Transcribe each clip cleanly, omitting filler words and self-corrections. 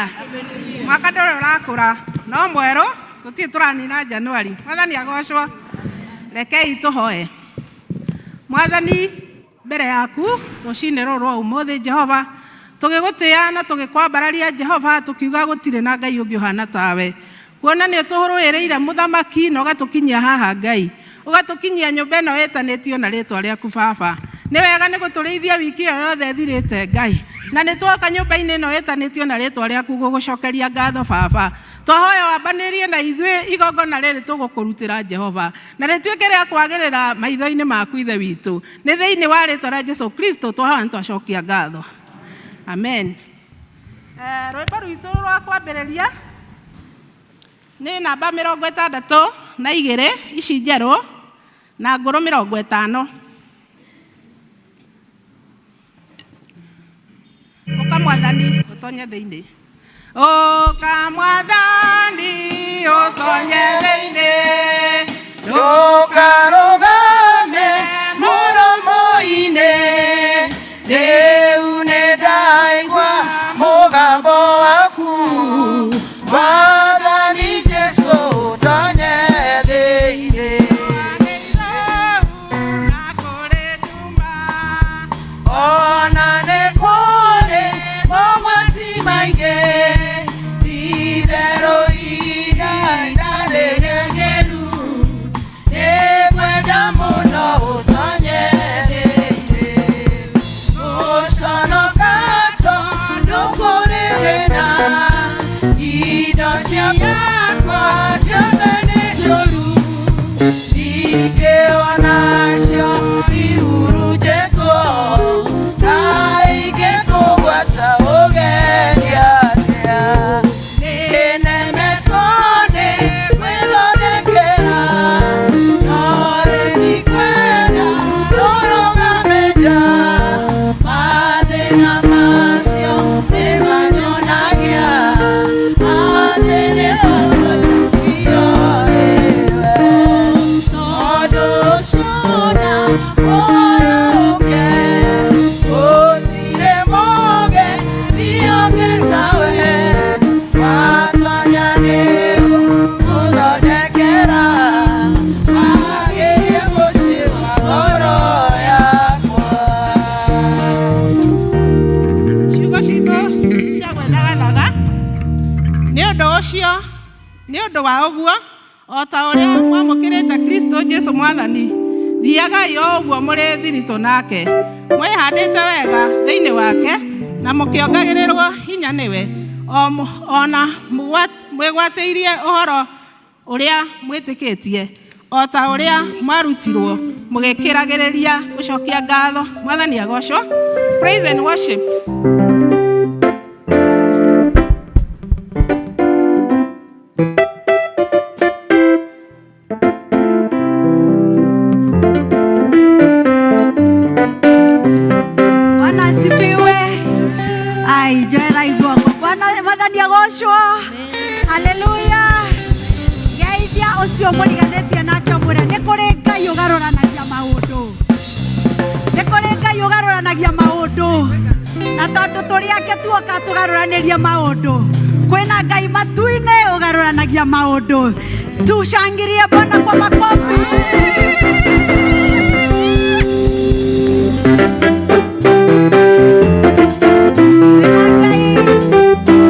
Year. Mwaka ndũrĩ ũrakũra no mwerũ, tũtirĩ tũranina January. Mwathani agocwo. Rekei tũhoe. Mwathani, mbere yaku rũcinĩ rũrũ rwa ũmũthĩ, Jehova, tũgĩgũtĩa na tũgĩkwambararia, Jehova, tũkiuga gũtirĩ na Ngai ũngĩ ũhana tawe, kuona nĩ ũtũrũĩrĩire mũthamaki na ũgatũkinyia haha, Ngai, ũgatũkinyia nyũmba ĩno ĩtanĩtio na rĩtwa rĩaku. Baba, nĩ wega nĩ gũtũrĩithia wiki ĩyo yothe ĩthirĩte, Ngai, na nĩ twoka nyũmba-inĩ ĩno ĩtanĩtio na rĩtwa rĩaku gũgũcokeria ngatho. Baba, twahoya wambanĩrie na ithuĩ igongona rĩrĩ tũgũkũrutĩra, Jehova, na rĩtuĩke rĩa kwagĩrĩra maitho-inĩ maku, Ithe witũ. Nĩ thĩinĩ wa rĩtwa rĩa Jesu Kristo twahoya nĩ twacokia ngatho, amen. Rwĩmbo rwitũ rwa kwambĩrĩria nĩ namba 62 ici njerũ na ngũrũ 50. Ũka Mwathani ũtonye thĩinĩ, ũka Mwathani ũtonye thĩinĩ. Ndũkarũgame mũromo-inĩ, rĩu nĩ ndaigua mũgambo waku. Mwathani Jesu, ũtonye thĩinĩ. Na kũrĩ nduma, Ona nĩ kũrĩ mogwati maingĩ, ti-itherũ ihinda rĩrĩgĩru, nĩngwenda mũno ũtonye thĩinĩ. Gũconoka tondũ kũrĩ thĩna, indo ciakwa ciothe nĩ njũru, ningĩ onacio ihurunjĩtwo, na ingĩkũgwata ũgendi atĩa? Nĩnemetwo nĩ gwĩthondekera, no rĩu ndikwenda tũrũgame nja. Mathĩna macio nĩmanyonagia atĩ nĩ ũtũthukio nĩwe. Tondũ ũcio ndakũhoya ũke, gũtirĩ mũgeni ũngĩ tawe, watonya nĩgũgũthondekera, wagĩrie mũciĩ wa ngoro yakwa. Ciugo citũ cia gwĩthagathaga nĩ ũndũ ũcio, nĩ ũndũ wa ũguo, o ta ũrĩa mwamũkĩrĩte Kristo Jesu Mwathani, thiagai o ũguo mũrĩ thiritũ nake, mwĩhandĩte wega thĩinĩ wake na mũkĩongagĩrĩrwo hinya nĩwe, o na mwĩgwatĩirie ũhoro ũrĩa mwĩtĩkĩtie, o ta ũrĩa mwarutirwo, mũgĩkĩragĩrĩria gũcokia ngatho. Mwathani agocwo. Praise and worship. Bwana asifiwe. Ai, joera iguoko. Bwana Mwathani agocwo. Haleluya. Geithia ũcio mũriganĩtie nake ũmwĩre nĩ kũrĩ Ngai ũgarũranagia maũndũ. Nĩ kũrĩ Ngai ũgarũranagia maũndũ. Na tondũ tũrĩ ake tuoka tũgarũranĩrie maũndũ. Kwĩna Ngai matu-inĩ ũgarũranagia maũndũ. Tushangilie Bwana kwa makofi. Kwĩna Ngai.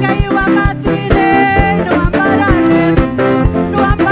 Ngai wa matu-inĩ nĩwambararĩtio, nĩwambararĩtio.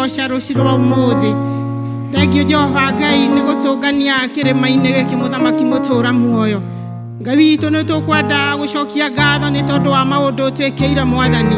Gũkũgoca rũciũ rwa ũmũthĩ. Thengio Jehova Ngai nĩ gũtũngania kĩrĩma-inĩ gĩkĩ mũthamaki mũtũra muoyo. Ngai witũ nĩ tũkwenda gũcokia ngatho nĩ tondũ wa maũndũ ũtwĩkĩire mwathani.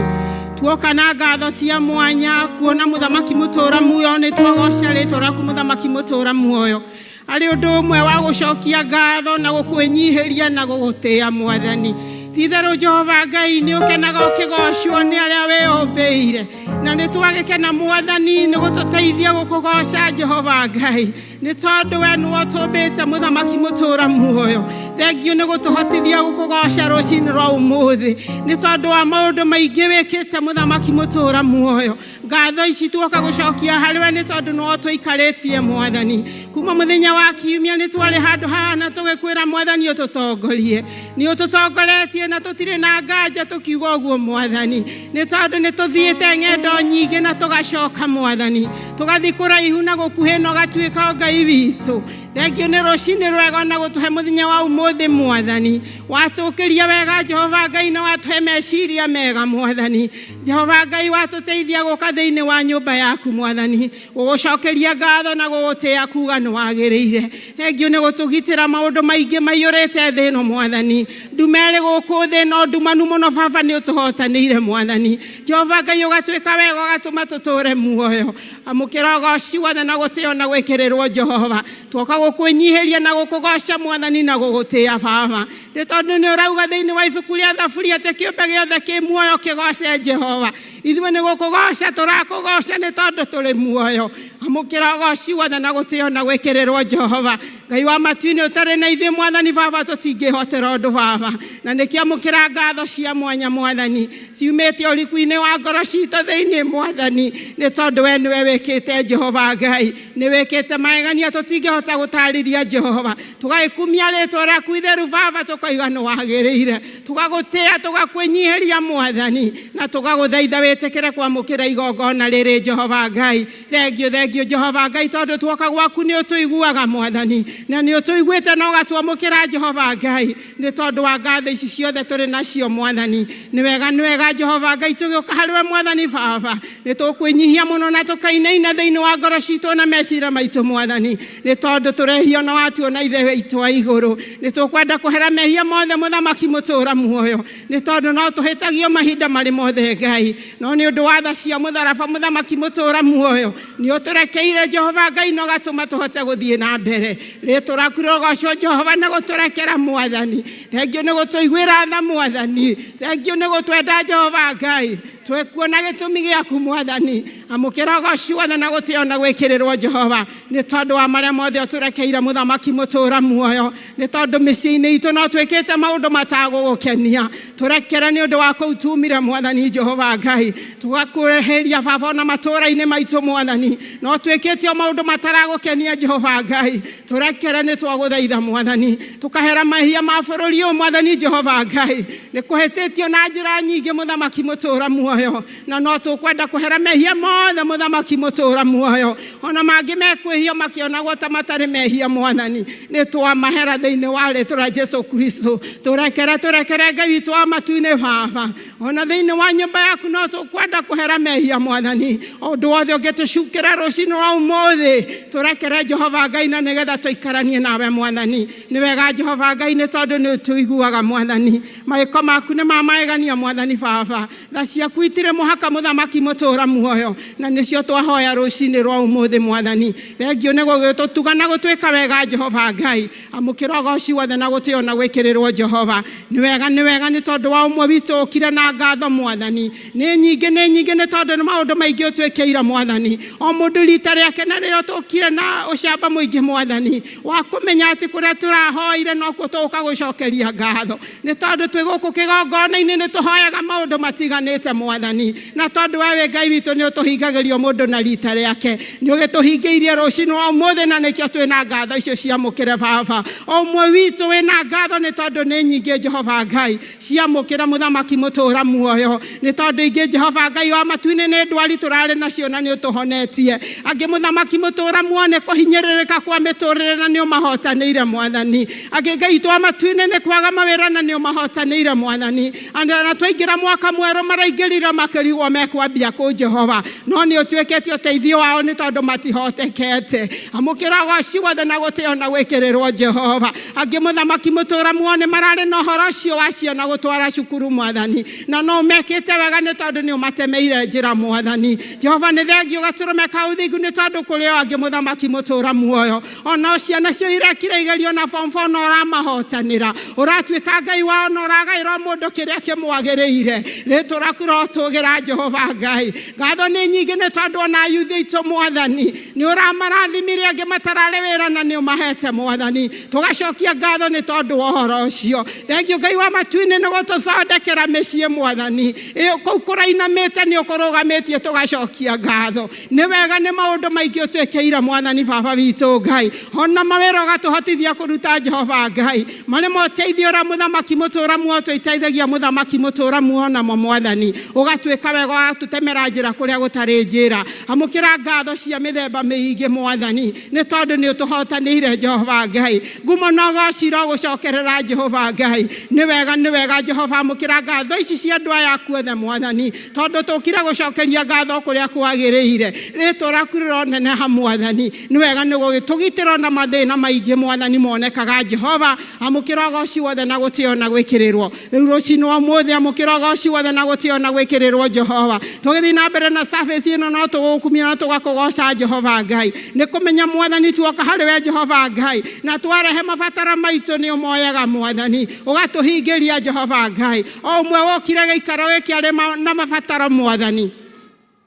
Tuoka na ngatho cia mwanya kuona mũthamaki mũtũra muoyo nĩ twagoca rĩtwa rĩaku mũthamaki mũtũra muoyo. Arĩ ũndũ ũmwe wa gũcokia ngatho na gũkwĩnyihĩria na gũgũtĩa mwathani. Ti-itherũ Jehova Ngai nĩ ũkenaga ũkĩgocwo nĩ arĩa wĩyũmbĩire, na nĩ twagĩkena mwathani nĩ gũtũteithia gũkũgoca Jehova Ngai, nĩ tondũ we nĩwe ũtũmbĩte mũthamaki mũtũra muoyo. Thengio nĩ gũtũhotithia gũkũgoca rũcinĩ rwa ũmũthĩ, nĩ tondũ wa maũndũ maingĩ wĩkĩte mũthamaki mũtũra muoyo. Ngatho ici tuoka gũcokia harĩ we nĩ tondũ nĩwe ũtũikarĩtie mwathani. Kuma mũthenya wa kiumia nĩ twarĩ handũ haha na tũgĩkwĩra mwathani ũtũtongorie. Nĩ ũtũtongoretie na tũtirĩ na nganja tũkiuga ũguo mwathani, nĩ tondũ nĩ tũthiĩte ng'endo nyingĩ na tũgacoka mwathani, tũgathiĩ kũraihu na gũkuhĩ na ũgatuĩka o Ngai witũ. Thengio nĩ rũcinĩ rwega na gũtũhe mũthenya wa ũmũthĩ mwathani. Watũkĩria wega Jehova Ngai na watũhe meciria mega mwathani. Jehova Ngai watũteithia gũka thĩinĩ wa nyũmba yaku mwathani, gũgũcokeria ngatho na gũgũtĩa kuga nĩ wagĩrĩire. Thengio nĩ gũtũgitĩra maũndũ maingĩ maiyũrĩte thĩ ĩno mwathani. Nduma ĩrĩ gũkũ thĩ no ndumanu mũno baba nĩ ũtũhotanĩire mwathani. Jehova Ngai ũgatwĩka wega ũgatũma tũtũre muoyo. Amũkĩra ũgoci wothe na gũtĩo na gwĩkĩrĩrwo Jehova. Tuoka gũkwĩnyihĩria na gũkũgoca mwathani na gũgũtĩa baba, nĩ tondũ nĩ ũrauga thĩinĩ wa ibuku rĩa Thaburi atĩ kĩũmbe gĩothe kĩ muoyo kĩgoce Jehova. Ithuĩ nĩ gũkũgoca tũrakũgoca nĩ tondũ tũrĩ muoyo. Amũkĩra ũgoci wothe na gũtĩo na gwĩkĩrĩrwo Jehova. Ngai wa matu-inĩ ũtarĩ na ithuĩ mwathani baba tũtingĩhotera ũndũ baba, na nĩkĩo amũkĩra ngatho cia mwanya mwathani ciumĩte ũriku-inĩ wa ngoro citũ thĩinĩ mwathani, nĩ tondũ we nĩwe wĩkĩte Jehova Ngai, nĩ wĩkĩte magegania tũtingĩhota gũtarĩria Jehova. Tũgagĩkumia rĩtwa rĩaku itheru baba, tũkoiga nĩ wagĩrĩire, tũgagũtĩa tũgakwĩnyihĩria mwathani, na tũgagũthaitha wĩtĩkĩre kwamũkĩra igongona rĩrĩ Jehova Ngai. Thengio, thengio Jehova Ngai, tondũ tuoka gwaku nĩ ũtũiguaga mwathani, na nĩ ũtũiguĩte na ũgatwamũkĩra Jehova Ngai, nĩ tondũ wa ngatho ici ciothe tũrĩ nacio mwathani. Nĩ wega, nĩ wega Jehova Ngai, tũgĩũka harĩ we mwathani baba, nĩ tũkwĩnyihia mũno na tũkainaina thĩinĩ wa ngoro citũ na meciria maitũ mwathani, nĩ tondũ tũrehio na watuona Ithe witũ wa igũrũ. Nĩ tũkwenda kũhera mehia mothe mũthamaki mũtũra muoyo, nĩ tondũ no tũhĩtagio mahinda marĩ mothe Ngai, no nĩ ũndũ wa tha cia mũtharaba mũthamaki mũtũra muoyo nĩ ũtũrekeire Jehova Ngai na ũgatũma tũhote gũthiĩ na mbere. Rĩtwa rĩaku rĩrogocwo Jehova na gũtũrekera mwathani. Thengio nĩ gũtũiguĩra tha mwathani. Thengio nĩ gũtwenda Jehova Ngai. Twĩkuona gĩtũmi gĩaku mwathani. Amũkĩra ũgoci wothe na gũtĩo na gwĩkĩrĩrwo Jehova, nĩ tondũ wa marĩa mothe ũtũrekeire mũthamaki mũtũra muoyo, nĩ tondũ mĩciĩ-inĩ itũ no twĩkĩte maũndũ matagũgũkenia. Tũrekere nĩ ũndũ wa kũu tumire mwathani Jehova Ngai, tũgakũreheria baba ona matũũra-inĩ maitũ mwathani, no twĩkĩte o maũndũ mataragũkenia Jehova Ngai. Tũrekere nĩ twagũthaitha mwathani, tũkahera mahia ma bũrũri ũyũ mwathani Jehova Ngai, nĩ kũhĩtĩtio na njĩra nyingĩ mũthamaki mũtũra muoyo, na no tũkwenda kũhera mehia mothe mũthamaki mũtũra muoyo, ona mangĩ mekwĩhio makĩonagwo ta matarĩ mehia mwathani, nĩ twamahera thĩinĩ wa rĩtwa rĩa Jesu Kristo. Tũrekere, tũrekere Ngai witũ wa matu-inĩ baba, ona thĩinĩ wa nyũmba yaku no tũkwenda kũhera mehia mwathani, ũndũ wothe ũngĩtũcukĩra rũcinĩ rwa ũmũthĩ tũrekere Jehova Ngai, na nĩgetha tũikaranie nawe mwathani. Nĩ wega Jehova Ngai, nĩ tondũ nĩ ũtũiguaga mwathani, mawĩko maku nĩ ma magegania mwathani baba, tha ciaku itirĩ mũhaka mũthamaki mũtũra muoyo, na nĩcio twahoya rũcinĩ rwa ũmũthĩ mwathani. Thengio nĩ gũgĩtũtuga na gũtwĩka wega Jehova Ngai. Amũkĩra ũgoci wothe na gũtĩo na gwĩkĩrĩrwo Jehova. Nĩ wega, nĩ wega, nĩ tondũ wa ũmwe witũ ũkire na ngatho mwathani. Nĩ nyingĩ, nĩ nyingĩ, nĩ tondũ nĩ maũndũ maingĩ ũtwĩkĩire mwathani. O mũndũ rita rĩake na rĩrĩa tũkire na ũcamba mũingĩ mwathani, wa kũmenya atĩ kũrĩa tũrahoire nokuo tũgũka gũcokeria ngatho, nĩ tondũ twĩ gũkũ kĩgongona-inĩ nĩ tũhoyaga maũndũ matiganĩte mwathani, na tondũ we wĩ Ngai witũ nĩ ũtũhingagĩria mũndũ na rita rĩake, nĩ ũgĩtũhingĩirie rũcinĩ rwa ũmũthĩ, na nĩkĩo twĩna ngatho icio ciamũkĩre baba. O ũmwe witũ wĩna ngatho nĩ tondũ nĩ nyingĩ Jehova Ngai ciamũkĩra mũthamaki mũtũra muoyo, nĩ tondũ ingĩ Jehova Ngai wa matu-inĩ nĩ ndwari tũrarĩ nacio na nĩ ũtũhonetie, angĩ mũthamaki mũtũra muoyo nĩ kũhinyĩrĩrĩka kwa mĩtũrĩre na nĩ ũmahotanĩire mwathani, angĩ Ngai witũ wa matu-inĩ nĩ kwaga mawĩra na nĩ ũmahotanĩire mwathani, andũ na twaingĩra mwaka mwerũ maraingĩrire Maikarire makĩrigwo mekwambia kũ Jehova, no nĩ ũtuĩkĩte ũteithio wao nĩ tondũ matihotekete. Amũkĩra ũgoci wothe na gũtĩo na gwĩkĩrĩrwo Jehova. Angĩ mũthamaki mũtũra muoyo nĩ mararĩ na ũhoro ũcio wa ciana gũtwara cukuru mwathani, na no mekĩte wega nĩ tondũ nĩ ũmatemeire njĩra mwathani. Jehova nĩ thengiũ gatũrũme ka ũthingu nĩ tondũ kũrĩ o angĩ mũthamaki mũtũra muoyo ona ciana cio irekire igerio na form 4 na ũramahotanĩra, ũratuĩka Ngai wao na ũragaĩra o mũndũ kĩrĩa kĩmwagĩrĩire. Rĩtwa rĩaku rĩrotũgĩra Jehova Ngai. Ngatho nĩ nyingĩ nĩ tondũ ona ayuthi aitũ mwathani nĩ ũramarathimire, angĩ matararĩ wĩra na nĩ ũmahete mwathani. Tũgacokia ngatho nĩ tondũ wa ũhoro ũcio. Thengiũ Ngai wa matu-inĩ nĩ gũtũthondekera mĩciĩ mwathani, ĩyo kũu kũrainamĩte nĩ ũkũrũgamĩtie, tũgacokia ngatho. Nĩ wega nĩ maũndũ maingĩ ũtwĩkĩire mwathani baba witũ Ngai, ona mawĩra ũgatũhotithia kũruta Jehova Ngai, marĩ moteithio ũrĩa mũthamaki mũtũra muoyo tũiteithagia mũthamaki mũtũra muoyo namo mwathani, ũgatuĩka wega ũgatũtemera njĩra kũrĩa gũtarĩ njĩra. Amũkĩra ngatho cia mĩthemba mĩingĩ mwathani, nĩ tondũ nĩ ũtũhotanĩire Jehova Ngai. Ngumo na ũgoci irogũcokerera Jehova Ngai. Nĩ wega, nĩ wega Jehova, amũkĩra ngatho ici cia andũ aya aku othe mwathani, tondũ tũkire gũcokeria ngatho kũrĩa kwagĩrĩire. Rĩtwa rĩaku rĩroneneha mwathani. Nĩ wega nĩ gũgĩtũgitĩra na mathĩna maingĩ mwathani monekaga Jehova. Amũkĩra ũgoci wothe na gũtĩo na gwĩkĩrĩrwo. Rĩu rũcinĩ wa ũmũthĩ amũkĩra ũgoci wothe na gũtĩo na gwĩkĩrĩrwo Jehova. Tũgĩthiĩ na mbere na service ĩno no tũgũkumia na tũgakũgoca Jehova Ngai. Nĩ kũmenya mwathani tuoka harĩ we Jehova Ngai, na twarehe mabataro maitũ nĩ ũmoyaga mwathani, ũgatũhingĩria Jehova Ngai. O ũmwe wokire gĩikaro gĩkĩ arĩ na mabataro mwathani,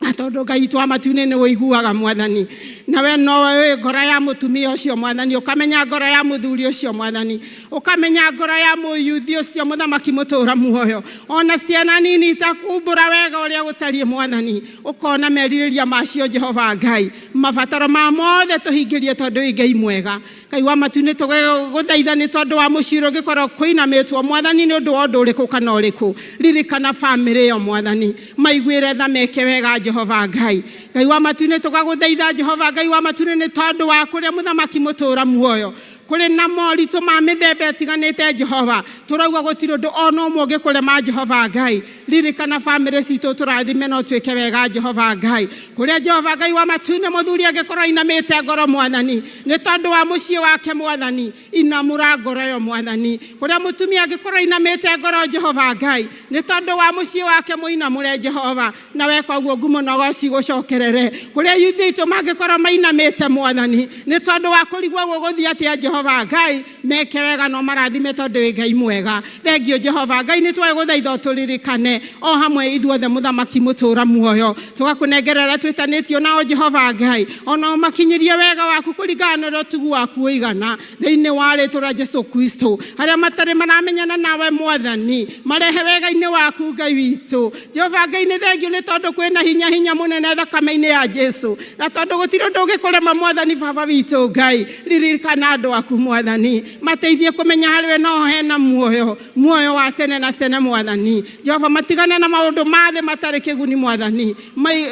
na tondũ Ngai witũ wa matu-inĩ nĩ ũiguaga mwathani, na we nowe ũĩ ngoro ya mũtumia ũcio mwathani, ũkamenya ngoro ya mũthuri ũcio mwathani, ũkamenya ngoro ya mũyuthi ũcio mũthamaki mũtũra muoyo, ona ciana nini itakumbũra wega ũrĩa gũtariĩ mwathani, ũkona merirĩria macio Jehova Ngai, mabataro ma mothe tũhingĩrie tondũ wĩ Ngai mwega. Ngai wa matu-inĩ tũgũthaitha nĩ tondũ wa mũciĩ ũrĩa ũngĩkorwo kũinamĩtwo mwathani nĩ ũndũ wa ũndũ ũrĩkũ kana ũrĩkũ. Ririkana bamĩrĩ ĩyo mwathani, maiguĩre tha, meke wega Jehova Ngai. Ngai wa matu-inĩ tũgagũthaitha Jehova Ngai wa matu-inĩ nĩ tondũ wa kũrĩa mũthamaki mũtũra muoyo kũrĩ na moritũ ma mĩthemba ĩtiganĩte Jehova, tũrauga gũtirĩ ũndũ ona ũmwe ũngĩkũrema Jehova Ngai. Ririkana bamĩrĩ citũ, tũrathime na ũtuĩke wega Jehova Ngai. Kũrĩa Jehova Ngai wa matu-inĩ mũthuri angĩkorwo ainamĩte ngoro mwathani nĩ tondũ wa mũciĩ wake mwathani, inamũra ngoro ĩyo mwathani. Kũrĩa mũtumia angĩkorwo ainamĩte ngoro Jehova Ngai nĩ tondũ wa mũciĩ wake, mũinamũre Jehova, na weka ũguo ngumo na ũgoci gũcokerere. Kũrĩa yuthi aitũ mangĩkorwo mainamĩte mwathani nĩ tondũ wa kũrigwo gũgũthiĩ atĩa Jehova Ngai, meke wega no marathime tondũ wĩ Ngai mwega. Thengiũ Jehova Ngai, nĩ twagũthaitha ũtũririkane o hamwe ithuothe mũthamaki mũtũra muoyo, tũgakũnengerera twĩtanĩtio nao Jehova Ngai, ona ũmakinyĩrie wega waku kũringana na ũrĩa ũtugu waku ũigana, thĩinĩ wa rĩtwa rĩa Jesu Kristo. Arĩa matarĩ maramenyana nawe mwathani, marehe wega-inĩ waku Ngai witũ. Jehova Ngai nĩ thengiũ nĩ tondũ kwĩna hinya hinya mũnene thakame-inĩ ya Jesu, na tondũ gũtirĩ ũndũ ũngĩkũrema mwathani baba witũ Ngai. Ririkana andũ aku mwathani, mateithie kũmenya harĩ we no hena muoyo, muoyo wa tene na tene mwathani. Jehova, matigane na maũndũ ma thĩ matarĩ kĩguni mwathani,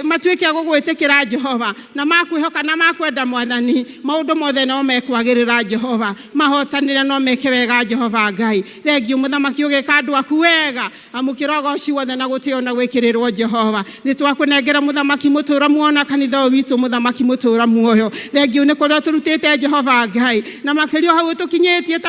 matuĩke a gũgwĩtĩkĩra Jehova, na makwĩhoka na makwenda mwathani, maũndũ mothe no mekwagĩrĩra Jehova, mahotanĩre no meke wega Jehova Ngai. Thengiũ mũthamaki ũgĩka andũ aku wega, amũkĩra ũgoci wothe na gũtĩo na gwĩkĩrĩrwo Jehova. Nĩ twakũnengera mũthamaki mũtũra muoyo na kanitha ũyũ witũ mũthamaki mũtũra muoyo. Thengiũ nĩ kũrĩa ũtũrutĩte Jehova Ngai, na makĩria hau ũtũkinyĩtie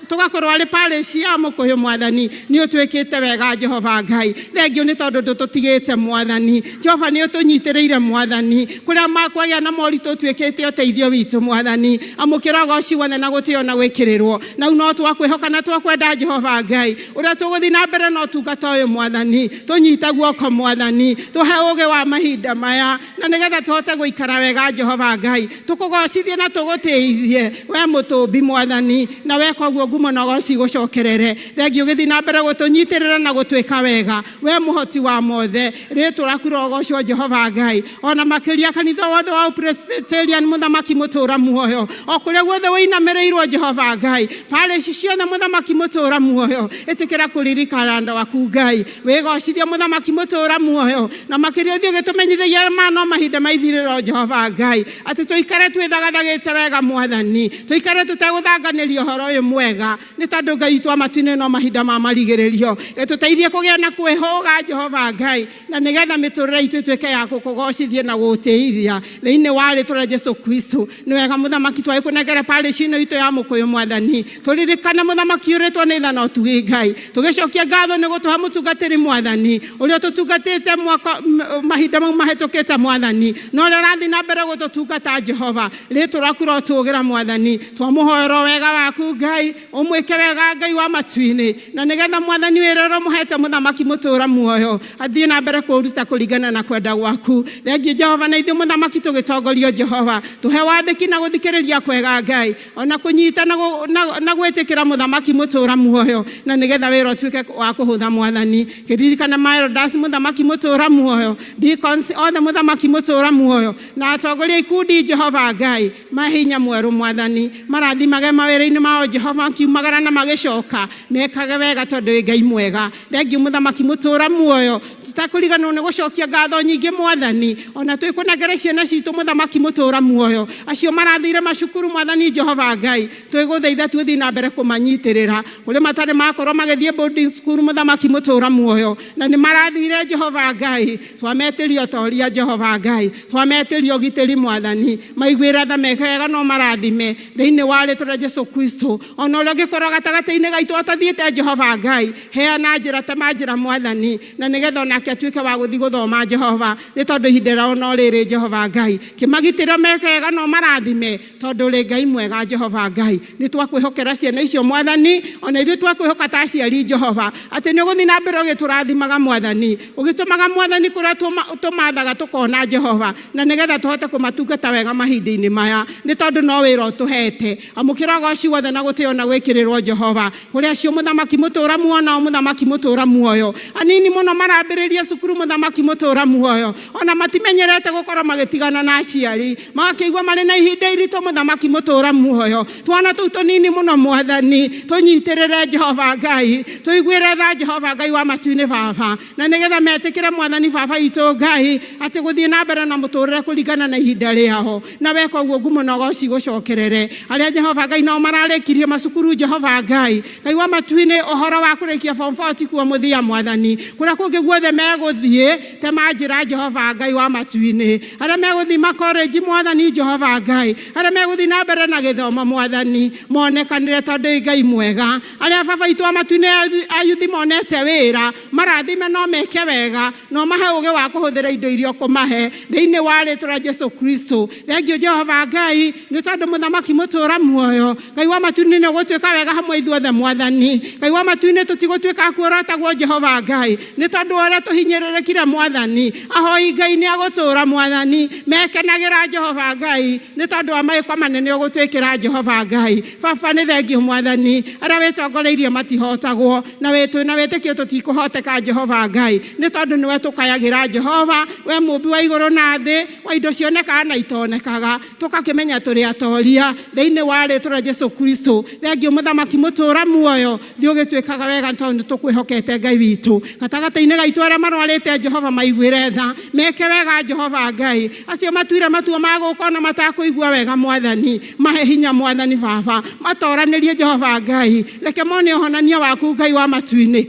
tũgakorwo arĩ parish ya Mũkũyũ mwathani, nĩ ũtwĩkĩte wega Jehova Ngai. Thengiũ nĩ tondũ ndũtũtigĩte mwathani. Jehova nĩ ũtũnyitĩrĩire mwathani, kũrĩa makwagĩa na moritũ ũtuĩkĩte ũteithio witũ mwathani. Amũkĩra ũgoci wothe na gũtĩo na gwĩkĩrĩrwo. Na rĩu no twakwĩhoka na twakwenda Jehova Ngai, ũrĩa tũgũthiĩ na mbere na ũtungata ũyũ mwathani, tũnyite guoko mwathani, tũhe ũgĩ wa mahinda maya, na nĩgetha tũhote gũikara wega Jehova Ngai, tũkũgocithie na tũgũtĩithie we mũtũmbi mwathani, na weka ũguo ngumo na ũgoci gũcokerere. Thengiũ ũgĩthiĩ na mbere gũtũnyitĩrĩra na gũtwĩka wega, we mũhoti wa mothe, rĩtwa rĩaku rĩrogocwo Jehova Ngai. Ona makĩria kanitha wothe wa Presbyterian mũthamaki mũtũra muoyo, o kũrĩa guothe wĩinamĩrĩirwo Jehova Ngai, parish ciothe mũthamaki mũtũra muoyo, ĩtĩkĩra kũririkana andũ aku Ngai, wĩgocithie mũthamaki mũtũra muoyo, na makĩria ũthiĩ ũgĩtũmenyithagia ma no mahinda ma ithirĩro Jehova Ngai, atĩ tũikare twĩthagathagĩte wega mwathani, tũikare Tũikare tũtegũthanganĩria ũhoro ũyũ mwega, nĩ tondũ Ngai witũ wa matu-inĩ no mahinda ma marigĩrĩrio. Gĩtũteithie kũgĩa na kwĩhũga Jehova Ngai, na nĩgetha mĩtũrĩre itũ ĩtuĩke ya gũkũgocithia na gũgũtĩithia thĩinĩ wa rĩtwa rĩa Jesu Kristo. Nĩ wega mũthamaki twagĩkũnengera parish ĩno itũ ya Mũkũyũ mwathani, tũririkane mũthamaki ũrĩtwo nĩ tha na ũtugi Ngai, tũgĩcokia ngatho nĩ gũtũha mũtungatĩri mwathani ũrĩa ũtũtungatĩte mwaka mahinda mau mahĩtũkĩte mwathani, na ũrĩa ũrathiĩ na mbere gũtũtungata Jehova. Rĩtwa rĩaku rotũgĩra mwathani, twamũhoera wega waku Ngai, ũmwĩke wega Ngai wa matu-inĩ, na nĩgetha mwathani wĩra ũrĩa ũmũhete mũthamaki mũtũra muoyo athiĩ na mbere kũũruta kũringana na kwenda gwaku. Thengiũ Jehova, na ithuĩ mũthamaki tũgĩtongorio Jehova, tũhe wathĩki na gũthikĩrĩria kwega Ngai, ona kũnyita na gwĩtĩkĩra mũthamaki mũtũra muoyo, na nĩgetha wĩra ũtuĩke wa kũhũtha mwathani. Kĩririkana Maerodas mũthamaki mũtũra muoyo, deacons othe mũthamaki mũtũra muoyo, na atongoria ikundi Jehova Ngai, mahinya mwerũ mwathani, marathimage mawĩra-inĩ mao Jehova, makiumagara na magĩcoka mekage wega tondũ wĩ Ngai mwega. Thengiũ mũthamaki mũtũra muoyo, tũtakũriganĩrwo nĩ gũcokia ngatho nyingĩ mwathani, ona twĩkũnengere ciana citũ mũthamaki mũtũra muoyo, acio marathire macukuru mwathani Jehova Ngai, twĩgũthaitha tuĩthiĩ na mbere kũmanyitĩrĩra, kũrĩ matarĩ makorwo magĩthiĩ boarding school mũthamaki mũtũra muoyo, na nĩ marathire Jehova Ngai, twametĩria ũtoria Jehova Ngai, twametĩria ũgitĩri mwathani, maiguĩre tha meke wega no marathime thĩinĩ wa rĩtwa rĩa Jesu Kristo. Ona ũrĩa ũngĩkorwo gatagatĩ-inĩ gaitũ atathiĩte Jehova Ngai, heana njĩra tema njĩra mwathani, na nĩgetha onake atuĩke wa gũthiĩ gũthoma Jehova, nĩ tondũ ihinda rĩao no rĩrĩ Jehova Ngai. Kĩmagitĩre meke wega no marathime, tondũ ũrĩ Ngai mwega Jehova Ngai. Nĩ twakwĩhokera ciana icio mwathani, ona ithuĩ twakwĩhoka ta aciari Jehova, atĩ nĩ ũgũthiĩ na mbere ũgĩtũrathimaga mwathani, ũgĩtũmaga mwathani kũrĩa tũmathaga tũkona Jehova, na nĩgetha tũhote kũmatungata wega mahinda-inĩ maya, nĩ tondũ no wĩra ũtũhete. Amũkĩra ũgoci wothe na gũtĩo na gwĩkĩrĩrwo Jehova. Kũrĩ acio mũthamaki mũtũra muoyo nao mũthamaki mũtũra muoyo, anini mũno marambĩrĩria cukuru mũthamaki mũtũra muoyo, ona matimenyerete gũkorwo magĩtigana na aciari, magakĩigua marĩ na ihinda iritũ mũthamaki mũtũra muoyo. Twana tũu tũnini mũno mwathani, tũnyitĩrĩre Jehova Ngai, tũiguĩre tha Jehova Ngai wa matu-inĩ baba, na nĩgetha metĩkĩre mwathani baba itũ Ngai atĩ gũthiĩ na mbere na mũtũrĩre kũringana na ihinda rĩao, na weka ũguo ngumo na ũgoci gũcokerere. Arĩa Jehova Ngai nao mararĩkirie macukuru Jehova Ngai, Ngai wa matu-inĩ, ũhoro wa kũrĩkia form 4 tikuo mũthia mwathani, kũrĩa kũngĩ guothe megũthiĩ tema njĩra Jehova Ngai wa matu-inĩ, arĩa megũthiĩ makorenji mwathani Jehova Ngai, arĩa megũthiĩ na mbere na gĩthomo mwathani, monekanĩre tondũ wĩ Ngai mwega. Arĩa baba itũ wa matu-inĩ ayuthi monete wĩra, marathime no meke wega, no mahe ũgĩ wa kũhũthĩra indo iria ũkũmahe thĩinĩ wa rĩtwa rĩa Jesu Kristo. Thengiũ Jehova Ngai, nĩ tondũ mũthamaki mũtũra muoyo Ngai wa matu-inĩ nĩ ũgũtuĩka wega hamwe ithuothe mwathani. Ngai wa matu-inĩ tũtigũtuĩka akuorotagwo Jehova Ngai, nĩ tondũ wa ũrĩa tũhinyĩrĩrĩkire mwathani. Ahoi Ngai nĩ agũtũra mwathani, mekenagĩra Jehova Ngai, nĩ tondũ wa maĩko manene ũgũtwĩkĩra Jehova Ngai. Baba nĩ thengiũ mwathani, arĩa wĩtongoreirie matihotagwo, na twĩna wĩtĩkio tũtikũhoteka Jehova Ngai, nĩ tondũ nĩwe tũkayagĩra Jehova, we mũmbi wa igũrũ na thĩ, wa indo cionekaga na itonekaga, tũgakĩmenya tũrĩ atoria thĩinĩ wa rĩtwa rĩa Jesu Kristo. Thengiũ mũthamaki mũtũra muoyo, thiĩ ũgĩtwĩkaga wega tondũ nĩ tũkwĩhokete Ngai witũ. Gatagatĩ-inĩ gaitũ arĩa marwarĩte Jehova maiguĩre tha, meke wega Jehova Ngai. Acio matuire matua ma gũka ona matakũigua wega mwathani, mahe hinya mwathani baba, matoranĩrie Jehova Ngai, reke mone ũhonania waku Ngai wa matu-inĩ,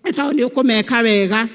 nĩ tondũ nĩ ũkũmeka wega.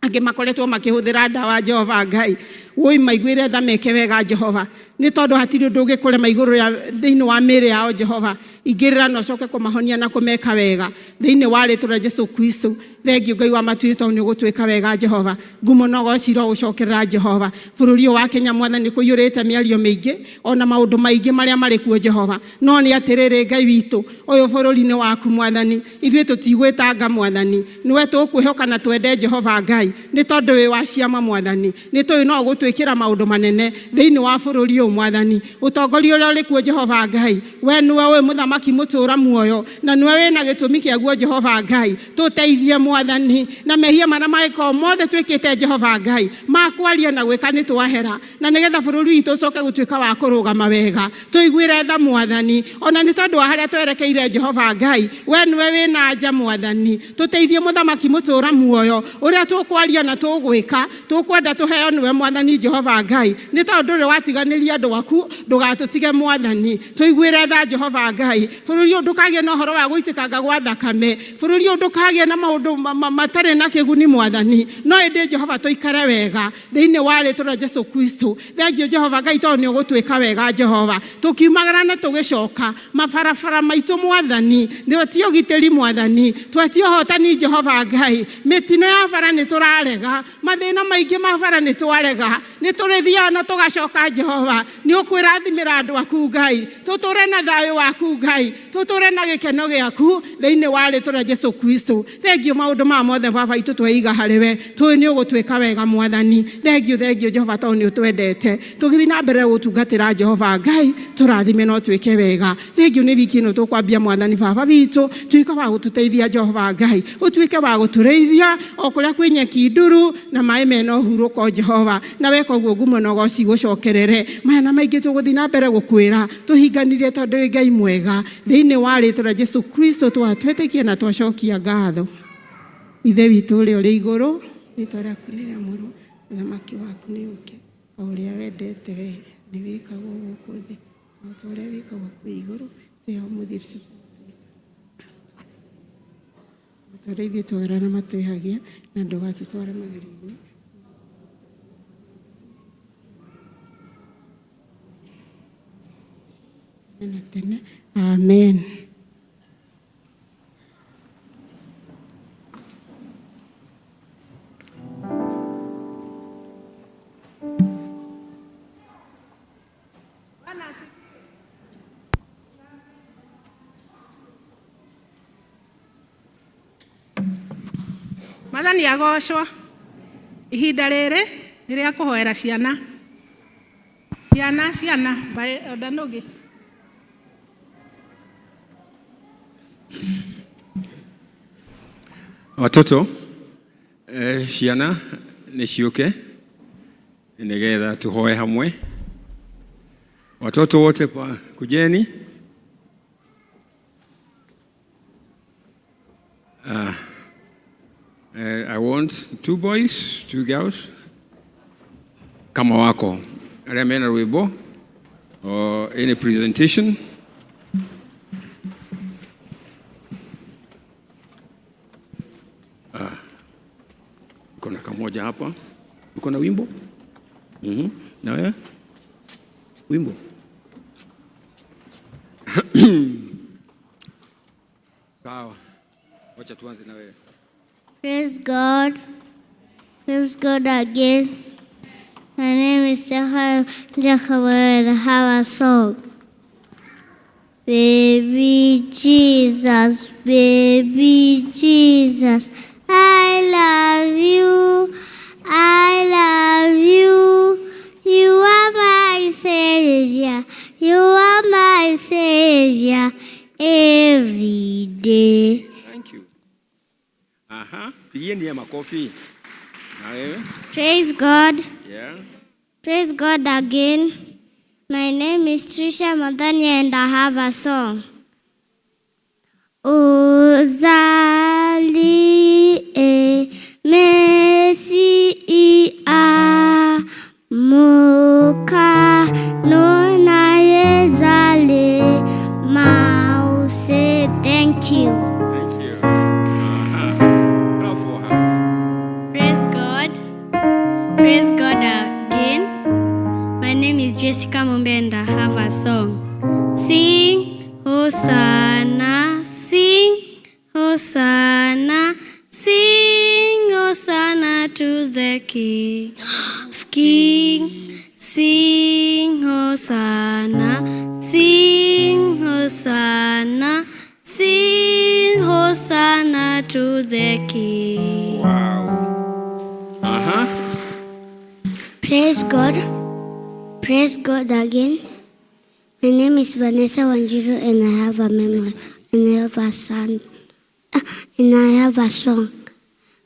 Angĩ makoretwo makĩhũthĩra ndawa Jehova Ngai, woi maiguĩre tha meke wega Jehova, nĩ tondũ hatirĩ ũndũ ũngĩkũrema igũrũ rĩa thĩinĩ wa mĩĩrĩ yao Jehova. Ingĩrĩra na ũcoke kũmahonia na kũmeka wega thĩinĩ wa rĩtwa rĩa Jesu Kristo. Thengiũ Ngai wa matu-inĩ tondũ nĩ ũgũtwĩka wega Jehova. Ngumo na ũgoci irogũcokerera Jehova. Bũrũri ũyũ wa Kenya mwathani kũiyũrĩte mĩario mĩingĩ ona maũndũ maingĩ marĩa marĩ kuo Jehova, no nĩ atĩrĩrĩ Ngai witũ, ũyũ bũrũri nĩ waku mwathani, ithuĩ tũtigwĩtanga mwathani, nĩwe tũkwĩhoka na twende Jehova Ngai, nĩ tondũ wĩ wa ciama mwathani, nĩ tũĩ no ũgũtwĩkĩra maũndũ manene thĩinĩ wa bũrũri ũyũ mwathani. Ũtongoria ũrĩa ũrĩ kuo Jehova Ngai, we nĩwe ũĩ mũthamaki mũtũra muoyo, na nĩwe wĩna gĩtũmi kĩaguo Jehova Ngai. Tũteithie mwathani, na mehia marĩa mangĩkorwo mothe twĩkĩte Jehova Ngai, ma kwaria na gwĩka nĩ twahera, na nĩgetha bũrũri witũ ũcoke gũtuĩka wa kũrũgama wega. Tũiguĩre tha mwathani, ona nĩ tondũ wa harĩa twerekeire Jehova Ngai, we nĩwe wĩna anja mwathani. Tũteithie mũthamaki mũtũra muoyo, ũrĩa tũkwaria na tũgwĩka, tũkwenda tũheo nĩwe mwathani. Ũhotani Jehova Ngai, nĩ tondũ ndũrĩ watiganĩria andũ aku, ndũgatũtige Mwathani. Tũiguĩre tha Jehova Ngai. Bũrũri ũyũ ndũkagĩe na ũhoro wa gũitĩkanga gwa thakame, bũrũri ũyũ ndũkagĩe na maũndũ matarĩ na kĩguni Mwathani, no ĩndĩ Jehova tũikare wega thĩinĩ wa rĩtwa rĩa Jesu Kristo. Thengiũ Jehova Ngai tondũ nĩ ũgũtwĩka wega Jehova. Tũkiumagara na tũgĩcoka mabarabara maitũ Mwathani, nĩ ti ũgitĩri Mwathani, twetie ũhotani Jehova Ngai. Mĩtino ya bara nĩ tũrarega, mathĩna maingĩ ma bara nĩ twarega, nĩ tũrĩthiaga na tũgacoka Jehova. Nĩ ũkwĩrathimĩra andũ aku Ngai, tũtũre na thayũ waku Ngai, tũtũre na gĩkeno gĩaku thĩinĩ wa rĩtwa rĩa Jesu Kristo. Thengiũ maũndũ maya mothe Baba witũ tweiga harĩ we, tũĩ nĩ ũgũtwĩka wega Mwathani. Thengiũ, thengiũ Jehova tondũ nĩ ũtwendete. Tũgĩthiĩ na mbere gũtungatĩra Jehova Ngai, tũrathime na ũtwĩke wega. Thengiũ nĩ wiki ĩno tũkwambia Mwathani Baba witũ, tuĩka wa gũtũteithia Jehova Ngai, ũtuĩke wa gũtũrĩithia o kũrĩa kwĩ nyeki nduru na maĩ mena ũhurũko Jehova, na weka ũguo ngumo na ũgoci gũcokerere. Maya na maingĩ tũgũthiĩ na mbere gũkwĩra tũhinganire tondũ wĩ Ngai mwega. Thĩinĩ wa rĩtwa rĩa Jesu Kristo twatwĩtĩkia na twacokia ngatho. Ithe witũ ũrĩa ũrĩ igũrũ, rĩtwa rĩaku nĩ rĩamũrwo, ũthamaki waku nĩ ũke, o ũrĩa wendete we nĩ wĩkagwo gũkũ thĩ o ta ũrĩa wĩkagwo kũu igũrũ. Tũhe ũmũthĩ tũrĩa ithuĩ twagĩra na matwĩhagia, na ndũgatũtware magerio-inĩ. Tene na tene. Amen. Mwathani agocwo. Ihinda rĩrĩ nĩ rĩa kũhoera ciana, ciana, ciana by Odanugi. Watoto, ciana nĩ ciũke nĩgetha tuhoe hamwe. Watoto wote pa kujeni. I want two boys, two girls. Kama wako arĩa mena rwĩmbo or any presentation. Uko na kamoja hapa. Uko na wimbo? Na wewe? Wimbo? Sawa. Wacha tuanze na wewe. Praise God. Praise God again. My name is Stefan Jacob and I have a song. Baby Jesus, baby Jesus, I love you, I love you. You are my Savior, you are my Savior every day. Thank you. Aha. Pigieni ya makofi. Na wewe? Praise God. Yeah. Praise God again. My name is Trisha Madani and I have a song. Uzalie Mesia muka nona yezale mause. Thank you. Thank you. Aha. Clap for her. Praise God. Praise God again. My name is Jessica Mumbe and I have a song. Sing Hosanna, sing Hosanna, sing Hosanna to the King of Kings. Sing Hosanna, sing Hosanna, sing Hosanna to the King. Wow. Aha. Praise God. Praise God again. My name is Vanessa Wanjiru and I have a memory and I have a son and I have a song.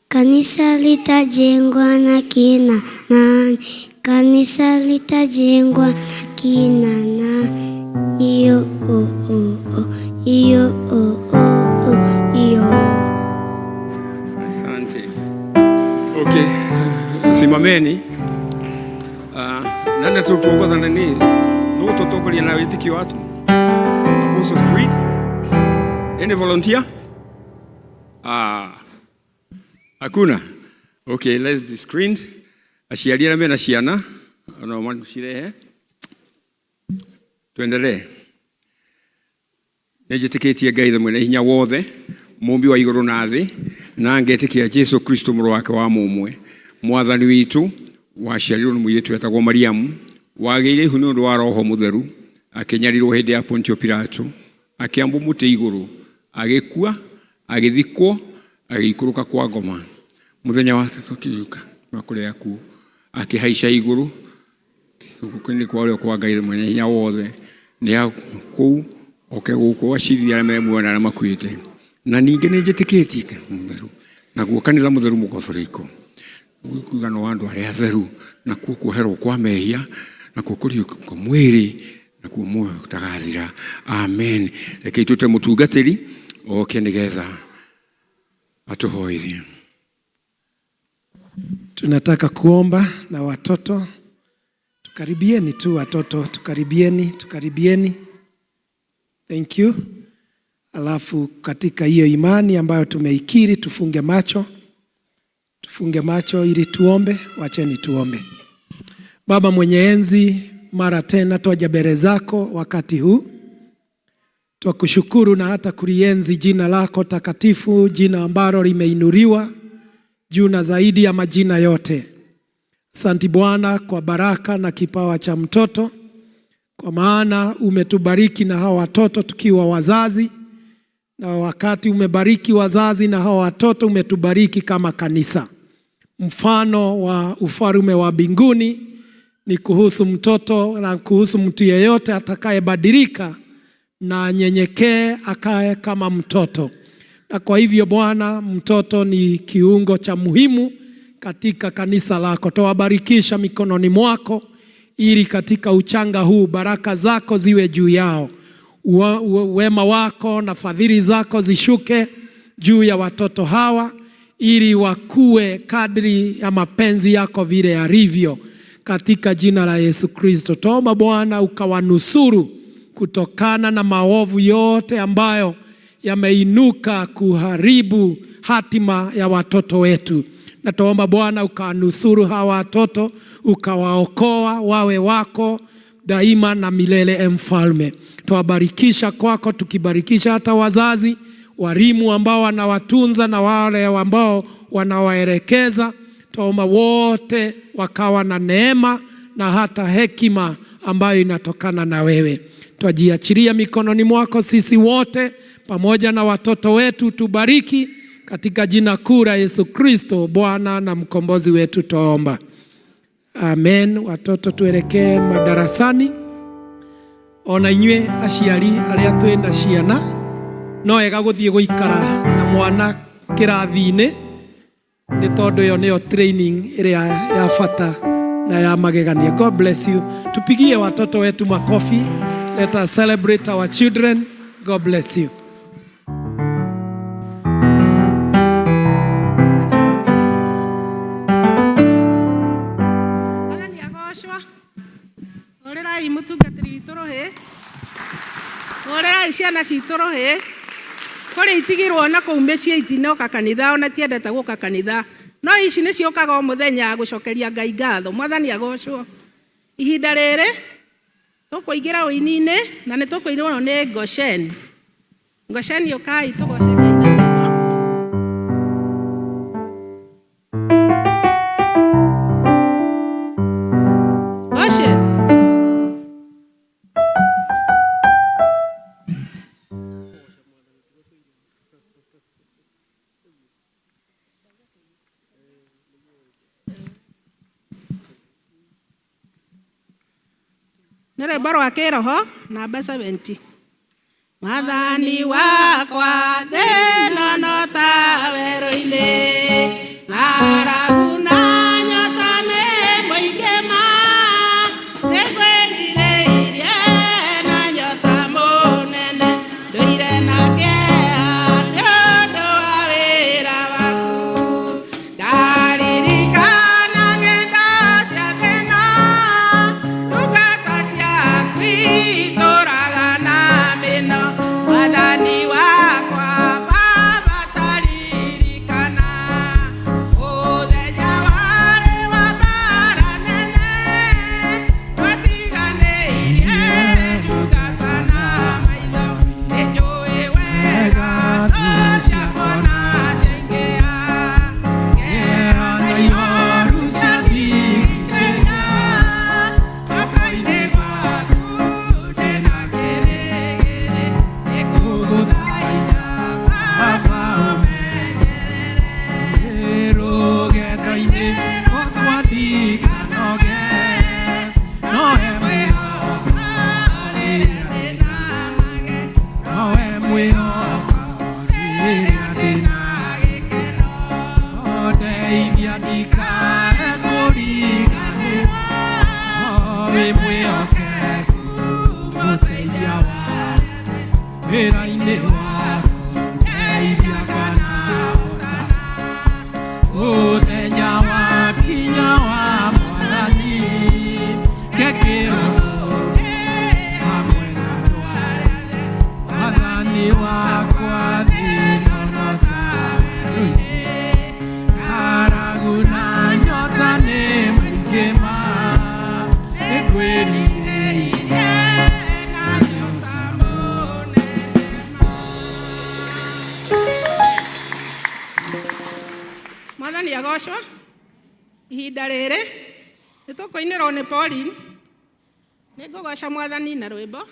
Kanisa litajengwa na kina nani? Kanisa litajengwa na kina nani? Iyo oh oh oh, iyo oh oh oh, iyo. Asante. Okay. Simameni. Nani atatuongoza nani? Nũgũtũtongoria na wĩtĩkio watu? Apostles Creed. Any volunteer? Ah. Hakuna. Okay, let's be screened. Aciari arĩa mena ciana no macirehe. Tuendelee. Nĩnjĩtĩkĩtie Ngai the mwene hinya wothe, mũmbi wa igũrũ na thĩ, na ngetĩkia Jesu Kristo mũrũ wake wa mũmwe, mwathani witũ, waciarirwo nĩ mũirĩtu wetagwo Mariamu, wagĩire ihu nĩ ũndũ wa Roho Mũtheru, akĩnyarirwo hĩndĩ ya Pontio Pilato, akĩambwo mũtĩ igũrũ, agĩkua, agĩthikwo, agĩikũrũka kwa ngoma. Mũthenya wa gatatũ akĩriũka kuma kũrĩ akuũ, akĩhaica igũrũ, guoko-inĩ kwa ũrĩo kwa Ngai mwene hinya wothe, nĩ kũu oke gũkũ acirithie arĩa me muoyo na arĩa makuĩte. Na ningĩ nĩ njĩtĩkĩtie mũtheru, naguo kanitha mũtheru mũgathoriko, ũiguano wa andũ arĩa atheru, nakuo kuoherwo kwa mehia, nakuo kũriũka kwa mwĩrĩ, nakuo muoyo ũtagathira. Amen. Rekei twĩte mũtungatĩri oke nĩgetha atũhoerie. Tunataka kuomba na watoto. Tukaribieni tu watoto, tukaribieni, tukaribieni. Thank you. Alafu katika hiyo imani ambayo tumeikiri, tufunge macho, tufunge macho ili tuombe. Wacheni tuombe. Baba mwenye enzi, mara tena twaja mbele zako wakati huu, twakushukuru na hata kulienzi jina lako takatifu, jina ambalo limeinuliwa juu na zaidi ya majina yote. Asanti Bwana kwa baraka na kipawa cha mtoto, kwa maana umetubariki na hawa watoto tukiwa wazazi, na wakati umebariki wazazi na hawa watoto umetubariki kama kanisa. Mfano wa ufalme wa mbinguni ni kuhusu mtoto na kuhusu mtu yeyote atakayebadilika na anyenyekee akae kama mtoto. Na kwa hivyo Bwana, mtoto ni kiungo cha muhimu katika kanisa lako. Twawabarikisha mikononi mwako ili katika uchanga huu baraka zako ziwe juu yao, wema wako na fadhili zako zishuke juu ya watoto hawa ili wakue kadri ya mapenzi yako vile yalivyo, katika jina la Yesu Kristo. Tuomba Bwana ukawanusuru kutokana na maovu yote ambayo yameinuka kuharibu hatima ya watoto wetu. Na tuomba Bwana ukawanusuru hawa watoto, ukawaokoa wawe wako daima na milele, e Mfalme. Twabarikisha kwako, tukibarikisha hata wazazi, walimu ambao wanawatunza na wale ambao wanawaelekeza. Twaomba wote wakawa na neema na hata hekima ambayo inatokana na wewe. Twajiachilia mikononi mwako sisi wote pamoja na watoto wetu, tubariki katika jina kuu la Yesu Kristo, Bwana na mkombozi wetu, twaomba. Amen. Watoto tuelekee madarasani. Ona inyuĩ aciari arĩa twĩna ciana, no wega gũthiĩ gũikara na mwana kĩrathi-inĩ, nĩ tondũ ĩyo nĩyo training ĩrĩa ya bata na ya magegania. God bless you. Tupigie watoto wetu makofi. Let us celebrate our children. God bless you. Mwathani agocwo. Hũrĩrai mũtungatĩri witũ rũhĩ, hũrĩrai ciana citũ rũhĩ. Kũrĩ itigirwo na kũu mĩciĩ itinoka kanitha, ona tiendete gũka kanitha, no ici nĩ ciũkaga o mũthenya gũcokeria Ngai ngatho. Mwathani agocwo. Ihinda rĩrĩ tũkũingĩra ũini-inĩ na nĩ tũkũinĩrwo nĩ Goshen. Goshen, ũkai tũgoce Ngai na rwĩmbo. Goshen. Nĩ rwĩmbo rwa kĩroho namba 70. Mwathani wakwa, thĩna no ta werũ-inĩ, ng'aragu na nyota nĩ mũingĩ ma, nĩngwĩrirĩirie na nyota mũnene, ndũire na kĩeha nĩ ũndũ wa wĩra waku. Ndaririkana ng'endo cia thĩna, Ndikae kũriganĩrwo wĩ mwĩhokeku mũteithia wa wĩra-inĩ waku ndeithia kana hotana mũthenya wakinya wa mwathani ngekĩrwo hamwe na andũ arĩa mwathani wakwa thĩna no ta werũ-inĩ ng'aragu na nyota nĩ mũingĩ ma nĩngwĩrirĩirie na nyota mũnene. Mwathani agocwo. Ihinda rĩrĩ nĩ tũkũinĩrwo nĩ Pauline. Nĩ ngũgoca mwathani na rwĩmbo.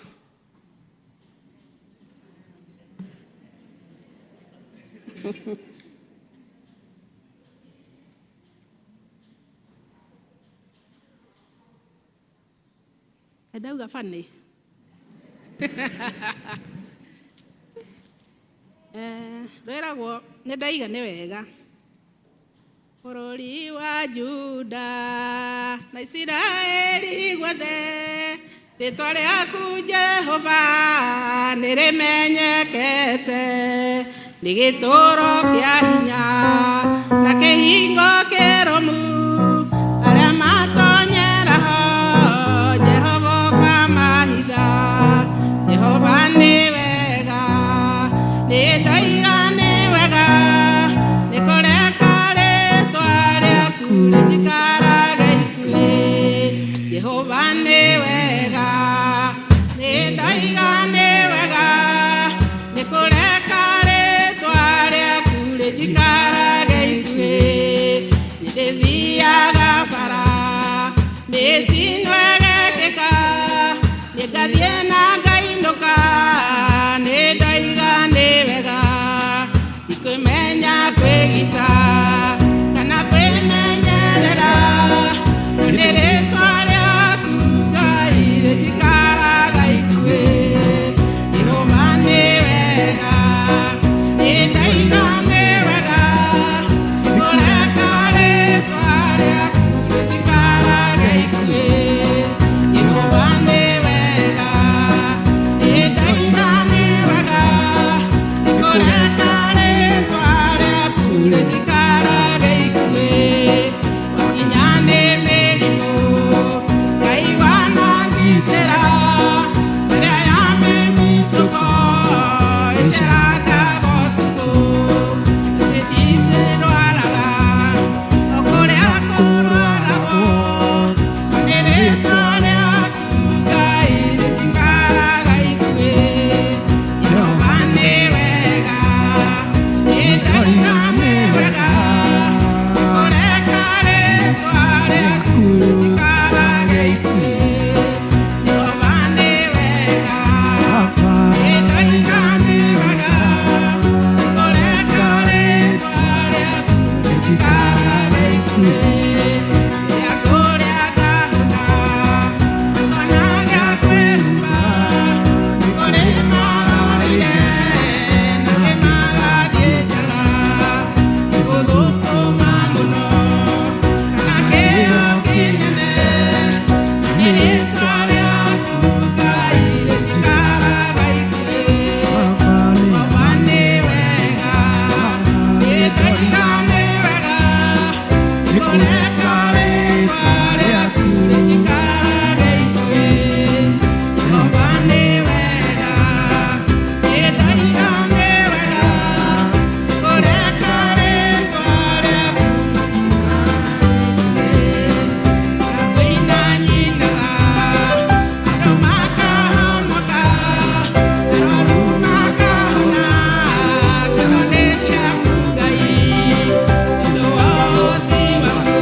Ndauga funny. Rwĩragwo nĩ ndaiga nĩ wega. Bũrũri wa Juda na Isiraeli guothe, rĩtwa rĩaku Jehova nĩ rĩmenyekete, nĩ gĩtũũro kĩa hinya na kĩhingo kĩrũmu, arĩa matonyera ho Jehova ũkamahitha. Jehova nĩ wega, nĩ ndoiga nĩ wega, nĩ kũreka rĩtwa rĩaku rĩnjikarage ikuhĩ. Jehova nĩ wega, nĩ ndoiga nĩ wega, nĩ kũreka rĩtwa rĩaku rĩnjikarage ikuhĩ. Nĩ ndĩthiaga bara mĩtino ĩgekĩka, nĩ ngathiĩ na ngainũka, nĩ ndoiga nĩ wega. Ndikwĩmenya kwĩgita kana kwĩmenyerera, nĩ rĩtwa rĩaku Ngai rĩnjikaraga ikuhĩ. Jehova nĩ wega, nĩ ndoiga nĩ wega, kũreka rĩtwa rĩaku rĩnjikarage ikuhĩ. Jehova nĩ wega, nĩ ndoiga nĩ wega, kũreka rĩtwa rĩaku rĩnjikarage ikuhĩ. Wakinya nĩ mĩrimũ Ngai wanangitĩra, ĩrĩa ya mĩmitũko ĩcakaga ũtukũ, nĩndĩrwaraga o kũrĩa kũrwaragwo, nĩ rĩtwa rĩaku Ngai rĩnjikaraga ikuhĩ. Jehova nĩ wega, nĩ ndoiga nĩ wega, kũreka rĩtwa rĩaku rĩnjikarage ikuhĩ. Jehova nĩ wega, nĩ ndoiga nĩ wega, kũreka rĩtwa rĩaku rĩnjikarage ikuhĩ. Rĩrĩa kũrĩa ngahũna, ona ngakwĩruma, kũrĩ marorire na nĩmarathiĩ njara, nĩgũthũkũma mũno kana kĩo kĩnene, nĩ rĩtwa rĩaku Ngai rĩnjikaraga ikuhĩ. Jehova nĩ wega, nĩ ndoiga nĩ wega, kũreka rĩtwa rĩaku rĩnjikarage ikuhĩ. Jehova nĩ wega, nĩ ndoiga nĩ wega, kũreka rĩtwa rĩaku kũina nyinaga, andũ makahonoka, arwaru makahona, ngoro nĩ ciaku Ngai, tondũ wa ũhoti waku.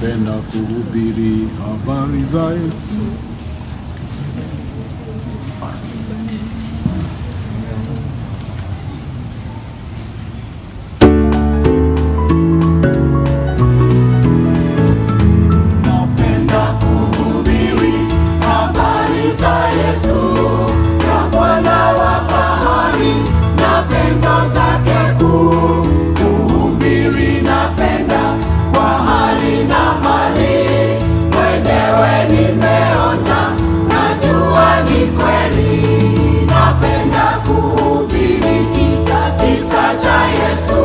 Napenda kuhubiri habari za Yesu. Napenda kuhubiri habari za Yesu, na Bwana wa fahari na pendo zake kuu. Kuhubiri napenda kwa hali na mali, mwenyewe nimeonja, najua ni kweli. Napenda kuhubiri kisa cha Yesu,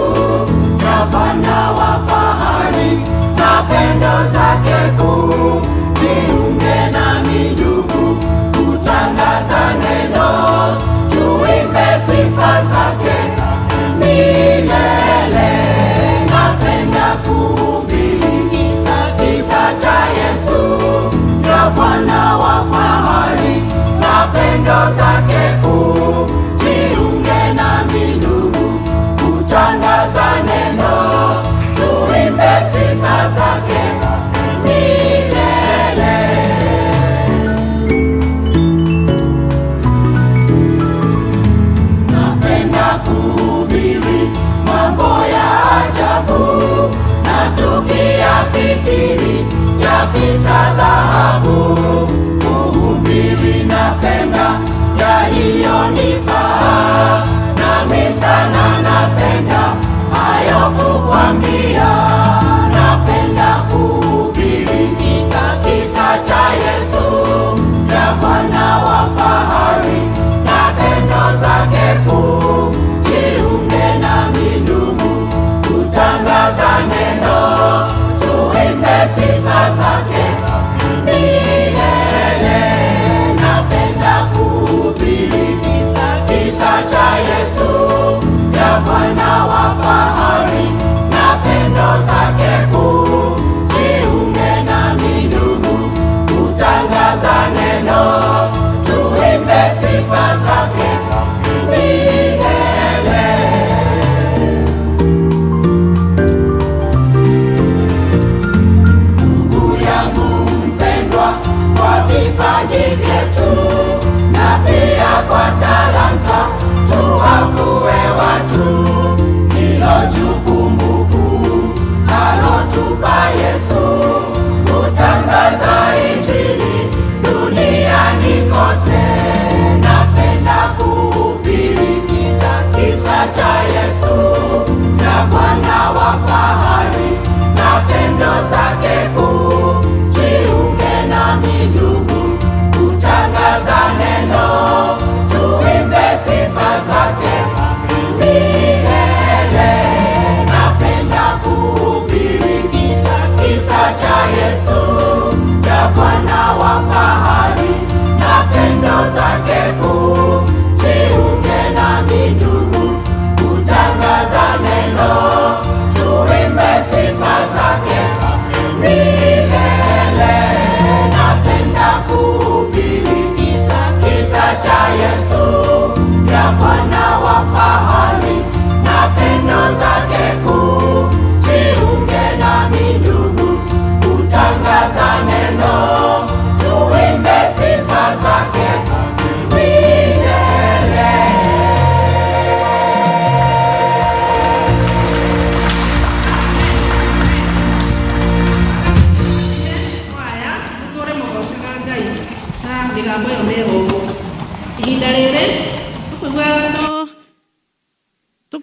na Bwana wa fahari na pendo zake kuu. Jiunge nami ndugu, kutangaza neno, tuimbe sifa zake milele. Napenda kuhubiri kisa cha Yesu, na Bwana wa fahari na pendo zake kuu. Jiunge nami ndugu, kutangaza neno, tuimbe sifa zake milele. Napenda kuhubiri mambo ya ajabu, na tukiyafikiri yapita dhahabu. Kuhubiri napenda yaliyonifaa, nami sana napenda hayo kukwambia. Napenda kuhubiri kisa cha Yesu, na Bwana wa fahari na pendo zake kuu. Jiunge nami ndugu, kutangaza neno, tuimbe sifa zake milele. Napenda kuhubiri kisa cha Yesu, na Bwana wa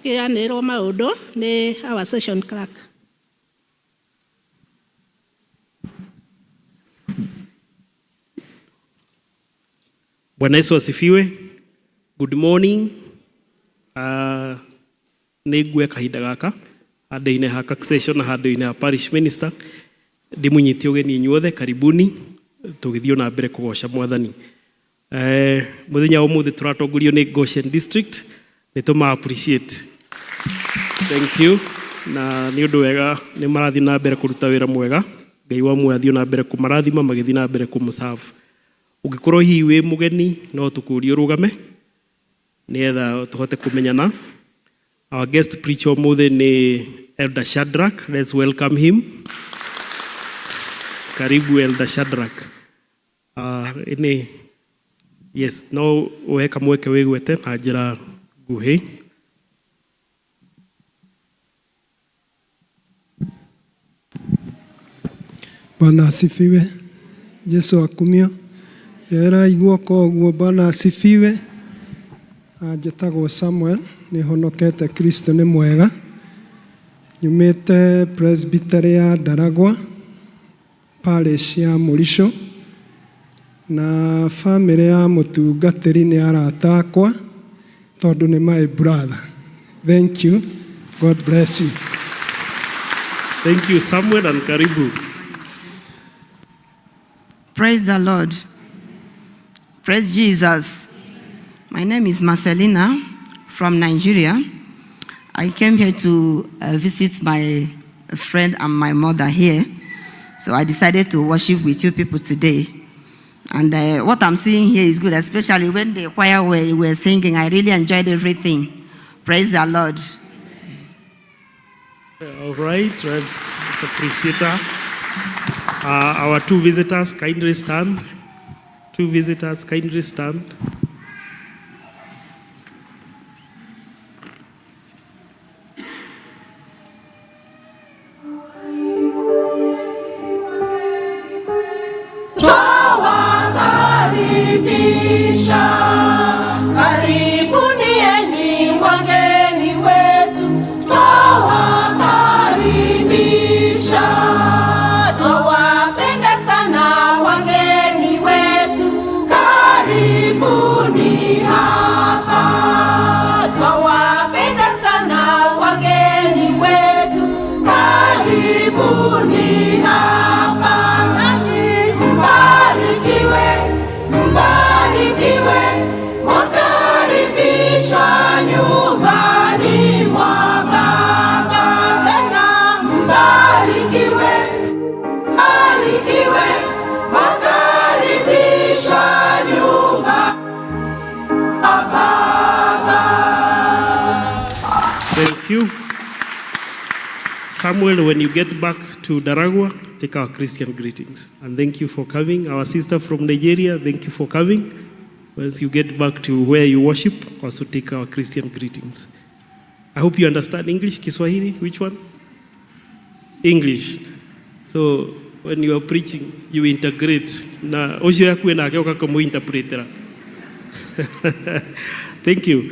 Gũkĩanĩrĩrwo maũndũ nĩ our session clerk. Bwana Yesu asifiwe. Good morning. Nĩ nguoya kahinda gaka handũ-inĩ ha session na handũ-inĩ ha parish minister ndĩmũnyite ũgeni inyuothe, karibuni tũgĩthiĩ na mbere kũgoca Mwathani. Mũthenya wa ũmũthĩ tũratongorio nĩ Goshen District, nĩ tũma appreciate. Thank you. Na nĩ ũndũ wega nĩ marathiĩ na mbere kũruta wĩra mwega. Ngai wa muoyo athiĩ na mbere kũmarathima magĩthiĩ na mbere kũmũserve. Ũngĩkorwo hihi wĩ mũgeni no tũkũrie ũrũgame nĩgetha tũhote kũmenyana. Our guest preacher ũmũthĩ nĩ Elder Shadrach. Let's welcome him. Karibu, Elder Shadrach. Ini yes, no ũhe kamweke wĩgwete na njĩra nguhĩ. Bwana asifiwe. Jesu akumio. Njoerai guoko ũguo. Bwana asifiwe. Njĩtagwo Samuel, nĩ honokete, Kristo nĩ mwega. Nyumĩte Presbytery ya Ndaragwa, parish ya Mũrico, na famĩlĩ ya mũtungatĩri nĩ arata akwa tondũ nĩ my brother. Thank you. God bless you. Thank you, Samuel, and karibu. Praise the Lord. Praise Jesus. My name is Marcelina from Nigeria. I came here to visit my friend and my mother here. So I decided to worship with you people today. And what I'm seeing here is good, especially when the choir were singing. I really enjoyed everything. Praise the Lord. All right, let's appreciate her. Our two visitors, kindly stand. Two visitors, kindly stand. Twawakaribisha, karibuni enyi wageni wetu, twawakaribisha, twawapenda sana wageni wetu, karibuni hapa, twawapenda sana wageni wetu, karibuni hapa, nanyi mbarikiwe, mbarikiwe, mwakaribishwa nyumbani mwa Baba. Tena mbarikiwe, mbarikiwe, mwakaribishwa nyumba Baba. Thank you. Samuel, when you get back to Ndaragwa, take our Christian greetings. And thank you for coming. Our sister from Nigeria, thank you for coming. Once you get back to where you worship, also take our Christian greetings. I hope you understand English, Kiswahili, which one? English. So when you are preaching, you integrate. Na ũcio yakuĩ nake ũgakũmũ-interpretera. Thank you.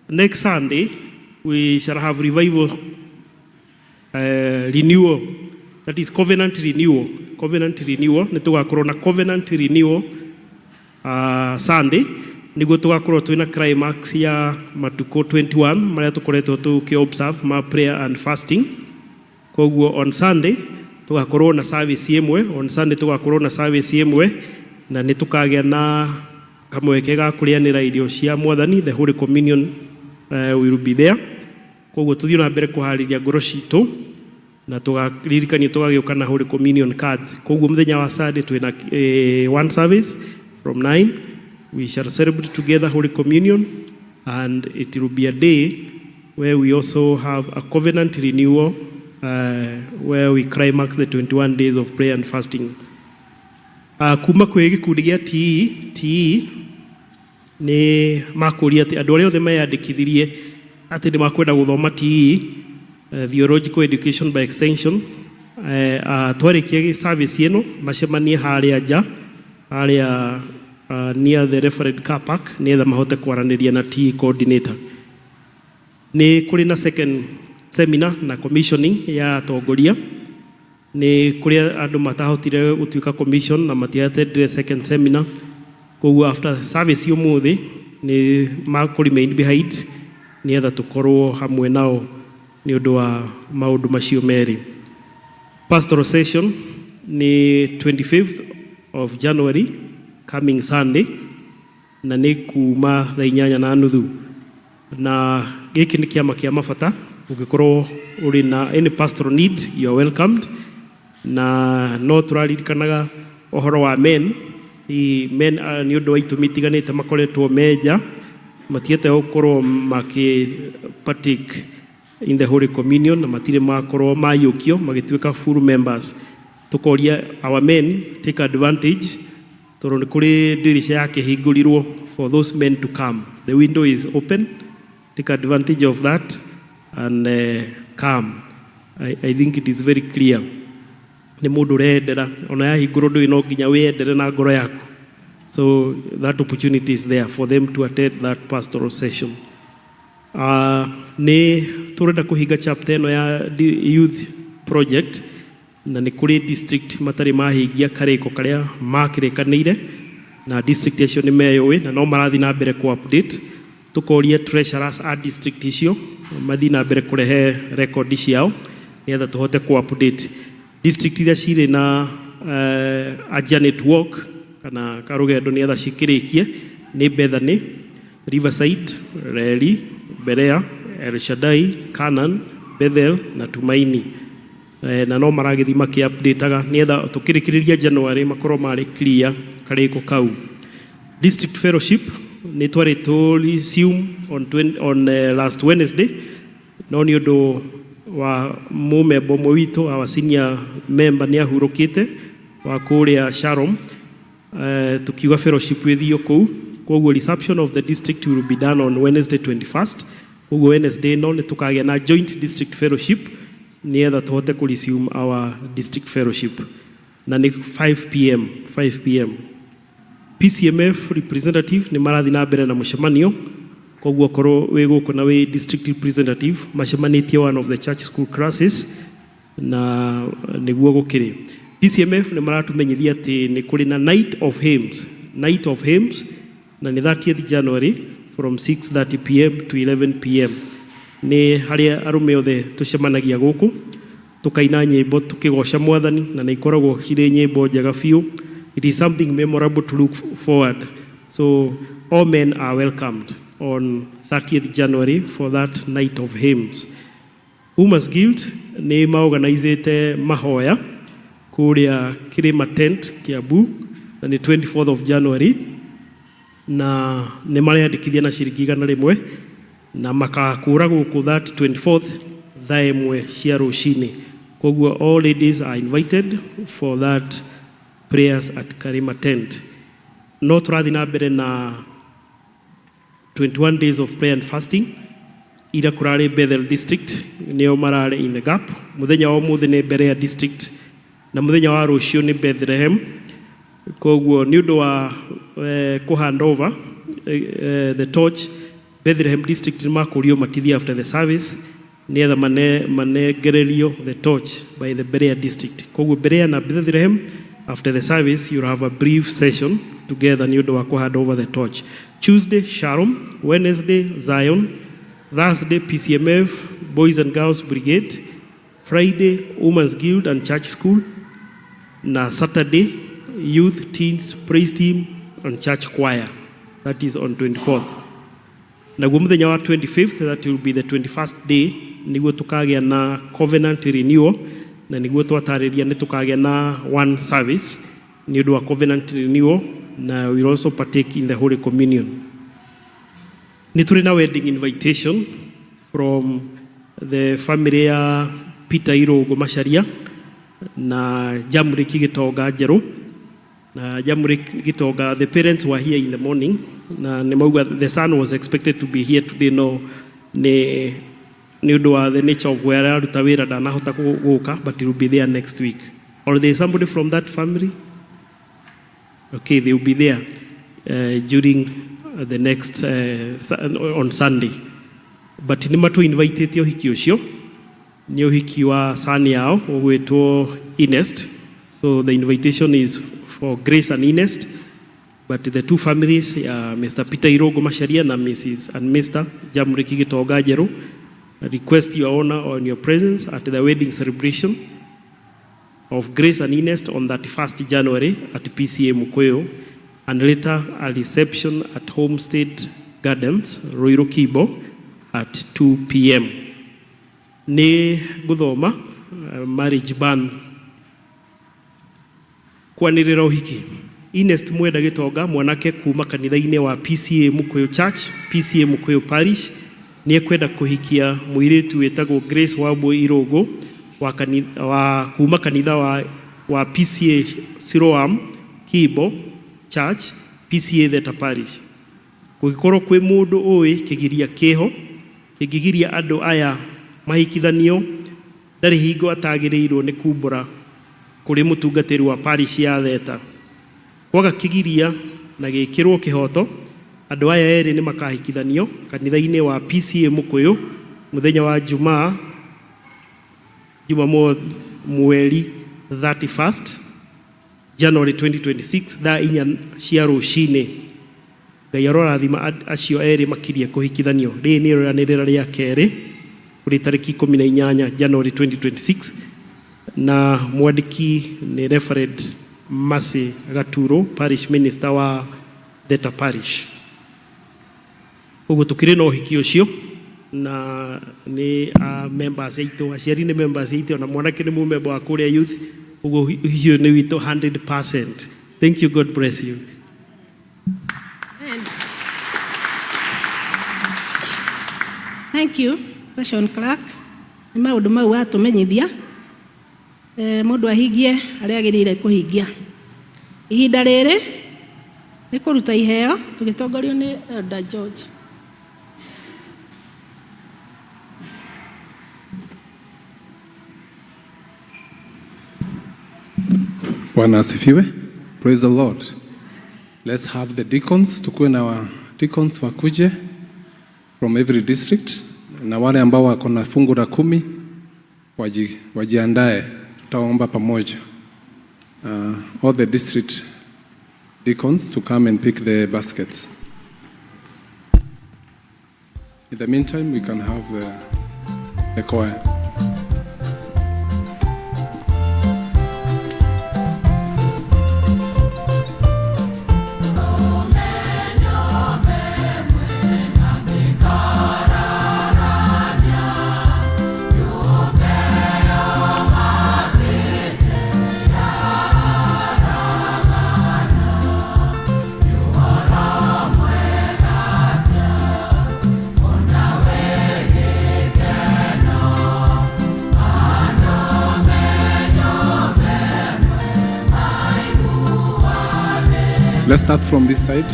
Next Sunday, we shall have revival, renewal. That is covenant renewal. Covenant renewal. Nĩ tũgakorwo na covenant renewal Sunday. Nĩguo tũgakorwo twĩna climax ya matukũ 21 marĩa tũkoretwo tũkĩ observe ma prayer and fasting. Koguo on Sunday tũgakorwo na service ĩmwe, on Sunday tũgakorwo na service ĩmwe na nĩ tũkagĩa na kamweke ga kũrĩanĩra irio cia Mwathani, the Holy Communion will be there. Koguo tũthiĩ na mbere kũharĩria ngoro citũ na tũgaririkania tũgagĩũka na Holy Communion cards. Koguo mũthenya wa Sunday twĩna one service from 9. We shall celebrate together Holy Communion, and it will be a day where we also have a covenant renewal where we climax the 21 days of prayer and fasting. Kuma kwĩ gĩkundi gĩa TE, TE nĩ makũria atĩ andũ arĩa othe meyandĩkithirie atĩ nĩ makwenda gũthoma TE, Theological Education by Extension, twarĩkia service ĩno macemanie harĩa nja harĩa Near the Referred car park nĩgetha mahote kwaranĩria na TE coordinator. Nĩ kũrĩ na second seminar na commissioning ya atongoria. Nĩ kũrĩ andũ matahotire gũtuĩka commission na matiatendire second seminar, koguo after service ũmũthĩ nĩ makũ remain behind nĩgetha tũkorwo hamwe nao nĩ ũndũ wa maũndũ macio merĩ. Pastoral session nĩ 25th of January, coming Sunday, na nĩ kuma thaa 8:30, na gĩkĩ nĩ kĩama kĩa mabata. Ũngĩkorwo ũrĩ na any pastoral need, you are welcomed. Na no tũraririkanaga ũhoro wa men. Hihi men, nĩ ũndũ wa itũmi itiganĩte makoretwo menja matiete gũkorwo makĩ partake in the Holy Communion na matirĩ makorwo mayũkio magĩtuĩka full members. Tũkoria our men take advantage tondũ nĩ kũrĩ ndirica yakĩhingũrirwo for those men to come. The window is open. Take advantage of that and come. I think it is very clear nĩ mũndũ ũreyendera. Ona yahingũrwo ndũĩ no nginya wĩyendere na ngoro yaku. So that opportunity is there for them to attend that pastoral session. Nĩ tũrenda kũhinga chapter ĩno ya youth project, na nĩ kũrĩ district matarĩ mahingia karĩko karĩa makĩrĩkanĩire na district acio nĩ meyũĩ na no marathiĩ na mbere ku update. Tũkoria treasurers a district icio mathiĩ na mbere kũrehe record ciao nĩgetha tũhote ku update district iria cirĩ na a journey to walk kana karũgendo nĩgetha cikĩrĩkie nĩ Bethany, Riverside, Reri, Berea, El Shaddai, Canaan, Bethel na Tumaini. Na no maragĩthiĩ makĩ-updateaga nĩgetha tũkĩrĩkĩrĩria January makorwo marĩ clear karĩko kau. District fellowship nĩ twarĩ tũ resume on last Wednesday, no nĩ ũndũ wa mũmemba ũmwe witũ, our senior member, nĩ ahurũkĩte wa kũrĩa Shalom, tukiuga fellowship ĩthio kũu. Koguo reception of the district will be done on Wednesday 21st. Koguo Wednesday no nĩ tũkagĩa na joint district fellowship nĩgetha tũhote kũ resume our district fellowship, na nĩ 5 p.m., 5 p.m. PCMF representative nĩ marathiĩ na mbere na mũcemanio, koguo korwo wĩ gũkũ na wĩ district representative, macemanĩtie one of the church school classes na nĩguo gũkĩrĩ. PCMF nĩ maratumenyithia atĩ nĩ kũrĩ na night of hymns, night of hymns, na nĩ 30th January from 6:30 p.m. to 11 p.m. Nĩ harĩa arũme othe tũcemanagia gũkũ tũkaina nyĩmbo tũkĩgoca Mwathani, na nĩ ikoragwo cirĩ nyĩmbo njega biũ. It is something memorable to look forward. So all men are welcomed on 30th January for that night of hymns. Women's Guild nĩ maorganizĩte mahoya kũrĩa Kirima Tent, Kiambu, na nĩ 24th of January, na nĩ mareyandĩkithia na ciringi 100 na makakũra gũkũ that 24th thaa 1 cia rũcinĩ. Koguo all ladies are invited for that prayers at Karima Tent. No tũrathiĩ na mbere na 21 days of prayer and fasting. Ira kũrarĩ Bethel district, nĩo mararĩ in the gap. Mũthenya wa ũmũthĩ nĩ Berea district na mũthenya wa rũciũ nĩ Bethlehem. Koguo nĩ ũndũ wa kũ hand over the torch, Bethlehem district nĩ makũrio matithie after the service nĩgetha manengererio the torch by the Berea district. Koguo Berea na Bethlehem, after the service you'll have a brief session together nĩ ũndũ wa kũ hand over the torch. Tuesday Shalom, Wednesday Zion, Thursday PCMF Boys and Girls Brigade, Friday Women's Guild and Church School, na Saturday Youth, Teens, Praise Team and Church Choir. That is on 24th. Naguo mũthenya wa 25th, that will be the 21st day, nĩguo tũkagĩa na covenant renewal, na nĩguo twatarĩria nĩ tũkagĩa na one service nĩ ũndũ wa covenant renewal, na we will also partake in the Holy Communion. Nĩ tũrĩ na wedding invitation from the family ya Peter Irũngũ Macharia na Jamriki Gitonga Njerũ. Na Jamriki Gitonga, the parents were here in the morning na nĩ mauga the son was expected to be here today, no nĩ ũndũ wa the nature of where araruta wĩra ndanahota gũka, but he will be there next week. Or there is somebody from that family? Okay, they will be there. during the next on Sunday, but nĩ matũ invitĩte ũhiki ũcio. Nĩ ũhiki wa son yao ũgwĩtwo Ernest. So the invitation is for Grace and Ernest, but the two families, Mr. Peter Irogo Macharia na Mrs. and Mr. Jamriki Gitonga Njeru, request your honor on your presence at the wedding celebration of Grace and Ernest on 31st January at PCEA Mukuyu, and later a reception at Homestead Gardens, Ruiru Kibo, at 2 p.m. Nĩ ngũthoma marriage ban. Kwanĩrĩra ũhiki: Ernest Mwenda Gĩtonga, mwanake kuma kanitha-inĩ wa PCEA Mukuyu Church, PCEA Mukuyu Parish, nĩ ekwenda kũhikia mũirĩtu wĩtagwo Grace Wambui Irũngũ wa kuma kanitha wa PCEA Siloam Kibo Church, PCEA Theta Parish. Gũgĩkorwo kwĩ mũndũ ũĩ kĩgiria kĩho kĩngĩgiria andũ aya mahikithanio, ndarĩ hingo atagĩrĩirwo nĩ kumbũra kũrĩ mũtungatĩri wa parish ya Theta. Kwaga kĩgiria na gĩkĩrwo kĩhoto, andũ aya erĩ nĩ makahikithanio kanitha-inĩ wa PCEA Mukuyu mũthenya wa Jumaa, Jumamothi, mweri 31st January 2026, thaa 4 cia rũcinĩ. Ngai arorathima acio erĩ makirie kũhikithanio. Rĩrĩ nĩ rĩanĩrĩra rĩa kerĩ kũrĩ tarĩki 18 January 2026, na mwandĩki nĩ Reverend Mercy Gaturo, parish minister wa Theta Parish. Ũguo tũkĩrĩ na ũhiki ũcio na nĩ members aitũ, aciari nĩ members aitũ, na mwanake nĩ mũmemba wa kũrĩa youth. Ũguo ũhiki ũyũ nĩ witũ 100%. Thank you. God bless you. Amen. Thank you, session clerk. Nĩ maũndũ mau watũmenyithia. Mũndũ ahingie harĩa agĩrĩire kũhingia. Ihinda rĩrĩ nĩ kũruta iheo tũgĩtongorio nĩ Elder George. Bwana asifiwe. Praise the Lord. Let's have the deacons, tukuwe na wa deacons wakuje from every district, na wale ambao wako na fungu la 10 wajiandae, tutaomba pamoja. All the district deacons to come and pick the baskets. In the meantime, we can have the choir. Let's start from this side.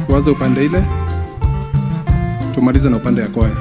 Tuanze upande ile, tumalize na upande ya kwaya.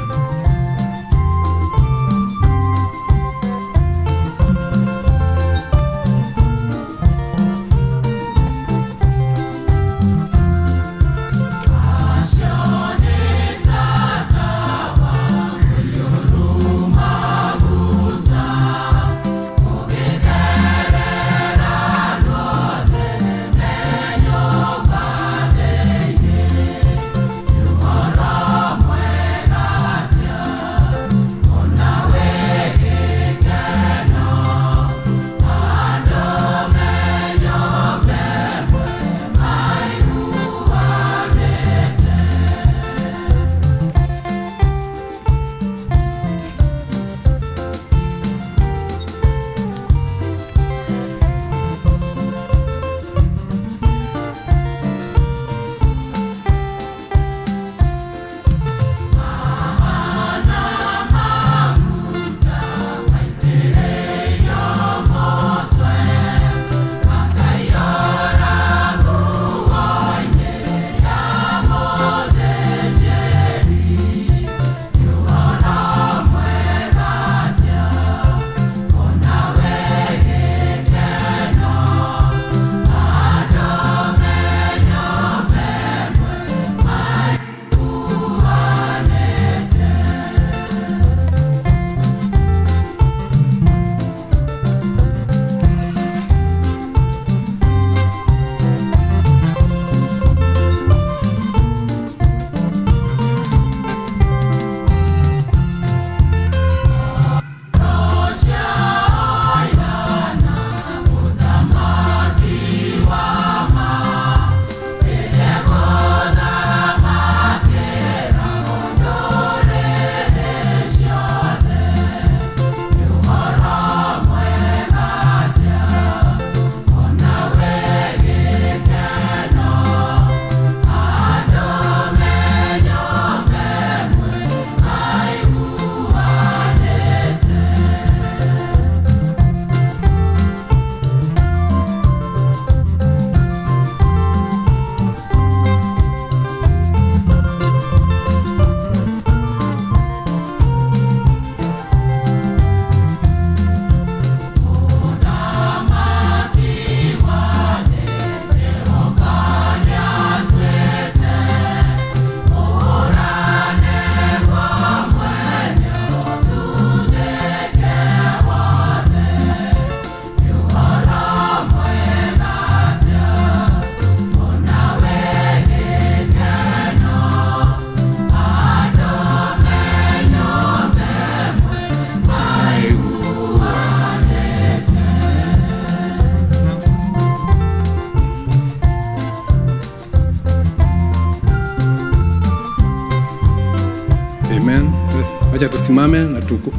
Wacha tusimame na tuku,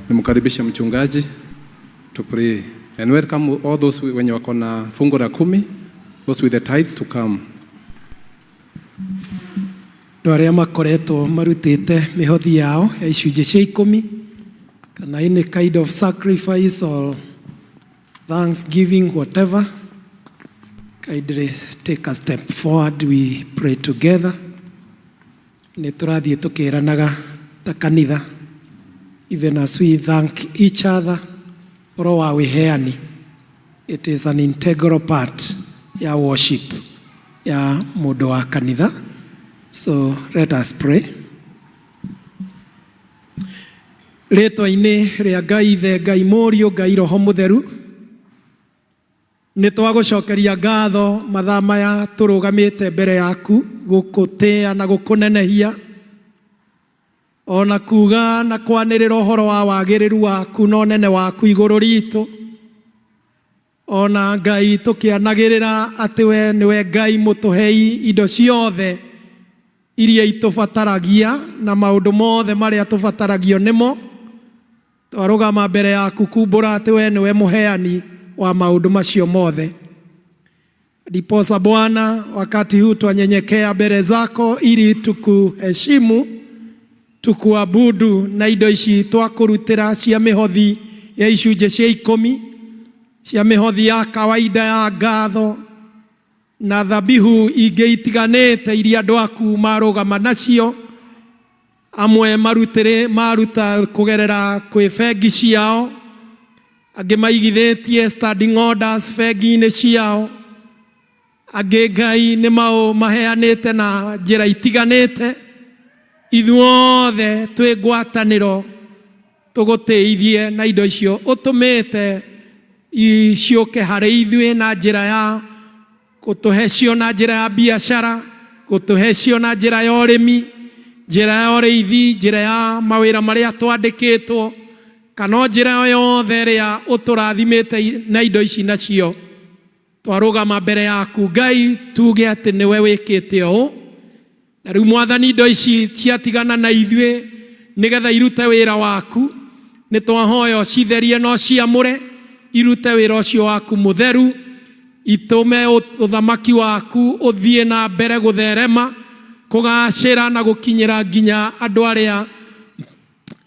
nimkaribishe mchungaji to pray and welcome all those wenye wako na fungu la kumi, those with the tithes to come. Andũ arĩa makoretwo marutĩte mĩhothi yao ya icunjĩ cia ikũmi kana any kind of sacrifice or thanksgiving, whatever, kindly take a step forward. We pray together. Nĩ tũrathiĩ tũkĩranaga ta kanitha, even as we thank each other ũhoro wa wĩheani. It is an integral part ya worship ya mũndũ wa kanitha. So let us pray. Rĩtwa-inĩ rĩa Ngai Ithe, Ngai Mũriũ, Ngai Roho Mũtheru, nĩ twagũcokeria ngatho mathaa maya tũrũgamĩte mbere yaku gũkũtĩa na gũkũnenehia, ona kuga na kwanĩrĩra ũhoro wa wagĩrĩru waku na ũnene waku igũrũ ritũ. Ona Ngai tũkĩanagĩrĩra atĩ we nĩwe Ngai mũtũhei indo ciothe iria itũbataragia na maũndũ mothe marĩa tũbataragio nĩmo. Twarũgama mbere yaku kumbũra atĩ we nĩwe mũheani wa maũndũ macio mothe. Ndiposa Bwana, wakati huu twanyenyekea mbele zako ili tukuheshimu, tukuabudu na indo ici twakũrutĩra cia mĩhothi ya icunjĩ cia ikũmi, cia mĩhothi ya kawaida ya ngatho na thabihu ingĩ itiganĩte iria andũ aku marũgama nacio. Amwe marutĩre maruta kũgerera kwĩ bengi ciao, angĩ maigithĩtie standing orders bengi-inĩ ciao, angĩ Ngai nĩ mau maheanĩte na njĩra itiganĩte. Ithuothe twĩ ngwatanĩro tũgũtĩithie na indo icio ũtũmĩte ciũke harĩ ithuĩ na njĩra ya gũtũhe cio na njĩra ya biacara, gũtũhe cio na njĩra ya ũrĩmi, njĩra ya ũrĩithi, njĩra ya mawĩra marĩa twandĩkĩtwo, kana o njĩra o yothe ĩrĩa ũtũrathimĩte na indo ici nacio. Twarũgama mbere yaku Ngai tuge atĩ nĩwe wĩkĩte ũũ. Na rĩu Mwathani, indo ici ciatigana na ithuĩ nĩgetha irute wĩra waku, nĩ twahoya ũcitherie na ũciamũre irute wĩra ũcio waku mũtheru, itũme ũthamaki waku ũthiĩ na mbere gũtherema, kũgacĩra na gũkinyĩra nginya andũ arĩa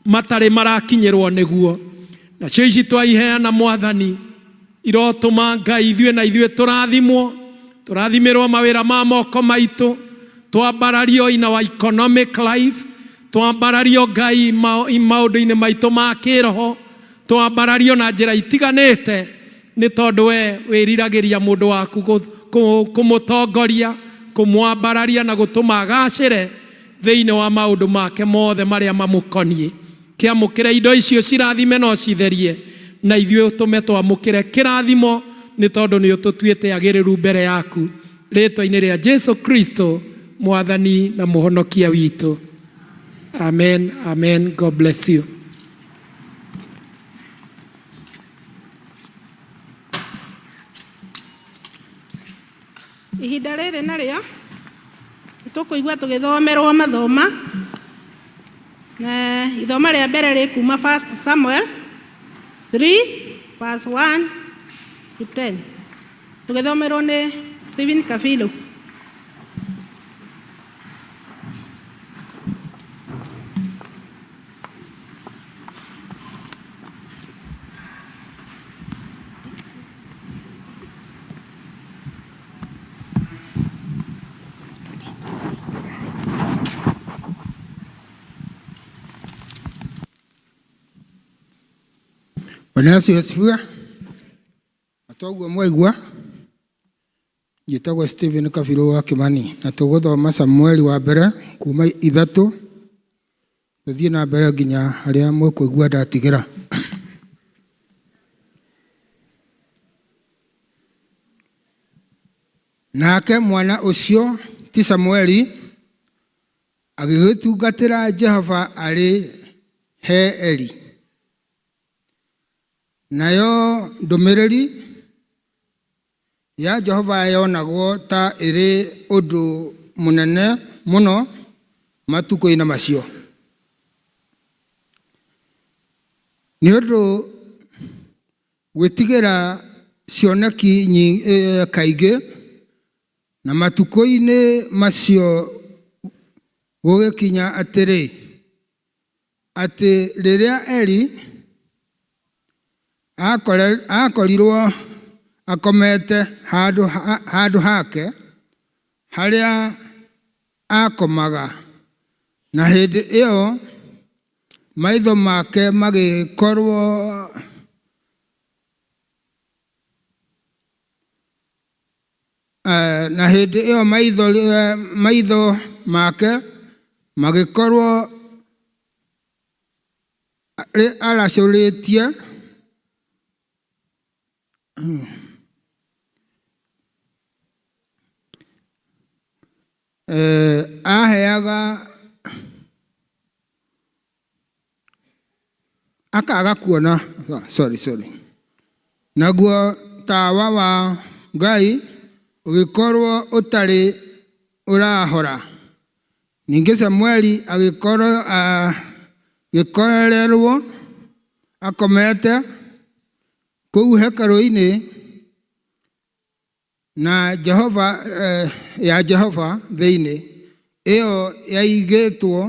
matarĩ marakinyĩrwo nĩguo. Nacio ici twaiheana Mwathani, irotũma Ngai ithuĩ na ithuĩ tũrathimwo, tũrathimĩrwo mawĩra ma moko maitũ, twambarario in our economic life, twambarario Ngai maũndũ-inĩ maitũ ma kĩroho, twambarario na njĩra itiganĩte, nĩ tondũ we wĩriragĩria mũndũ waku kũmũtongoria, kũmwambararia na gũtũma agacĩre thĩinĩ wa maũndũ make mothe marĩa mamũkoniĩ. Kĩamũkĩre indo icio cirathime na ũcitherie, na ithuĩ ũtũme twamũkĩre kĩrathimo, nĩ tondũ nĩ ũtũtuĩte agĩrĩru mbere yaku. Rĩtwa-inĩ rĩa Jesu Kristo Mwathani na Mũhonokia witũ. Amen, amen. God bless you. Ihinda rĩrĩ narĩo tũkũigua tũgĩthomerwo mathoma, na ithoma rĩa mbere rĩ kuma 1 Samuel 3 verse 1 to 10, tũgĩthomerwo nĩ Stephen Kabilu. Bwana Yesu asifiwe. Toguo mwaigua, njĩtagwo Stephen Kabiru wa Kimani, na tũgũthoma Samueli wa mbere kuma 3 tũthiĩ na mbere nginya harĩa mũkũigua ndatigĩra. Nake mwana ũcio ti Samueli agĩgĩtungatĩra Jehova arĩ he Eli. Nayo ndũmĩrĩri ya Jehova yonagwo ta ĩrĩ ũndũ mũnene mũno matukũ-inĩ macio. Nĩ ũndũ gwĩtigĩra cioneki kaingĩ, na matukũ-inĩ macio gũgĩkinya atĩrĩ, atĩ rĩrĩa Eli akorirwo akomete handũ hake harĩa aakomaga, na hĩndĩ ĩyo maitho make magĩkorwo na hĩndĩ ĩyo maitho make magĩkorwo aracũrĩtie. Aheaga akaga kuona, sorry, sorry. Naguo tawa wa Ngai ũgĩkorwo ũtarĩ ũrahora. Ningĩ Samueli agĩkorererwo akomete kũu hekarũ-inĩ na Jehova, ya Jehova thĩinĩ, ĩyo yaigĩtwo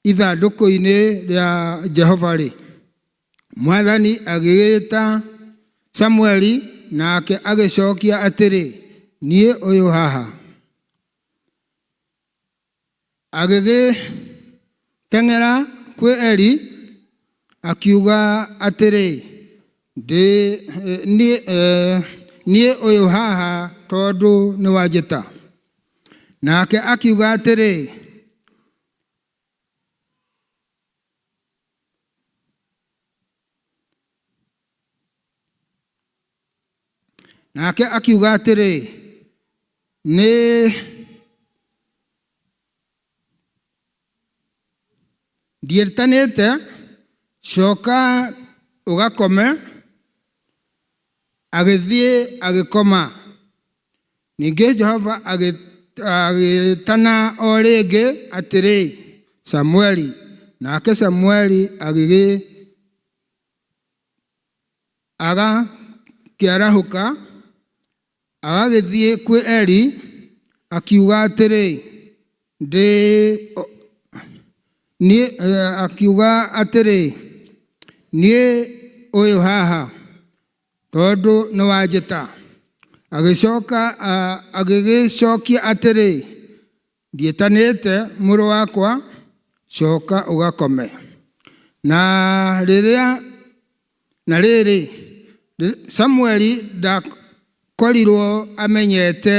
ithandũkũ-inĩ rĩa Jehova-rĩ, Mwathani agĩĩta Samueli, nake agĩcokia atĩrĩ, niĩ ũyũ haha. Agĩgĩteng'era kwĩ Eli, akiuga atĩrĩ, niĩ ũyũ haha tondũ nĩwanjĩta. Nake akiuga atĩrĩ, Nake akiuga atĩrĩ, nĩ ndiĩtanĩte, coka ũgakome. Agĩthiĩ agĩkoma. Ningĩ Jehova agĩtana o rĩngĩ atĩrĩ, Samueli. Nake Samueli agakĩarahũka, agagĩthiĩ kwĩ Eli, akiuga atĩrĩ, akiuga atĩrĩ, niĩ ũyũ haha, tondũ nĩwanjĩta. Agĩcoka agĩgĩcokia atĩrĩ, ndiĩtanĩte mũrũ wakwa, coka ũgakome. Na rĩrĩ, Samueli ndakorirwo amenyete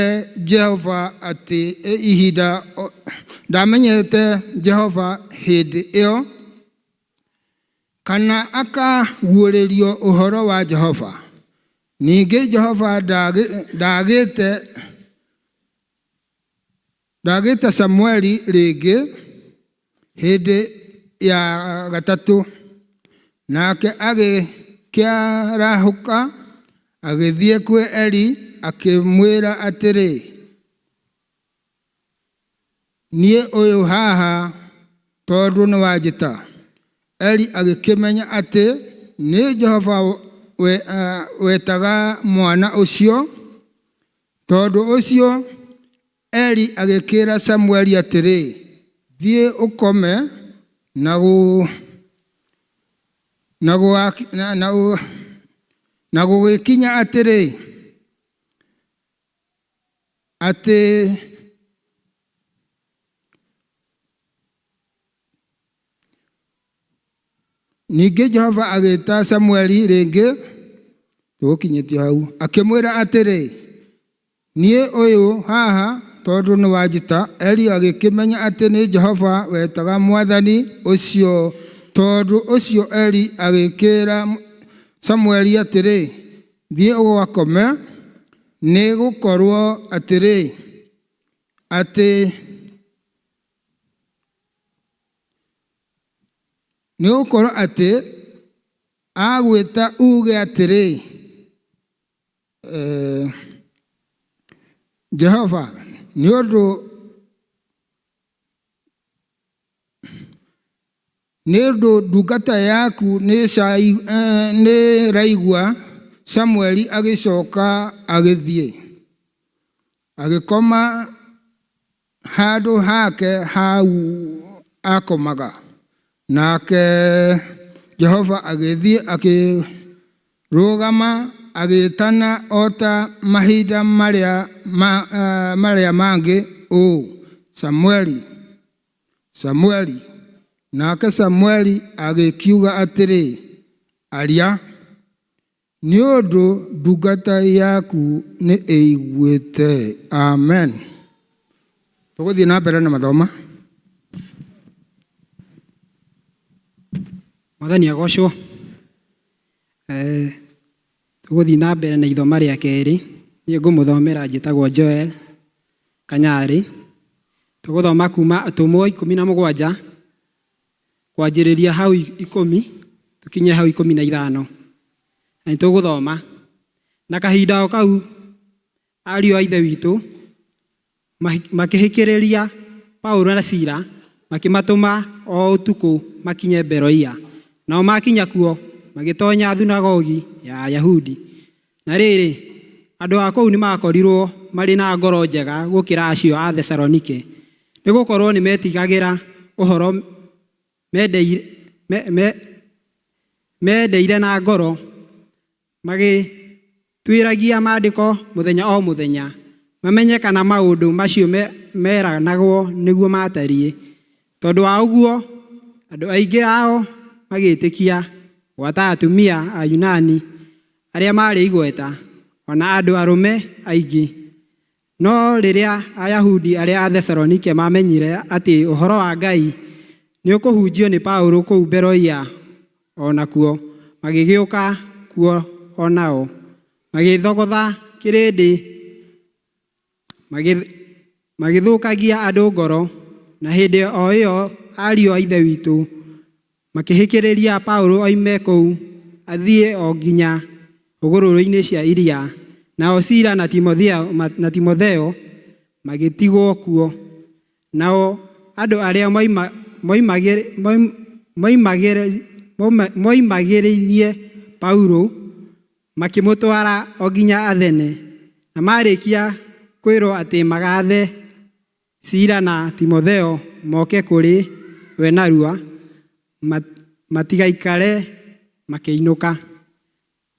Jehova atĩ ihinda ndamenyete Jehova hĩndĩ ĩyo, kana akaguũrĩrio ũhoro wa Jehova. Ningĩ Jehova ndagĩte Samueli rĩngĩ hĩndĩ ya gatatũ, nake agĩkĩarahũka agĩthiĩ kwĩ Eli akĩmwĩra atĩrĩ, niĩ ũyũ haha tondũ nĩwanjĩta. Eli agĩkĩmenya atĩ nĩ Jehova wetaga mwana ũcio. Tondũ ũcio Eli agĩkĩra Samueli atĩrĩ, thiĩ ũkome, na gũgĩkinya atĩrĩ, atĩ ningĩ Jehova agĩta Samueli rĩngĩ, tũgũkinyĩtie hau, akĩmwĩra atĩrĩ, niĩ ũyũ haha tondũ nĩwanjĩta. Eli agĩkĩmenya atĩ nĩ Jehova wetaga mwathani ũcio. Tondũ ũcio Eli agĩkĩra Samueli atĩrĩ, thiĩ ũgakome, nĩ gũkorwo atĩrĩ, atĩ nĩ gũkorwo atĩ agwĩta uge atĩrĩ, Jehova, nĩ ũndũ Nĩ ũndũ ndungata yaku nĩĩraigua. Samueli agĩcoka agĩthiĩ, agĩkoma handũ hake hau akomaga. Nake Jehova agĩthiĩ akĩrũgama agĩĩtana o ta mahinda marĩa mangĩ ũũ, Samueli, Samueli. Nake Samueli agĩkiuga atĩrĩ, Aria, nĩ ũndũ ndungata yaku nĩ ĩiguĩte. Amen. Tũgũthiĩ na mbere na mathoma. Mwathani agocwo. Tũgũthiĩ na mbere na ithoma rĩa kerĩ. Niĩ ngũmũthomera njĩtagwo Joel Kanyarĩ. Tũgũthoma kuma Atũmwo 17 kwanjĩrĩria hau 10 tũkinye hau 15. Na nĩ tũgũthoma. Na kahinda o kau ariũ a Ithe witũ makĩhĩkĩrĩria Paulo na Sila, makĩmatũma o ũtukũ makinye Beroia. Nao makinya kuo, magĩtonya thunagogi ya Ayahudi. Na rĩrĩ, andũ a kũu nĩmakorirwo marĩ na ngoro njega gũkĩra acio a Thesalonike, nĩ gũkorwo nĩmetigagĩra ũhoro meendeire na ngoro, magĩtuĩragia maandĩko mũthenya o mũthenya, mamenye kana maũndũ macio meeranagwo nĩguo maatariĩ. Tondũ wa ũguo, andũ aingĩ ao magĩĩtĩkia, gwata atumia Ayunani arĩa maarĩ igweta, o na andũ arũme aingĩ. No rĩrĩa Ayahudi arĩa a Thesalonike maamenyire atĩ ũhoro wa Ngai nĩũkũhunjio nĩ Paũlũ kũu Beroia o nakuo, magĩgĩũka kuo o nao, magĩthogotha kĩrĩndĩ, magĩthũkagia andũ ngoro. Na hĩndĩ o ĩyo ariũ a Ithe witũ makĩhĩkĩrĩria Paũlũ oime kũu athiĩ o nginya hũgũrũrũ-inĩ cia iria, nao Sila na Timotheo magĩtigwo kuo. Nao andũ arĩa moimagĩrĩirie Paũlũ makĩmũtwara o nginya Athene, na maarĩkia kwĩrwo atĩ magaathe Sila na Timotheo moke kũrĩ we narua, matigaikare, makĩinũka.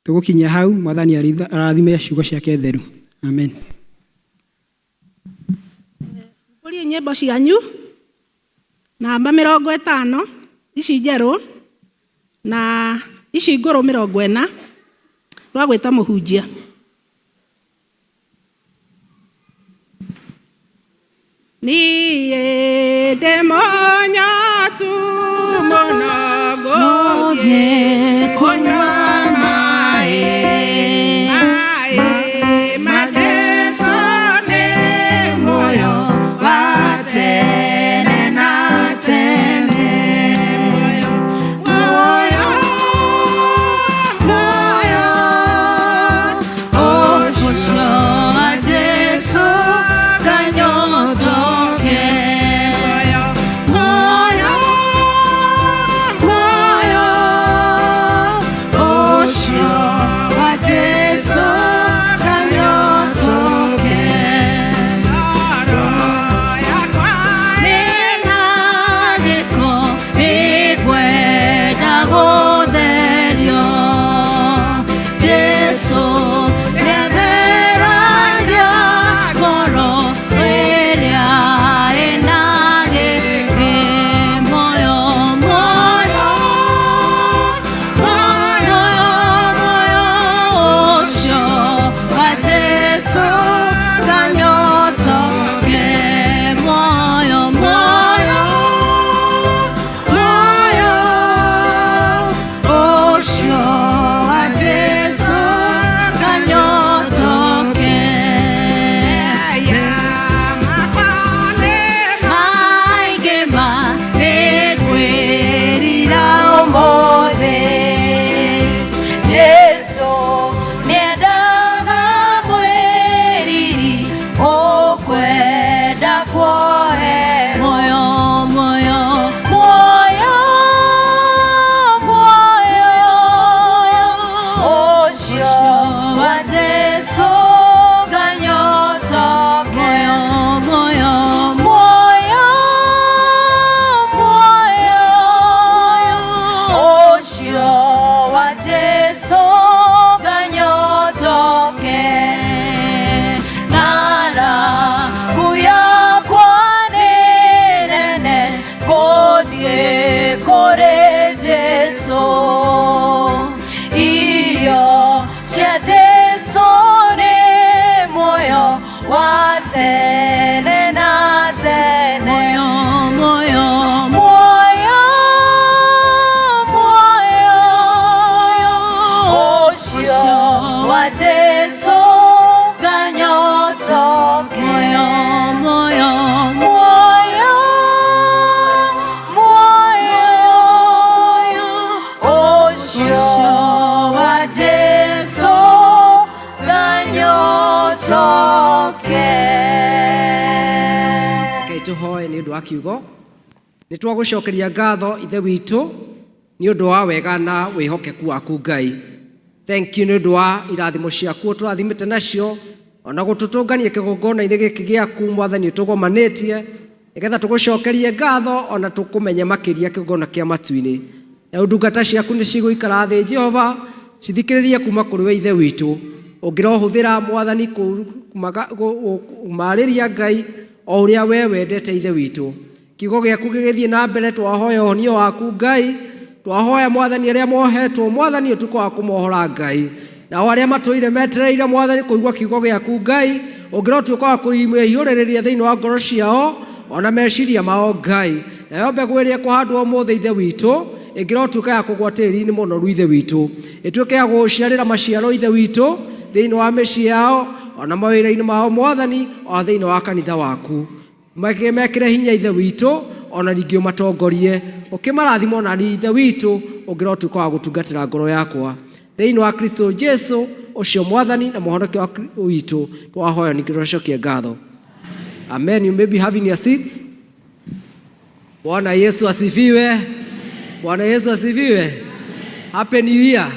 Tũgũkinyia hau. Mwathani arathime ciugo ciake theru. Amen. Kũrie nyĩmbo cianyu namba 50 ici njerũ na ici ngũrũ 40 rwagwĩta mũhunjia. Niĩ ndĩ mũnyotu mũno ngũthiĩ kũnyua maĩ, maĩ ma Jesũ nĩ muoyo wa tene na tene. Muoyo, muoyo, muoyo ũcio wa Jesũ kanyotoke. Muoyo, muoyo, Tũhoe nĩ ũndũ wa kiugo. Nĩ twagũcokeria ngatho Ithe witũ nĩ ũndũ wa wega na wĩhokeku waku Ngai. Thank you nĩ ũndũ wa irathimo ciaku ũtũrathimĩte nacio ona gũtũtũngania kĩgongona-inĩ gĩkĩ gĩaku Mwathani ũtũgomanĩtie nĩgetha tũgũcokerie ngatho ona tũkũmenye makĩria kĩgongona kĩa matu-inĩ. Na ndungata ciaku nĩ cigũikara thĩ Jehova cithikĩrĩrie kuma kũrĩ we Ithe witũ. Ũngĩrohũthĩra Mwathani kũmarĩria Ngai o ũrĩa we wendete Ithe witũ. Kiugo gĩaku gĩgĩthiĩ na mbere twahoya ũhonio waku Ngai, twahoya Mwathani arĩa mohetwo Mwathani ũtukũ wa kũmohora Ngai, nao arĩa matũire metereire Mwathani kũigua kiugo gĩaku Ngai, ũngĩrotuĩka wa kũhiũrĩrĩria thĩinĩ wa ngoro ciao ona meciria mao Ngai. Nayo mbegũ ĩrĩa ĩkũhandwo ũmũthĩ Ithe witũ ĩngĩrotuĩka ya kũgwa tĩri-inĩ mũnoru Ithe witũ, ĩtuĩke ya gũciarĩra maciaro Ithe witũ thĩinĩ wa mĩciĩ yao ona mawĩra-inĩ mao Mwathani, ona thĩinĩ wa kanitha waku. Mekĩre hinya Ithe witũ ona ningĩ ũmatongorie ũkĩmarathima ona ni Ithe witũ ũngĩrotuĩka wa gũtungatĩra ngoro yakwa thĩinĩ wa Kristo Jesu ũcio Mwathani na Mũhonokia witũ twahoya ningĩ tũcokie ngatho. Amen. You may be having your seats. Bwana Yesu asifiwe. Bwana Yesu asifiwe. Happy New Year.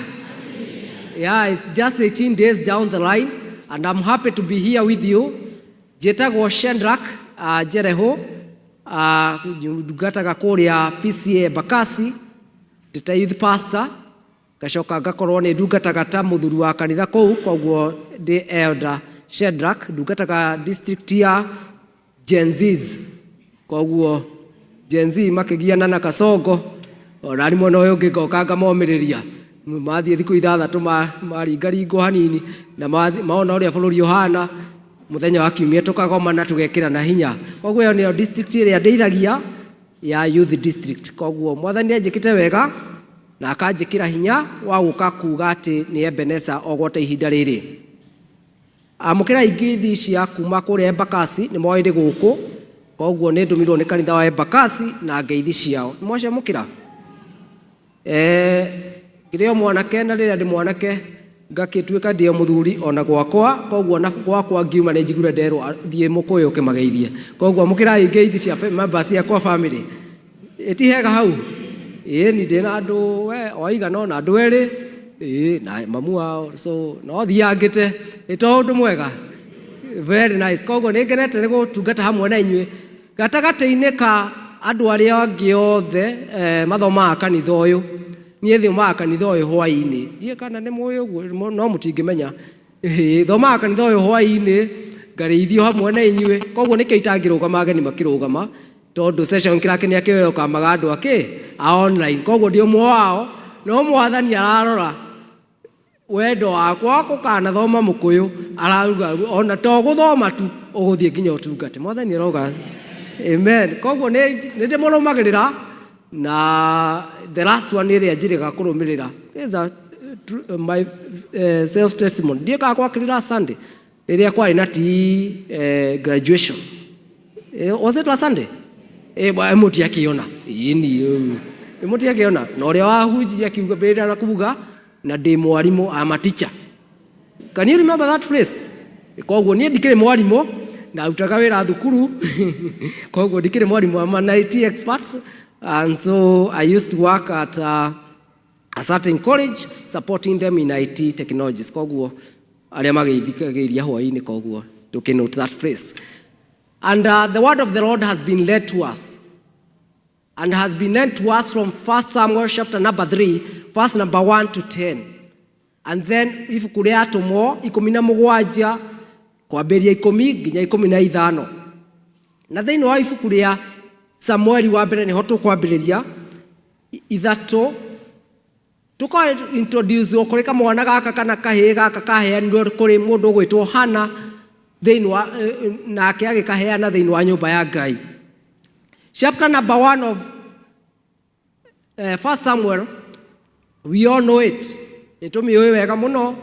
Yeah, it's just 18 days down the line and I'm happy to be here with you. Njĩtagwo Shendrak Njerehu, ndungataga kũrĩa PCA Embakasi, ndĩ ta youth pastor, ngacoka ngakorwo nĩ ndungataga ta mũthuri wa kanitha kũu, koguo ndĩ elder Shendrak, ndungataga district ya Gen Zs. Koguo Gen Z makĩgiana na Kasongo, ona ni mwena ũyũ ũngĩ ngoka ngamomĩrĩria. Mathiĩ thikũ ithathatũ maringaringwo hanini na maona ũrĩa bũrũri ũhana, mũthenya wa kiumia tũkagomana tũgekĩrana hinya. Koguo ĩyo nĩyo district ĩrĩa ndĩithagia ya youth district. Koguo Mwathani anjĩkĩte wega na akanjĩkĩra hinya wa gũka kuga atĩ nĩ Ebeneza o gwata ihinda rĩrĩ. Amũkĩra ngeithi cia kuma kũrĩa Embakasi, nĩ moĩ ndĩ gũkũ, koguo nĩ ndũmirwo nĩ kanitha wa Embakasi na ngeithi ciao. Nĩ mwaciamũkĩra? Ngĩrĩ o mwanake na rĩrĩa ndĩ mwanake ngakĩtuĩka ndĩ o mũthuri ona gwakwa, koguo na gwakwa ngiuma nĩ njiguire nderwo thiĩ mũkũyũ ũkĩmageithie. Koguo amũkĩrai ngeithi cia members ciakwa family. Ĩti hega hau? Ĩĩ ni ndĩna andũ we o aigana ũna, andũ erĩ, ĩĩ na mamu wao, so no thiangĩte, ĩ to ũndũ mwega? Very nice. Koguo nĩ ngenete nĩ gũtungata hamwe na inyuĩ gatagatĩ-inĩ ka andũ arĩa angĩ othe mathomaga kanitha ũyũ. Niĩ thomaga kanitha ũyũ hwaĩ-inĩ. Ndiũĩ kana nĩ mũĩ ũguo, no mũtingĩmenya. Ĩĩ, thomaga kanitha ũyũ hwaĩ-inĩ, ngarĩithio hamwe na inyuĩ. Koguo nĩkĩo itangĩrũgama ageni makĩrũgama, tondũ session clerk nĩ akĩwelcome andũ akĩ a online. Koguo ndĩ ũmwe wao, no Mwathani ararora wendo wakwa wa gũkanathoma mũkũyũ, arauga ona to gũthoma tu ũgũthiĩ nginya ũtungate. Mwathani arauga amen. Koguo nĩ ndĩmũrũmagĩrĩra na the last one ĩrĩa njĩrĩga kũrũmĩrĩra is a my self testimony. Ndiũĩ kana gwakĩrĩ last Sunday rĩrĩa kwarĩ na ti graduation. Was it last Sunday? Mũtiakĩona. Ĩni, mũtiakĩona. Na ũrĩa wahunjirie akiuga mbĩrĩra na kuga na ndĩ mwarimũ, I'm a teacher. Can you remember that phrase? Koguo niĩ ndikĩrĩ mwarimũ, ndarutaga wĩra thukuru. Koguo ndikĩrĩ mwarimũ, I'm an IT expert. And so I used to work at a certain college supporting them in IT technologies. Koguo arĩa magĩthikagĩrĩria hwaĩ-inĩ, koguo tũkĩnote that phrase. And the word of the Lord has been led to us and has been led to us from 1 Samuel chapter number 3, verse number 1 to 10. And then ibuku rĩa Atũmwo 17 kwambĩrĩria 10 nginya 15. Na thĩinĩ wa ibuku rĩa Samueli wa mbere nĩho tũkwambĩrĩria 3, tũka introduce kũrĩ kamwana gaka kana kahĩĩ gaka kaheanirwo kũrĩ mũndũ ũgwĩtwo Hana thĩinĩ wa nake agĩkaheana thĩinĩ wa nyũmba ya Ngai. Chapter number 1 of 1 Samuel, we all know it. Nĩ tũmĩũĩ wega mũno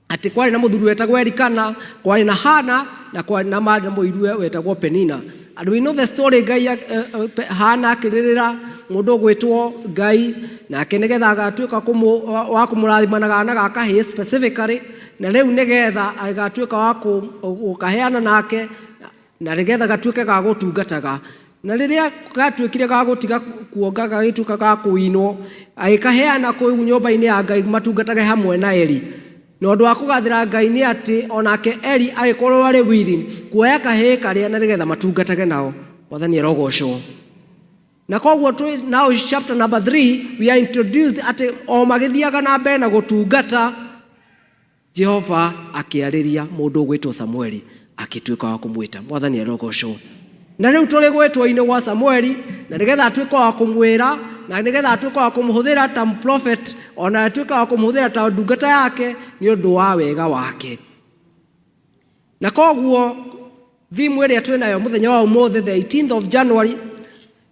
atĩ kwarĩ na mũthuri wetagwo Elikana, kwarĩ na Hana na kwarĩ na marĩ na mũirue wetagwo Penina. And we know the story. Ngai Hana akĩrĩrĩra mũndũ ũgwĩtwo Ngai, nake nĩgetha agatuĩka wa kũmũrathima na gana ga kahĩĩ specifically, na rĩu nĩgetha agatuĩka wa gũkaheana nake. Na nĩgetha gatuĩke ga gũtungataga. Na rĩrĩa gatuĩkire ga gũtiga kuonga gagĩtuĩka ga kũinwo, agĩkaheana kũu nyũmba-inĩ ya Ngai matungatage hamwe na Eli. Na ũndũ wa kũgathĩra Ngai nĩ atĩ onake Eli agĩkorwo arĩ willing kuoya kahĩĩ karĩa na nĩgetha matungatage nao. Mwathani arogocwo. Na koguo twĩ now chapter number 3 we are introduced atĩ o magĩthiaga na mbere na gũtungata Jehova akĩarĩria mũndũ ũgwĩtwo Samueli akĩtuĩka wa kũmwĩta. Mwathani arogocwo. Na rĩu tũrĩ gwĩtwo-inĩ gwa Samueli na nĩgetha atuĩke wa kũmwĩra na nĩgetha atuĩke wa kũmũhũthĩra ta prophet ona atuĩke wa kũmũhũthĩra ta ndungata yake nĩ ũndũ wa wega wake. Na koguo theme ĩrĩa twĩ nayo mũthenya wa ũmũthĩ the 18th of January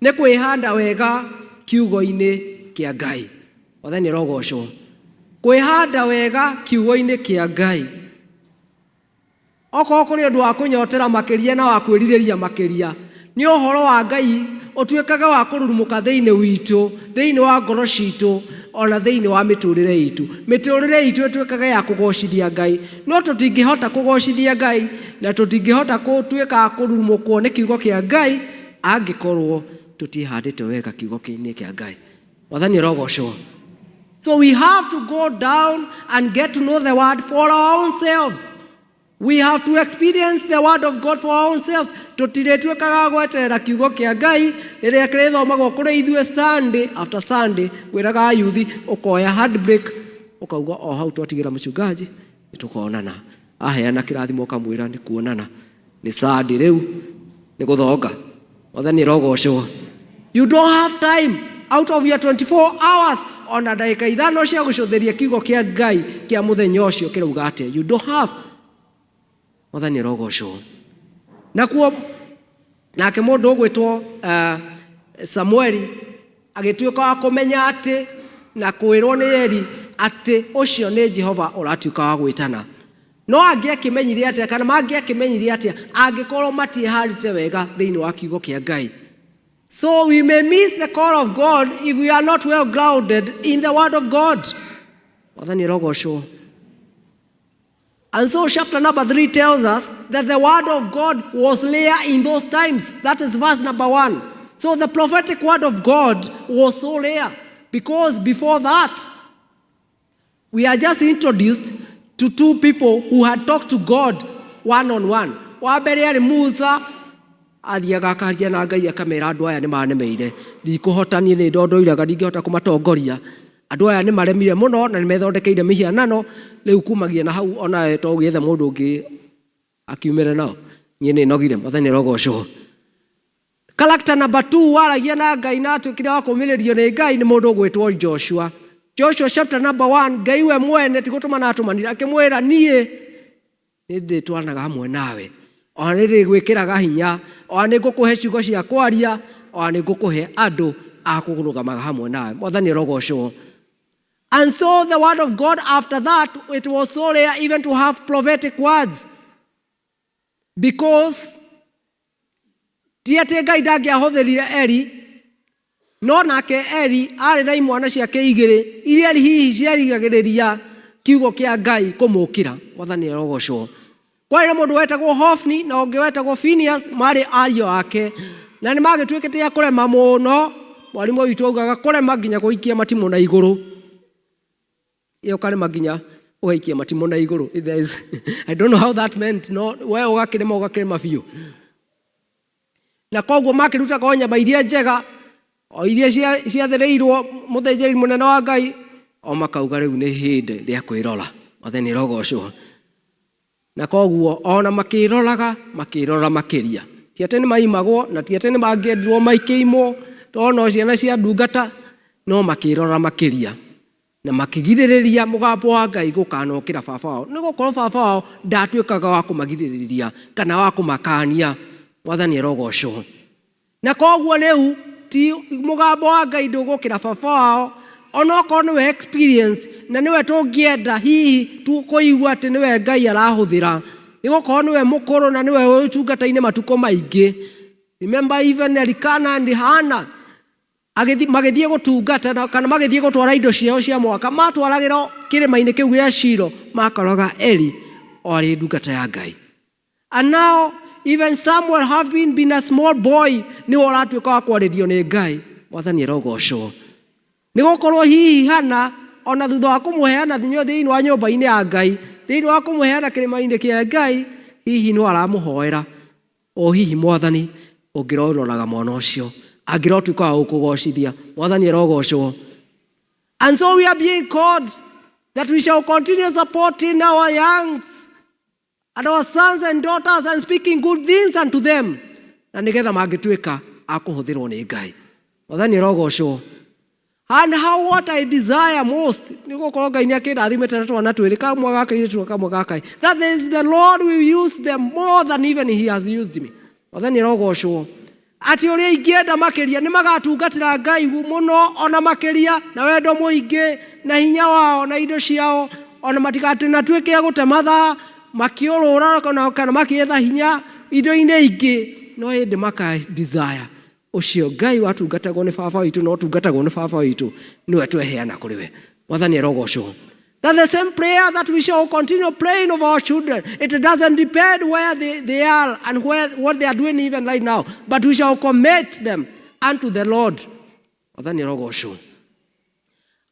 nĩ kwĩhanda wega kiugo-inĩ kĩa Ngai. Mwathani arogocwo. Kwĩhanda wega kiugo-inĩ kĩa Ngai. Okorwo kũrĩ ũndũ wa kũnyotera makĩria na wa kwĩrirĩria makĩria, nĩ ũhoro wa Ngai ũtuĩkage wa kũrurumũka thĩinĩ witũ, thĩinĩ wa ngoro citũ, ona thĩinĩ wa mĩtũrĩre itũ. Mĩtũrĩre itũ ĩtuĩkage ya kũgocithia Ngai. No tũtingĩhota kũgocithia Ngai na tũtingĩhota gũtuĩka a kũrurumũkwo nĩ kiugo kĩa Ngai angĩkorwo tũtiĩhandĩte wega kiugo-inĩ kĩa Ngai. Mwathani arogocwo. So we have to go down and get to know the word for our own selves. We have to experience the word of God for our own selves. Tũtirĩtuĩkaga gweterera kiugo kĩa Ngai rĩrĩa kĩrĩthomagwo kũrĩ ithuĩ Sunday after Sunday. Ngwĩraga ayuthi ũkoya handbrake ũkauga o hau twatigĩra mũchungaji nĩtũkonana. Aheana kĩrathimo ũkamwĩra nĩ kuonana. Nĩ Sunday rĩu nĩ gũthonga. Mwathani arogocwo. You don't have time out of your 24 hours ona ndagĩka ithano cia gũcũthĩria kiugo kĩa Ngai kĩa mũthenya ũcio kĩrauga atĩa. You don't have. Mwathani arogocwo. Nakuo nake mũndũ ũgwĩtwo Samueli agĩtuĩka wa kũmenya atĩ na kwĩrwo nĩ Eli atĩ ũcio nĩ Jehova ũratuĩka wa gwĩtana. No angĩakĩmenyire atĩa kana mangĩakĩmenyire atĩa angĩkorwo matiĩhandĩte wega thĩinĩ wa kiugo kĩa Ngai. So we may miss the call of God if we are not well grounded in the word of God. Mwathani arogocwo. And so chapter number 3 tells us that the word of God was rare in those times. That is verse number 1. So the prophetic word of God was so rare because before that, we are just introduced to two people who had talked to God one on one. Wa mbere arĩ Musa athiaga akaria na Ngai akamera andũ aya nĩ manemeire ndikũhota niĩ nĩ ndondoiraga ndingĩhota kũmatongoria andũ aya nĩ maremire mũno na nĩ methondekeire mĩhianano rĩu kumagia na hau onawe to ũgĩethe mũndũ ũngĩ akiumĩre nao niĩ nĩ nogire. Mwathani arogocwo. Character number 2 waragia na Ngai na atuĩkire wa kũmĩrĩrio nĩ Ngai nĩ mũndũ ũgwĩtwo Joshua. Joshua chapter number 1 Ngai we mwene ti gũtũmana atũmanire akĩmwĩra niĩ nĩ ndĩtwaranaga hamwe nawe ona nĩ ndĩgwĩkĩraga hinya ona nĩ ngũkũhe ciugo cia kwaria ona nĩ ngũkũhe andũ a kũrũgamaga hamwe nawe. Mwathani arogocwo. And so the word of God after that, it was so rare even to have prophetic words. Because ti atĩ Ngai ndangĩahũthĩrire Eli, no nake Eli arĩ na imwana ciake igĩrĩ iria hihi ciarigagĩrĩria kiugo kĩa Ngai kũmũkĩra. Mwathani arogocwo. Kwarĩ na mũndũ wetagwo Hofni na ũngĩ wetagwo Phineas, marĩ ariũ ake na nĩ magĩtuĩkĩte a kũrema mũno. Mwarimũ witũ augaga kũrema nginya gũikia matimũ na igũrũ. Ĩyo ũkarema nginya ũgaikia matimũ na igũrũ. I don't know how that meant. No we ũgakĩrema ũgakĩrema biũ. Na koguo makĩrutaga o nyama iria njega o iria ciathĩrĩirwo mũthĩnjĩri mũnene wa Ngai o makauga rĩu nĩ hĩndĩ rĩa kwĩrora. Mwathani arogocwo. Na koguo ona makĩroraga makĩrora makĩria. Ti atĩ nĩ maimagwo na ti atĩ nĩ mangĩendirwo maikĩimwo tondũ no ciana cia ndungata no makĩrora makĩria. Na makĩgirĩrĩria mũgambo wa Ngai gũkanokĩra baba wao. Nĩ gũkorwo baba wao ndatuĩkaga wa kũmagirĩrĩria kana wa kũmakania. Mwathani arogocwo. Na koguo rĩu ti mũgambo wa Ngai ndũgũkĩra baba wao onokorwo nĩwe experience na nĩwe tũngĩenda hihi kũigua atĩ nĩwe Ngai arahũthĩra nĩ gũkorwo nĩwe mũkũrũ na nĩwe ũtungata-inĩ matukũ maingĩ. Remember even Elikana and Hannah magĩthiĩ gũtungata kana magĩthiĩ gũtwara indo ciao cia mwaka matwaragĩrwo kĩrĩma-inĩ kĩu gĩa Shilo makoraga Eli o arĩ ndungata ya Ngai. And now Even Samuel having been a small boy, nĩwe ũratuĩka wa kwarĩrio nĩ Ngai. Mwathani arogocwo. Nĩ gũkorwo hihi Hana ona thutha wa kũmũheana thĩinĩ wa nyũmba-inĩ ya Ngai, thĩinĩ wa kũmũheana kĩrĩma-inĩ kĩa Ngai, hihi no aramũhoera o hihi Mwathani ũngĩroraga mwana ũcio angĩrotuĩka wa gũkũgocithia. Mwathani arogocwo. And so we are being called that we shall continue supporting our youngs and our sons and daughters and speaking good things unto them, na nĩgetha mangĩtuĩka a kũhũthĩrwo nĩ Ngai. Mwathani arogocwo. And how what I desire most, nĩ gũkorwo Ngai nĩ akĩndathimĩte na twana twĩrĩ, kamwe ga kairĩtu na kamwe ga kahĩĩ, that is the Lord will use them more than even he has used me. Mwathani arogocwo. Atĩ ũrĩa ingĩenda makĩria nĩ magatungatĩra Ngai mũno ona makĩria na wendo mũingĩ na hinya wao na indo ciao, ona matigatinatuĩke a gũte mathaa makĩũrũra kana makĩetha hinya indo-inĩ ingĩ, no ĩndĩ maka desire ũcio Ngai watungatagwo nĩ baba witũ na ũtungatagwo nĩ baba witũ, nĩwe tweheana kũrĩ we. Mwathani arogocwo. That the same prayer that we shall continue praying of our children, it doesn't depend where they are and what they are doing even right now, but we shall commit them unto the Lord. Mwathani arogocwo.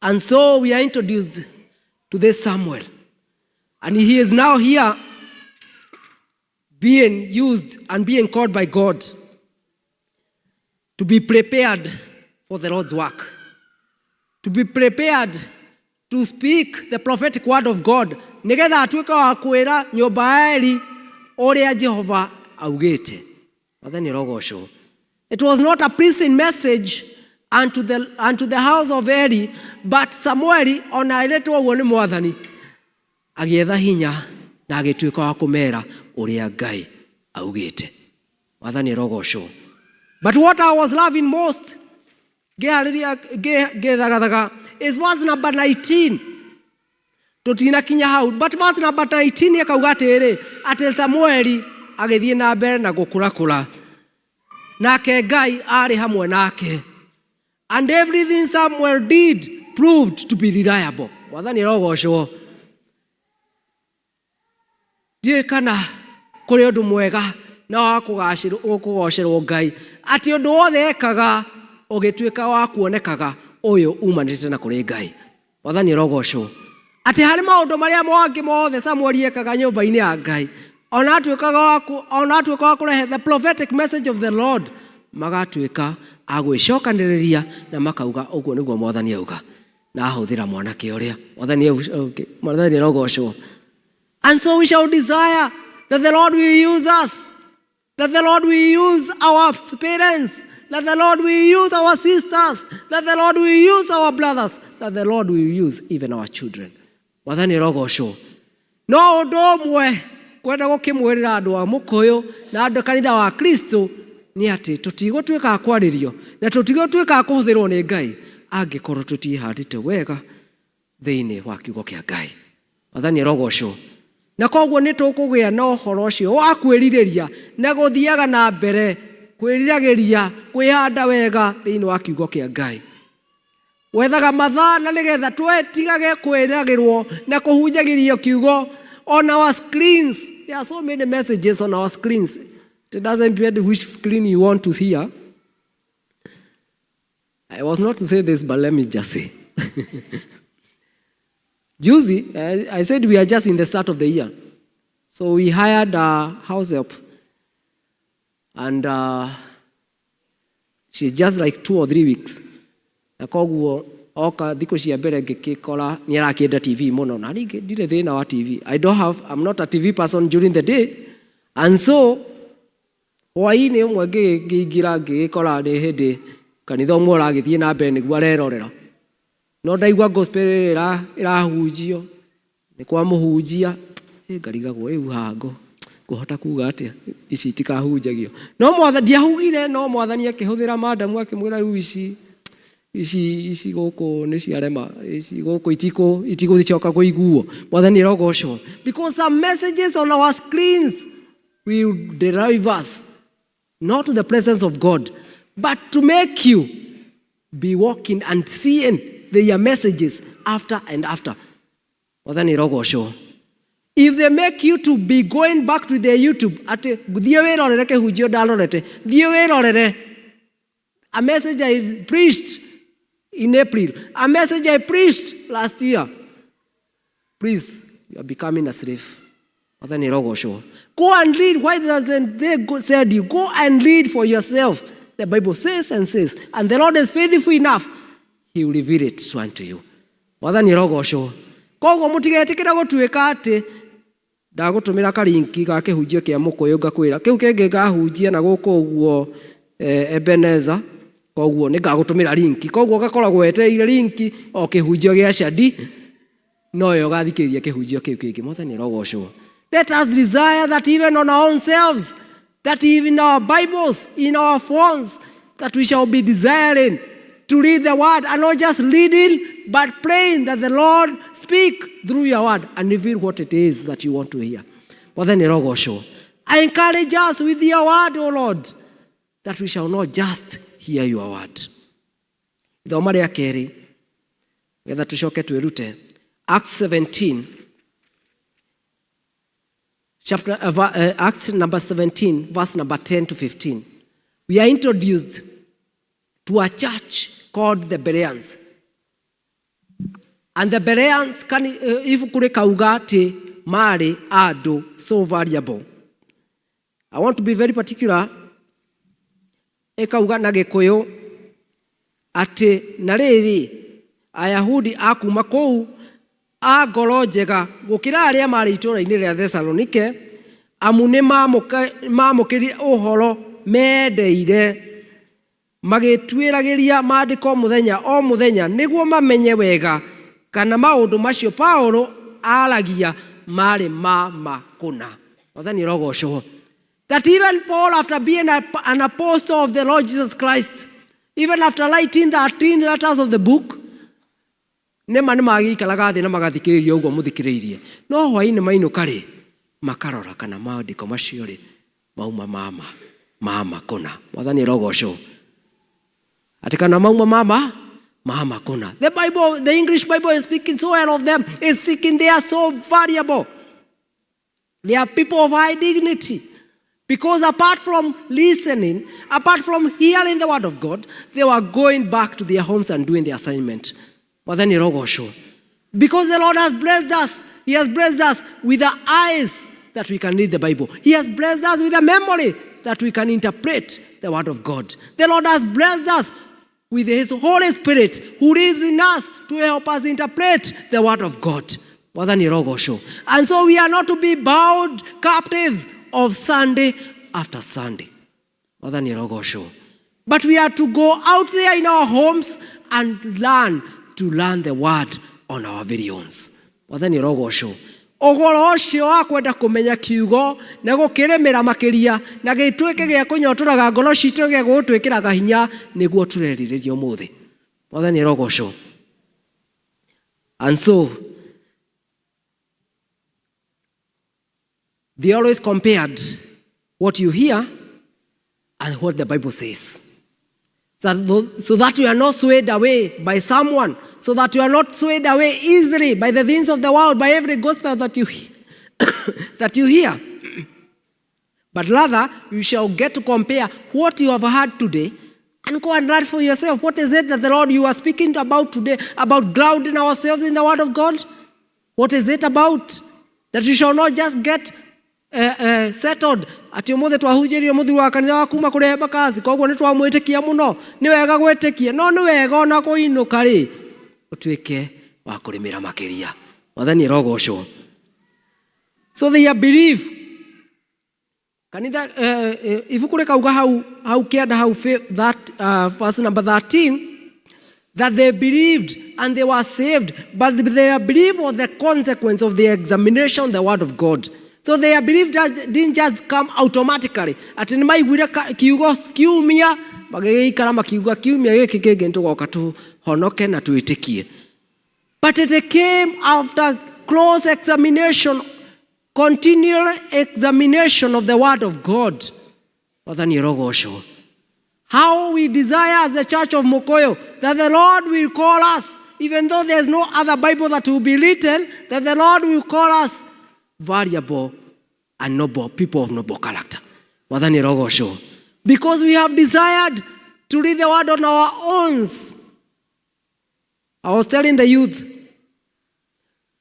And so we are introduced to this Samuel. And he is now here being used and being called by God to be prepared for the Lord's work, to be prepared to speak the prophetic word of God, nigetha atuĩke wa kwĩra nyũmba ya Eli ũrĩa Jehova augĩte. Mwathani arogocwo. It was not a pleasing message unto the house of Eli, but Samueli ona erĩtwo ũguo nĩ Mwathani, agĩetha hinya na agĩtuĩka wa kũmera ũrĩa Ngai augĩte. Mwathani arogocwo. But what I was loving most ngĩharĩria ngĩthagathaga is verse number 19. Tũtinakinya hau, but verse number 19 akauga atĩrĩ, atĩ Samueli agĩthiĩ na mbere na gũkũrakũra, nake Ngai arĩ hamwe nake, and everything Samuel did proved to be reliable. Mwathani arogocwo. Ndiũĩ kana kũrĩ ũndũ mwega na wa kũgocerwo Ngai, atĩ ũndũ wothe ekaga ũgĩtuĩka wa kuonekaga ũyũ umanĩte na kũrĩ Ngai. Mwathani arogocwo. Atĩ harĩ maũndũ marĩa mangĩ mothe Samueli ekaga nyũmba-inĩ ya Ngai, ona atuĩka wa kũrehe the prophetic message of the Lord, magatuĩka a gwĩcokanĩrĩria na makauga ũguo nĩguo Mwathani auga, na ahũthĩra mwanake ũrĩa. Mwathani arogocwo. And so we shall desire that the Lord will use us, that the Lord will use our parents, that the Lord will use our sisters, that the Lord will use our brothers, that the Lord will use even our children. Mwathani arogocwo. No ũndũ ũmwe kwenda gũkĩmwĩrĩra andũ a Mũkũyũ na andũ kanitha wa Kristo nĩ atĩ tũtigũtuĩka a kwarĩrio na tũtigũtuĩka a kũhũthĩrwo nĩ Ngai angĩkorwo tũtiĩhandĩte wega thĩinĩ wa kiugo kĩa Ngai. Mwathani arogocwo. Na koguo nĩ tũkũgĩa na ũhoro ũcio wa kwĩrirĩria na gũthiaga na mbere kwĩriragĩria kwĩhanda wega thĩinĩ wa kiugo kĩa Ngai, wethaga mathaa na nĩgetha twetigage kwĩragĩrwo na kũhunjagĩrio kiugo on our screens. There are so many messages on our screens. It doesn't depend which screen you want to hear. I was not to say this, but let me just say. Juzi, I said we are just in the start of the year. So we hired a house help. And she's just like 2 or 3 weeks. Na koguo oka thikũ cia mbere ngĩkĩkora nĩ arakĩenda TV mũno, na niĩ ndirĩ thĩna wa TV. I don't have, I'm not a TV person during the day. And so hwaĩ-inĩ ũmwe ngĩingĩra ngĩgĩkora nĩ hĩndĩ kanitha ũmwe ũragĩthiĩ na mbere nĩguo arerorera, no ndaigua gospel ĩrahunjio nĩ kwa mũhunjia. Ngarigagwo ĩu hango ngũhota kuga atĩa ici itikahunjagio, no mwathani ndiahugire, no Mwathani akĩhũthĩra madamu akĩmwĩra rĩu ici gũkũ nĩ ciarema, ici gũkũ itigũcoka kũiguo. Mwathani arogocwo, because some messages on our screens will drive us not to the presence of God, but to make you be walking and seeing their messages after and after. Mwathani arogocwo. If they make you to be going back to their YouTube, atĩ thiĩ wĩrorere kĩhunjio ndarorete, thiĩ wĩrorere a message I preached in April, a message I preached last year. Please, you are becoming a slave. Mwathani arogocwo. Go and read. Why doesn't they go, said you go and read for yourself? The Bible says and says, and the Lord is faithful enough, he will reveal it unto you. Mwathani arogocwo. Koguo mũtigetĩkĩre gũtuĩka atĩ ndagũtũmĩra karinki ga kĩhunjio kĩa mũkũyũ ngakwĩra kĩu kĩngĩ ngahunjia na gũkũ ũguo eh, Ebeneza koguo nĩ ngagũtũmĩra linki koguo ũgakoragwo wetereire linki o kĩhunjio gĩa Shadi noyo ũgathikĩrĩria kĩhunjio kĩu kĩngĩ. Mwathani arogocwo. Let us desire that even on our own selves, that even our Bibles, in our phones, that we shall be desiring to read the word and not just reading, but praying that the Lord speak through your word and reveal what it is that you want to hear. Mwathani arogocwo. I encourage us with your word, O Lord, that we shall not just hear your word. Ithoma rĩa kerĩ, getha tũcoke twĩrute Acts 17 chapter Acts number 17 verse number 10 to 15. We are introduced to a church called the Bereans. And the Bereans kan ibuku rĩkauga atĩ marĩ andũ so valuable. I want to be very particular. Ĩkauga na Gĩkũyũ atĩ na rĩrĩ Ayahudi a kuma kũu a ngoro njega gũkĩra arĩa maarĩ itũũra-inĩ rĩa Thesalonike, amu nĩ maamũkĩrire ũhoro meendeire, magĩtuĩragĩria maandĩko mũthenya o mũthenya nĩguo mamenye wega kana maũndũ macio Paulo aaragia maarĩ ma ma kũna. Mwathani arogocwo. That even Paul, after being an apostle of the Lord Jesus Christ, even after writing 13 letters of the book, nĩma nĩ magĩikaraga thĩ na magathikĩrĩria ũguo mũthikĩrĩirie, no hwaĩ-inĩ mainũka rĩ, makarora kana maandĩko macio rĩ mauma mama mama kũna. Mwathani arogocwo. Atĩ kana mauma mama mama kũna. The Bible, the English Bible is speaking so well of them, is seeking they are so valuable. They are people of high dignity. Because apart from listening, apart from hearing the word of God, they were going back to their homes and doing the assignment. Mwathani arogocwo. Because the Lord has blessed us. He has blessed us with the eyes that we can read the Bible. He has blessed us with a memory that we can interpret the word of God. The Lord has blessed us with His Holy Spirit who lives in us to help us interpret the word of God. Mwathani arogocwo. And so we are not to be bound captives of Sunday after Sunday. Mwathani arogocwo. But we are to go out there in our homes and learn to learn the word on our very own. Mwathani arogocwo. Ũhoro ũcio wa kwenda kũmenya kiugo na gũkĩrĩmĩra makĩria na gĩtuĩke gĩa kũnyotoraga ngoro citũ gĩa gũgũtwĩkĩraga hinya nĩguo tũrerirĩria ũmũthĩ. Mwathani arogocwo. And so they always compared what you hear and what the Bible says. So that you are not swayed away by someone, so that you are not swayed away easily by the things of the world, by every gospel that you, that you hear. But rather, you shall get to compare what you have heard today and go and learn for yourself. What is it that the Lord you are speaking about today, about grounding ourselves in the Word of God? What is it about? That you shall not just get settled atĩ ũmũthĩ twahunjĩrio mũthuri wa kanitha wa kuma kũrĩ Embakasi koguo nĩ twamwĩtĩkia mũno. Nĩ wega gwĩtĩkia, no nĩ wega ona kũinũka rĩ ũtuĩke wa kũrĩmĩra makĩria. Mwathani arogocwo. So they believe kanitha ibuku rĩkauga hau hau kĩanda hau that verse number 13 that they believed and they were saved, but their belief was the consequence of the examination of the word of God. So their belief didn't just come automatically. Atĩ nĩ maiguire kiugo kiumia magĩgĩikara makiuga kiumia gĩkĩ kĩngĩ nĩtũgoka tũhonoke na twĩtĩkie. But it came after close examination, continual examination of the word of God. Mwathani arogocwo. How we desire as the church of Mukuyu that the Lord will call us, even though there's no other Bible that will be written, that the Lord will call us Valuable and noble people of noble character. Mwathani arogocwo. Because we have desired to read the word on our own. I was telling the youth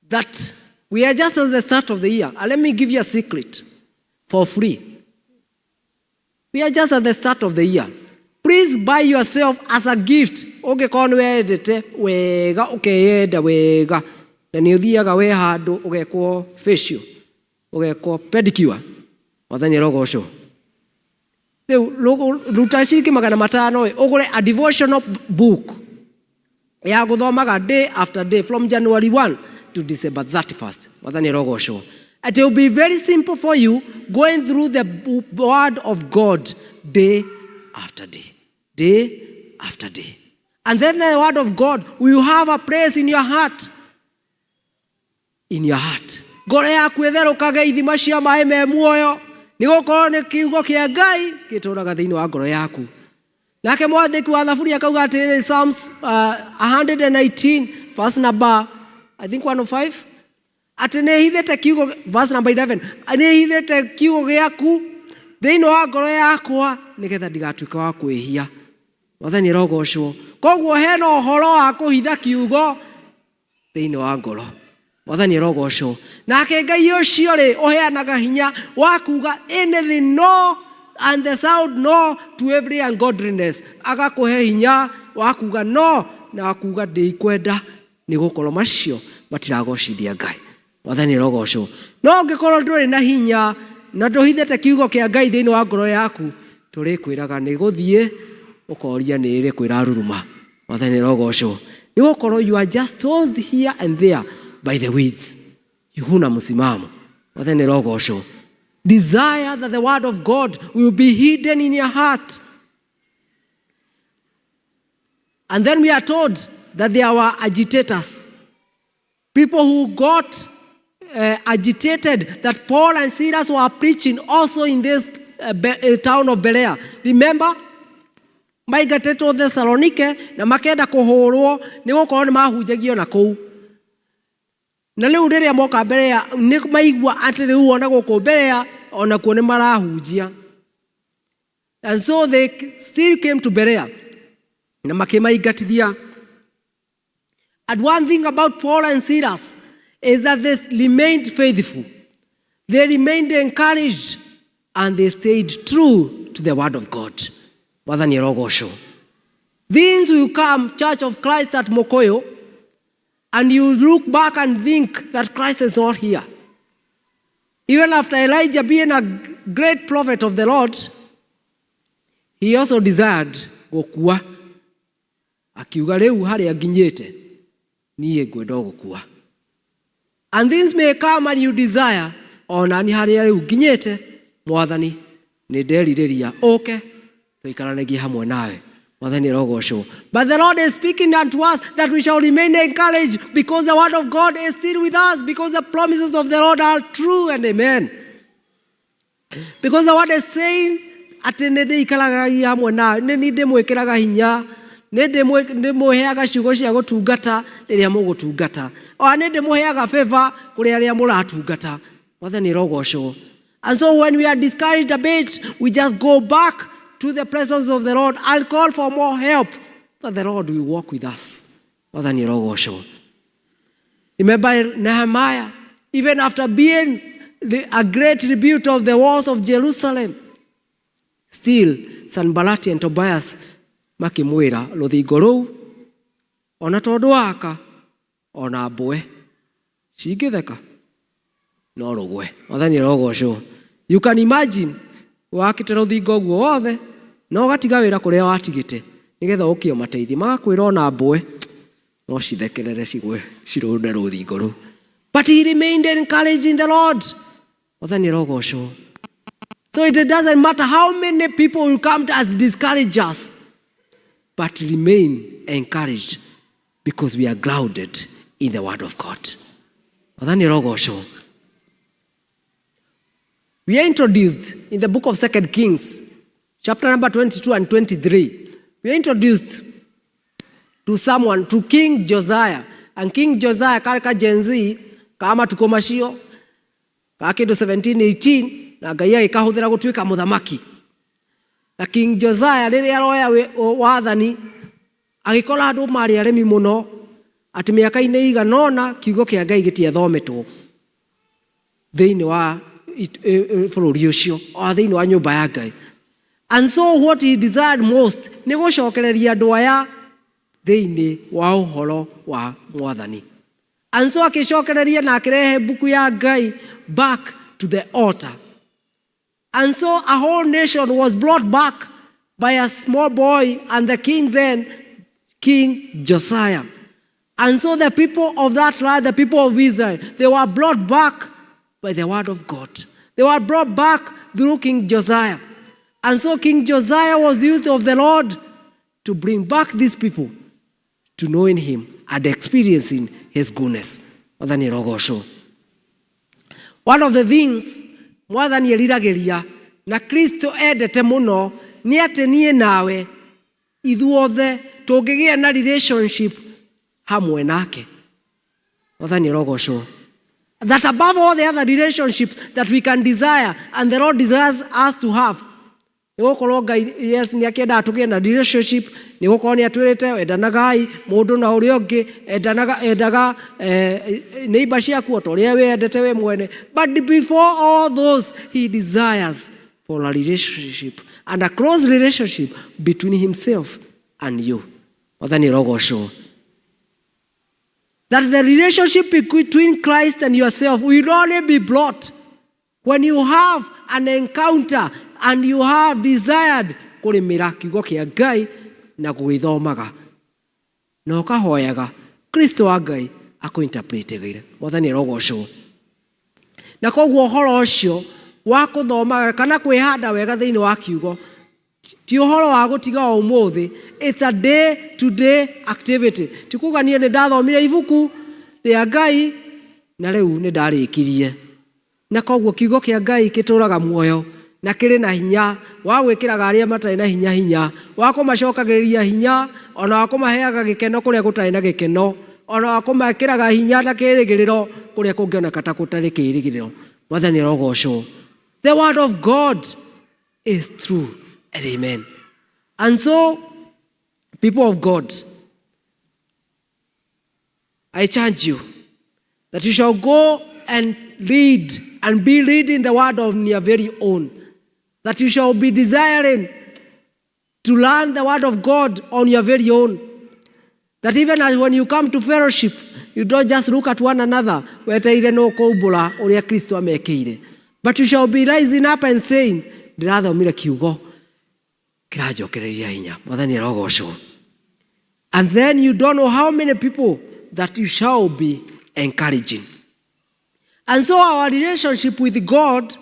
that we are just at the start of the year. And let me give you a secret for free. We are just at the start of the year. Please buy yourself as a gift. Ũngĩkorwo nĩ wendete wega ũkeyenda wega na nĩ ũthiaga we handũ ũgekwo facial, ũgekwo pedicure. Mwathani arogocwo. Rĩu ruta ciringi 500 ĩ, ũgũre a devotional book ya gũthomaga day after day from January 1 to December 31st. Mwathani arogocwo. It will be very simple for you going through the word of God day after day, day after day. And then the word of God will have a place in your heart. In your heart. Ngoro yaku ĩtherũkage ithima cia maĩ me muoyo, nĩ gũkorwo nĩ kiugo kĩa Ngai gĩtũraga thĩinĩ wa ngoro yaku. Nake mwandĩki wa Thaburi akauga atĩrĩrĩ, Psalms 119 verse number I think 105, atĩ nĩ hithĩte kiugo, verse number 11, nĩ hithĩte kiugo gĩaku thĩinĩ wa ngoro yakwa nĩgetha ndigatuĩke wa kwĩhia. Mwathani arogocwo. Koguo hena ũhoro wa kũhitha kiugo thĩinĩ wa ngoro. Mwathani arogocwo. Nake Ngai ũcio rĩ ũheanaga hinya wa kuga anything no and the sound no to every ungodliness, agakũhe hinya wa kuga no na wa kuga ndĩikwenda, nĩ gũkorwo macio matiragocithia Ngai. Mwathani arogocwo. No ũngĩkorwo ndũrĩ na hinya na ndũhithĩte kiugo kĩa Ngai thĩinĩ wa ngoro yaku, tũrĩkwĩraga nĩ gũthiĩ ũkoria nĩ ĩrĩkũ ĩraruruma. Mwathani arogocwo. Nĩ gũkorwo you are just tossed here and there by the winds, huna msimamo. Mwathani arogocwo. Desire that the word of God will be hidden in your heart. And then we are told that there were agitators, people who got agitated that Paul and Silas were preaching also in this town of Berea. Remember, maingatĩtwo Thessalonike na makenda kũhũrwo nĩ gũkorwo nĩ mahunjagio na kũu. Na rĩu rĩrĩa moka Berea nĩ maigua atĩ rĩu ona gũkũ Berea onakuo nĩ marahunjia. And so they still came to Berea na makĩmaingatithia. And one thing about Paul and Silas is that they remained faithful. They remained encouraged and they stayed true to the word of God. Mwathani arogocwo. Things will come, Church of Christ at Mukuyu, and you look back and think that Christ is not here. Even after Elijah being a great prophet of the Lord, he also desired gũkua. Akiuga rĩu harĩa nginyĩte, niĩ ngwenda o gũkua. And things may come and you desire, ona ni harĩa rĩu nginyĩte, Mwathani, nĩ nderirĩria ũke tũikaranagie hamwe nawe. Mwathani arogocwo. But the Lord is speaking unto us that we shall remain encouraged because the word of God is still with us, because the promises of the Lord are true and amen. Because the word is saying atĩ nĩ ndĩikaranagia hamwe nawe, nĩ niĩ ndĩmwĩkĩraga hinya, nĩ ndĩmũheaga ciugo cia gũtungata rĩrĩa mũgũtungata, ona nĩ ndĩmũheaga favor kũrĩ arĩa mũratungata. Mwathani arogocwo. And so when we are discouraged a bit, we just go back to the presence of the Lord and call for more help, that the Lord will walk with us. Mwathani arogocwo. Remember Nehemiah, even after being a great tribute of the walls of Jerusalem, still Sanballat and Tobias makĩmwĩra rũthingo rũu ona tondũ waka ona mbwe cingĩtheka no rũgwe. Mwathani arogocwo. You can imagine wakĩte rũthingo ũguo wothe na ũgatiga wĩra kũrĩa watigĩte nĩgetha ũke ũmateithie, magakwĩra ona mbwe no cithekerere cigwe cirũnde rũthingo rũu. But he remained encouraged in the Lord. Mwathani arogocwo. So it doesn't matter how many people will come to us discourage us, but remain encouraged because we are grounded in the word of God. Mwathani arogocwo. We are introduced in the book of 2 Kings, chapter number 22 and 23. We are introduced to someone, to King Josiah. And King Josiah, karĩ ka Gen Z, kama tuko macio, Ka kĩndũ 17 18 na Ngai agĩkahũthĩra gũtuĩka mũthamaki. Na King Josiah rĩrĩa aroya wathani agĩkora andũ marĩ aremi mũno atĩ mĩaka-inĩ ĩigana ũna kiugo kĩa Ngai gĩtiathometwo thĩinĩ wa bũrũri ũcio o thĩinĩ wa nyũmba ya Ngai. And so what he desired most nĩ gũcokereria andũ aya thĩinĩ wa ũhoro wa Mwathani. And so akĩcokereria na akĩrehe mbuku ya Ngai back to the altar. And so a whole nation was brought back by a small boy and the king then, King Josiah. And so the people of that land, the people of Israel, they were brought back by the word of God. They were brought back through King Josiah. And so King Josiah was used of the Lord to bring back these people to knowing him and experiencing his goodness. Mwathani arogocwo. One of the things Mwathani eriragĩria na Kristo endete mũno nĩ atĩ niĩ nawe ithuothe tũngĩgĩa na relationship hamwe nake. Mwathani arogocwo. That above all the other relationships that we can desire and the Lord desires us to have, nĩ gũkorwo Ngai, yes, nĩ akĩendaga tũgĩe na relationship, nĩ gũkorwo nĩ atwĩrĩte endanagai mũndũ na ũrĩa ũngĩ, endanaga endaga neighbor ciaku o ta ũrĩa wĩyendete we mwene. But before all those, he desires for a relationship and a close relationship between himself and you. Mwathani arogocwo. That the relationship between Christ and yourself will only be brought when you have an encounter and you have desired kũrĩmĩra kiugo kĩa Ngai na gũgĩthomaga na ũkahoyaga Kristo wa Ngai akũinterpretigĩre. Mwathani arogocwo. Na koguo ũhoro ũcio wa kũthomaga kana kwĩhanda wega thĩinĩ wa kiugo ti ũhoro wa gũtiga o ũmũthĩ. It's a day to day activity. Ti kuga niĩ nĩ ndathomire ibuku rĩa Ngai na rĩu nĩ ndarĩkirie. Na koguo kiugo kĩa Ngai gĩtũraga muoyo na kĩrĩ na hinya wa gwĩkĩraga arĩa matarĩ na hinya hinya, wa kũmacokagĩrĩria hinya, ona wa kũmaheaga gĩkeno kũrĩa gũtarĩ na gĩkeno, ona wa kũmekĩraga hinya na kĩĩrĩgĩrĩro kũrĩa kũngĩoneka ta gũtarĩ kĩĩrĩgĩrĩro. Mwathani arogocwo. The word of God is true and amen. And so, people of God, I charge you that you shall go and read and be reading the word on your very own. That you shall be desiring to learn the word of God on your very own. That even as when you come to fellowship, you don't just look at one another, wetereire no kũumbũra ũrĩa Kristo amekĩire. But you shall be rising up and saying, ndĩrathomire kiugo kĩranjokereria hinya. Mwathani arogocwo. And then you don't know how many people that you shall be encouraging. And so our relationship with God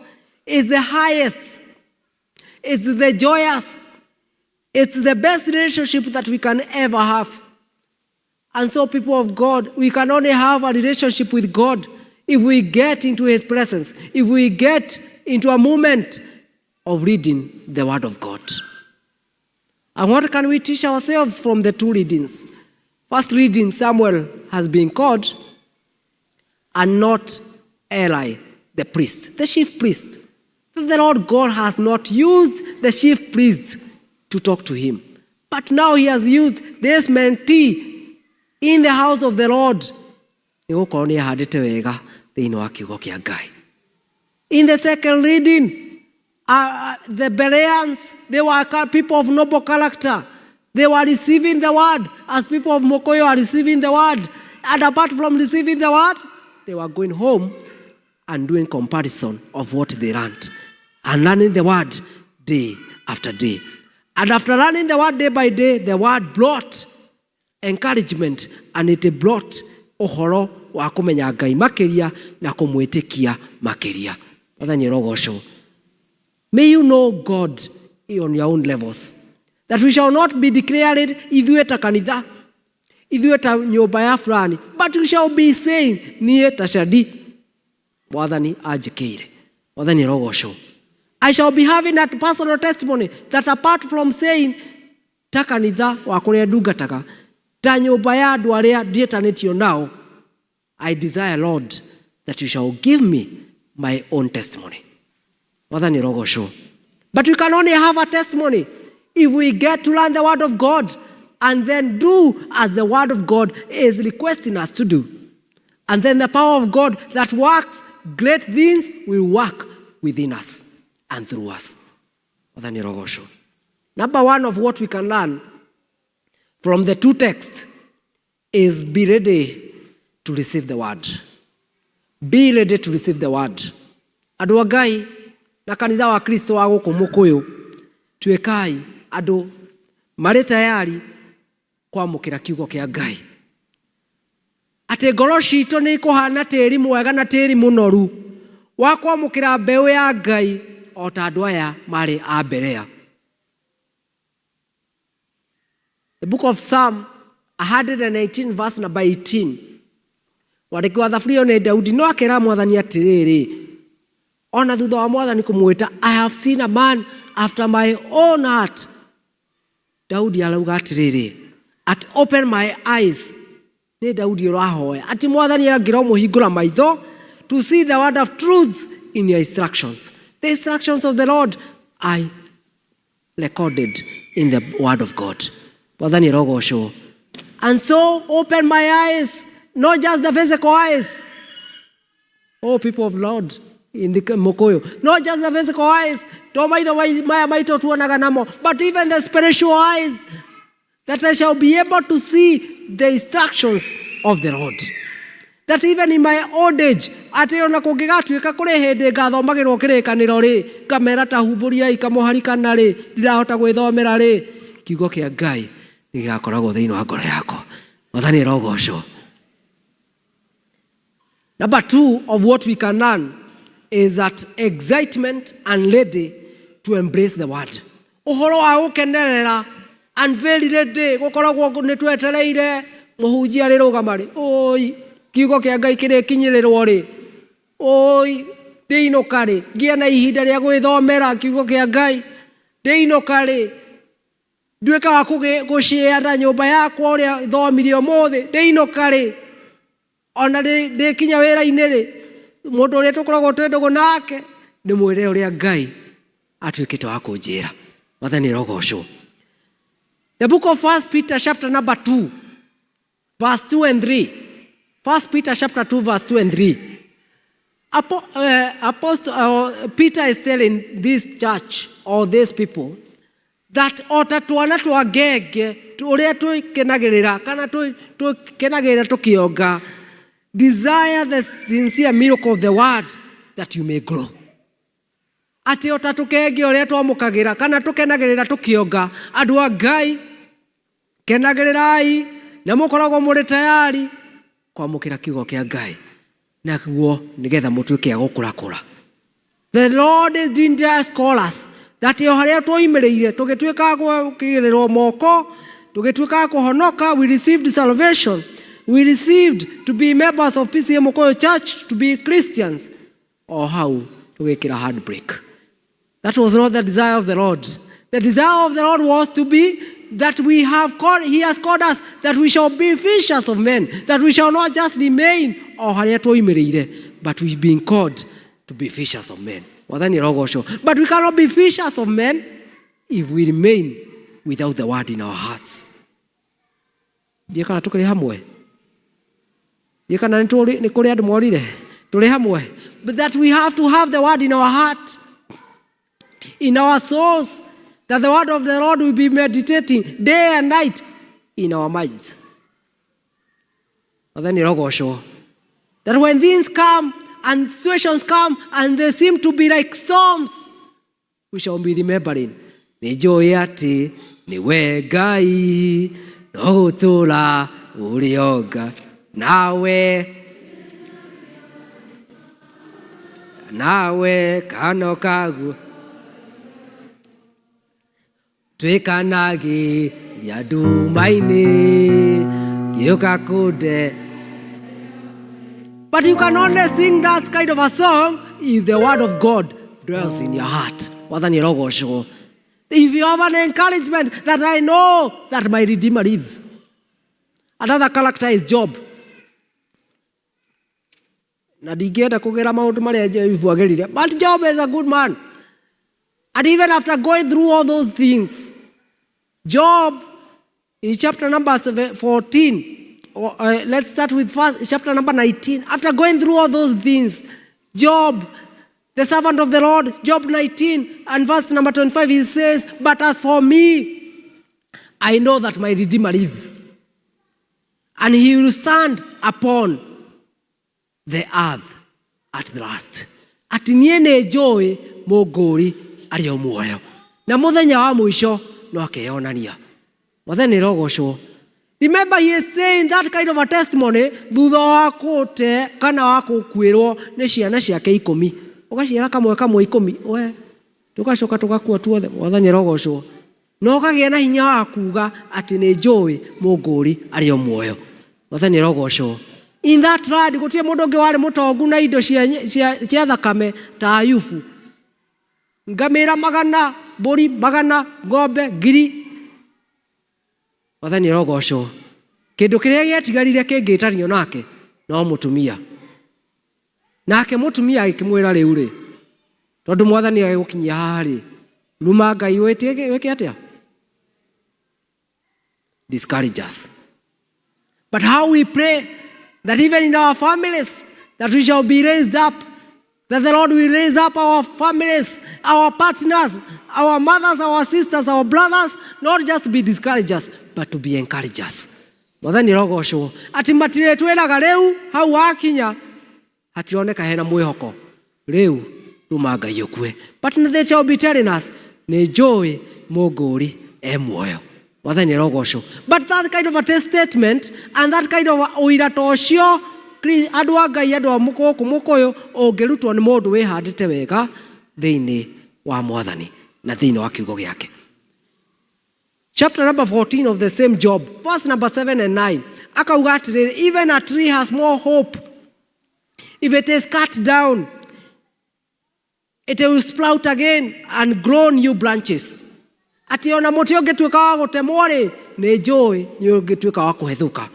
is the highest, it's the joyous, it's the best relationship that we can ever have. And so, people of God, we can only have a relationship with God if we get into His presence, if we get into a moment of reading the Word of God. And what can we teach ourselves from the two readings? First reading, Samuel has been called and not Eli, the priest, the chief priest. The Lord God has not used the chief priest to talk to him. But now he has used this mentee in the house of the Lord. Nĩ gũkorwo nĩ ahandĩte wega thĩinĩ wa kiugo kĩa Ngai. In the second reading, the Bereans, they were people of noble character. They were receiving the word as people of Mokoyo are receiving the word. And apart from receiving the word, they were going home and doing comparison of what they learned and learning the word day after day. And after learning the word day by day, the word brought encouragement and it brought ũhoro wa kũmenya Ngai makĩria na kũmwĩtĩkia makĩria. Mwathani arogocwo. May you know God on your own levels. That we shall not be declared ithuĩ ta kanitha, ithuĩ ta nyũmba ya fulani, but we shall be saying niĩ ta Shadi, Mwathani anjĩkĩire. Mwathani arogocwo. I shall be having that personal testimony that apart from saying ta kanitha wa kũrĩa ndungataga, ta nyũmba ya andũ arĩa ndiĩtanĩtio nao, I desire, Lord, that you shall give me My own testimony. Mwathani rogocwo. But we can only have a testimony if we get to learn the word of God and then do as the word of God is requesting us to do. And then the power of God that works great things will work within us and through us. Mwathani rogocwo. Number one of what we can learn from the two texts is be ready to receive the word. Be ready to receive the word. Andũ a Ngai na kanitha wa Kristo wa gũkũ Mũkũyũ, tuĩkai andũ marĩ tayari kwamũkĩra kiugo kĩa Ngai. Atĩ ngoro citũ nĩ ikũhana tĩri mwega na tĩri mũnoru wa kwamũkĩra mbeũ ya Ngai o ta andũ aya marĩ a Berea. The book of Psalm 119 verse number 18. Mwandĩki wa thaburi ĩyo nĩ Daudi no akera mwathani atĩrĩrĩ, ona thutha wa mwathani kũmwĩta, I have seen a man after my own heart. Daudi arauga atĩrĩrĩ, at open my eyes. Nĩ Daudi ũrahoya atĩ mwathani angĩromũhingũra maitho to see the word of truths in your instructions. The instructions of the Lord are recorded in the word of God. Mwathani arogocwo. And so open my eyes, not just the physical eyes. Oh, people of Lord in the Mukuyu, not just the physical eyes, to maitho maya maitũ tuonaga namo, but even the spiritual eyes, that I shall be able to see the instructions of the Lord. That even in my old age, atĩ ona kũngĩgatuĩka kũrĩ hĩndĩ ngathomagĩrwo kĩrĩkanĩro rĩ, ngamera ta humbũriai kamũhari kana rĩ, ndirahota gwĩthomera rĩ, kiugo kĩa Ngai nĩgĩgakoragwo thĩinĩ wa ngoro yakwa. Mwathani arogocwo. Number two of what we can learn is that excitement and ready to embrace the word. Ũhoro wa gũkenerera and very ready gũkoragwo nĩ twetereire mũhunjia rĩrũgama rĩ, oi kiugo kĩa Ngai kĩrĩkinyĩrĩrwo rĩ, oi ndĩinũka rĩ, ngĩe na ihinda rĩa gwĩthomera kiugo kĩa Ngai, ndĩinũka rĩ, nduĩke wa gũshare na nyũmba yakwa ũrĩa thomire ũmũthĩ, ndĩinũka rĩ, ona ndĩkinya wĩra-inĩ rĩ, mũndũ ũrĩa tũkoragwo twĩ ndũgũ nake ndĩmwĩre ũrĩa Ngai atuĩkĩte wa kũnjĩra. Mwathani arogocwo. The book of 1 Peter chapter number 2 verse 2 and 3. 1 Peter chapter 2 verse 2 and 3. Apostle Peter is telling this church or these people that ota twana twa ngenge ũrĩa twĩkenagĩrĩra kana twĩkenagĩrĩra tũkĩonga, desire the sincere miracle of the word that you may grow. Atĩ ota tũkenge ũrĩa twamũkagĩra kana tũkenagĩrĩra tũkĩonga, andũ a Ngai kenagĩrĩrai na mũkoragwo mũrĩ tayari kwamũkĩra kiugo kĩa Ngai naguo nĩgetha mũtuĩke a gũkũrakũra. The Lord didn't just call us that o harĩa twoimĩrĩire tũgĩtuĩka a gũkĩgĩrĩrwo moko, tũgĩtuĩka a kũhonoka, we received salvation, we received to be members of PCEA Mukuyu Church, to be Christians, o hau tũgĩkĩra handbrake. That was not the desire of the Lord. The desire of the Lord was to be that we have called, he has called us that we shall be fishers of men, that we shall not just remain o harĩa twoimĩrĩire, but we've been called to be fishers of men. Mwathani arogocwo. But we cannot be fishers of men if we remain without the word in our hearts. Ndiĩ kana tũkĩrĩ hamwe? Ndiĩ kana nĩ kũrĩ andũ morire? Tũrĩ hamwe? But that we have to have the word in our heart, in our souls, that the word of the Lord will be meditating day and night in our minds. Mwathani arogocwo. That when things come and situations come and they seem to be like storms, we shall be remembering. Nĩ njũĩ atĩ nĩwe Ngai no gũtũũra ũrĩ o Ngai nawe nawe kano kaguo twĩkanagĩria nduma-inĩ gĩũka kũnde. But you can only sing that kind of a song if the word of God dwells in your heart. Mwathani arogocwo. If you have an encouragement that I know that my Redeemer lives. Another character is Job. Na ndingĩenda kũgera maũndũ marĩa Ayubu agerire. But Job is a good man. And even after going through all those things, Job in chapter number 14, or, let's start with first, chapter number 19. After going through all those things, Job, the servant of the Lord, Job 19 and verse number 25, he says, "But as for me, I know that my Redeemer lives, and he will stand upon the earth at the last." Atĩ niĩ nĩ njũĩ mũngũri arĩ o muoyo na mũthenya wa mũico no akeyonania. Mwathani rogocwo. Remember, he is saying that kind of a testimony thutha wa kũte kana wa gũkuĩrwo nĩ ciana ciake 10. Ũgaciara kamwe kamwe 10, we tũgacoka tũgakua tuothe. Mwathani rogocwo. Na ũkagĩa na hinya wa kuga atĩ nĩ njũĩ mũngũri arĩ o muoyo. Mwathani rogocwo. In that land gũtirĩ mũndũ ũngĩ warĩ mũtongu na indo cia thakame ta Ayubu. Ngamĩra 100, mbũri 100, ng'ombe 1000. Mwathani rogocwo. Kĩndũ kĩrĩa gĩatigarire kĩngĩtanio nake no mũtumia. Nake mũtumia agĩkĩmwĩra, rĩu rĩ, tondũ mwathani agĩgũkinyia haha rĩ, ruma Ngai, wĩke atĩa? Discourage us. But how we pray that even in our families that we shall be raised up, that the Lord will raise up our families, our partners, our mothers, our sisters, our brothers, not just to be discouragers, but to be encouragers. Mwathani rogocwo. Atĩ matirĩtwĩraga rĩu hau wakinya hatironeka hena mwĩhoko, rĩu ruma Ngai ũkue, but they shall be telling us, nĩ njũĩ mũngũri e muoyo. Mwathani rogocwo. But that kind of a statement and that kind of ũira ta ũcio, andũ a Ngai, andũ a gũkũ mũkũyũ, ũngĩrutwo nĩ mũndũ wĩhandĩte wega thĩinĩ wa mwathani na thĩinĩ wa kiugo gĩake. Chapter number 14 of the same Job, verse number 7 and 9, akauga atĩrĩrĩ, "Even a tree has more hope. If it is cut down, it will sprout again and grow new branches." Atĩ ona mũtĩ ũngĩtuĩka wa gũtemwo rĩ, nĩ njũĩ nĩ ũngĩtuĩka wa kũhethũka.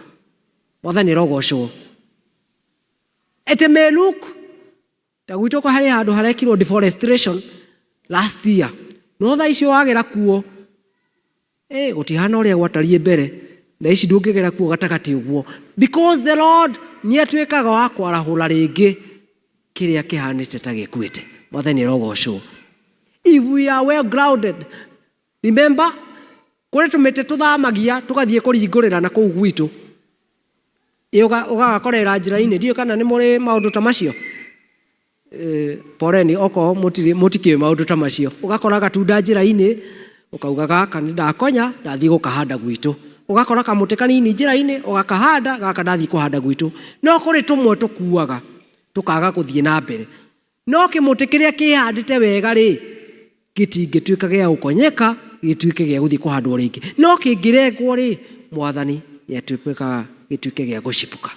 Mwathani rogocwo. It may look ta gwitũ harĩ handũ harekirwo deforestation last year, no thaa icio wagera kuo, gũtihana ũrĩa gwatariĩ mbere. Thaa ici ndũngĩgera kuo gatagatĩ ũguo, because the Lord nĩ atuĩkaga wa kwarahũra rĩngĩ kĩrĩa kĩhanĩte ta gĩkuĩte. Mwathani rogocwo. If we are well grounded, remember, kũrĩ tũmĩtĩ tũthamagia tũgathiĩ kũringũrĩra na kũu gwitũ. Ĩ ũgagakorera njĩra-inĩ. Ndiũĩ kana nĩ mũrĩ maũndũ ta macio. Poleni okorwo mũtikĩũĩ maũndũ ta macio. Ũgakora gatunda njĩra-inĩ, ũkauga, "Gaka nĩ ndakonya, ndathiĩ gũkahanda gwitũ." Ũgakora kamũtĩ kanini njĩra-inĩ, ũgakahanda, "Gaka ndathiĩ kũhanda gwitũ." No kũrĩ tũmwe tũkuaga tũkaga gũthiĩ na mbere. No kĩmũtĩ kĩrĩa kĩhandĩte wega rĩ, gĩtingĩtuĩka gĩa gũkonyeka gĩtuĩke gĩa gũthiĩ kũhandwo rĩngĩ. No kĩngĩrengwo rĩ, mwathani nĩ atuĩkaga gĩtuĩke gĩa gũcipũka.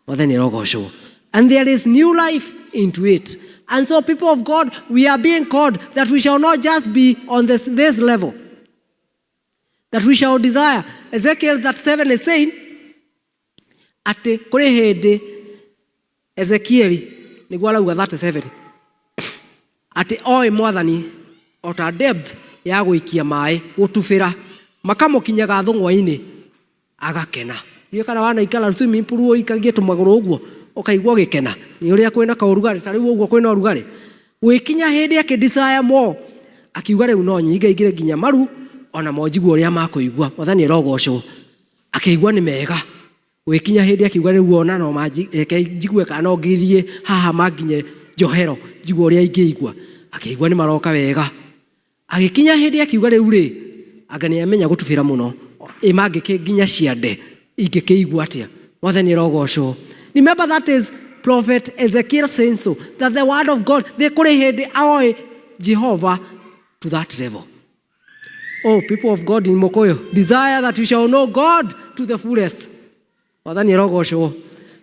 Mwathani arogocwo. And there is new life into it. And so, people of God, we are being called that we shall not just be on this level, that we shall desire. Ezekiel 37 is saying atĩ kũrĩ hĩndĩ Ezekieli nĩguo arauga 37 atĩ oĩ mwathani o ta depth ya gũikia maĩ gũtubĩra makamũkinyaga thũng'wa-inĩ agakena. Ndiũĩ kana wanaikara swimming pool ũikagie tũmagũrũ ũguo ũkaigua ũgĩkena nĩ ũrĩa kwĩna kaũrugarĩ. Ta rĩu ũguo kwĩna ũrugarĩ, gwĩkinya hĩndĩ akĩ desire more, akiuga rĩu no nyingaingĩre nginya maru ona mo njigue ũrĩa makũigua. Mwathani arogocwo. Akĩigua nĩ mega. Gwĩkinya hĩndĩ akiuga rĩu ona no reke njigue kana no ngĩthiĩ haha manginye njohero njigue ũrĩa ingĩigua. Akĩigua nĩ maroka wega. Agĩkinya hĩndĩ akiuga rĩu rĩ, anga nĩ amenya gũtubĩra mũno, ĩ mangĩkĩ nginya ciande ingĩkĩigua atĩa? Mwathani arogocwo. Remember, that is prophet Ezekiel saying so, that the word of God, thĩ kũrĩ hĩndĩ oĩ Jehova to that level. Oh, people of God in Mokoyo, desire that we shall know God to the fullest. Mwathani arogocwo.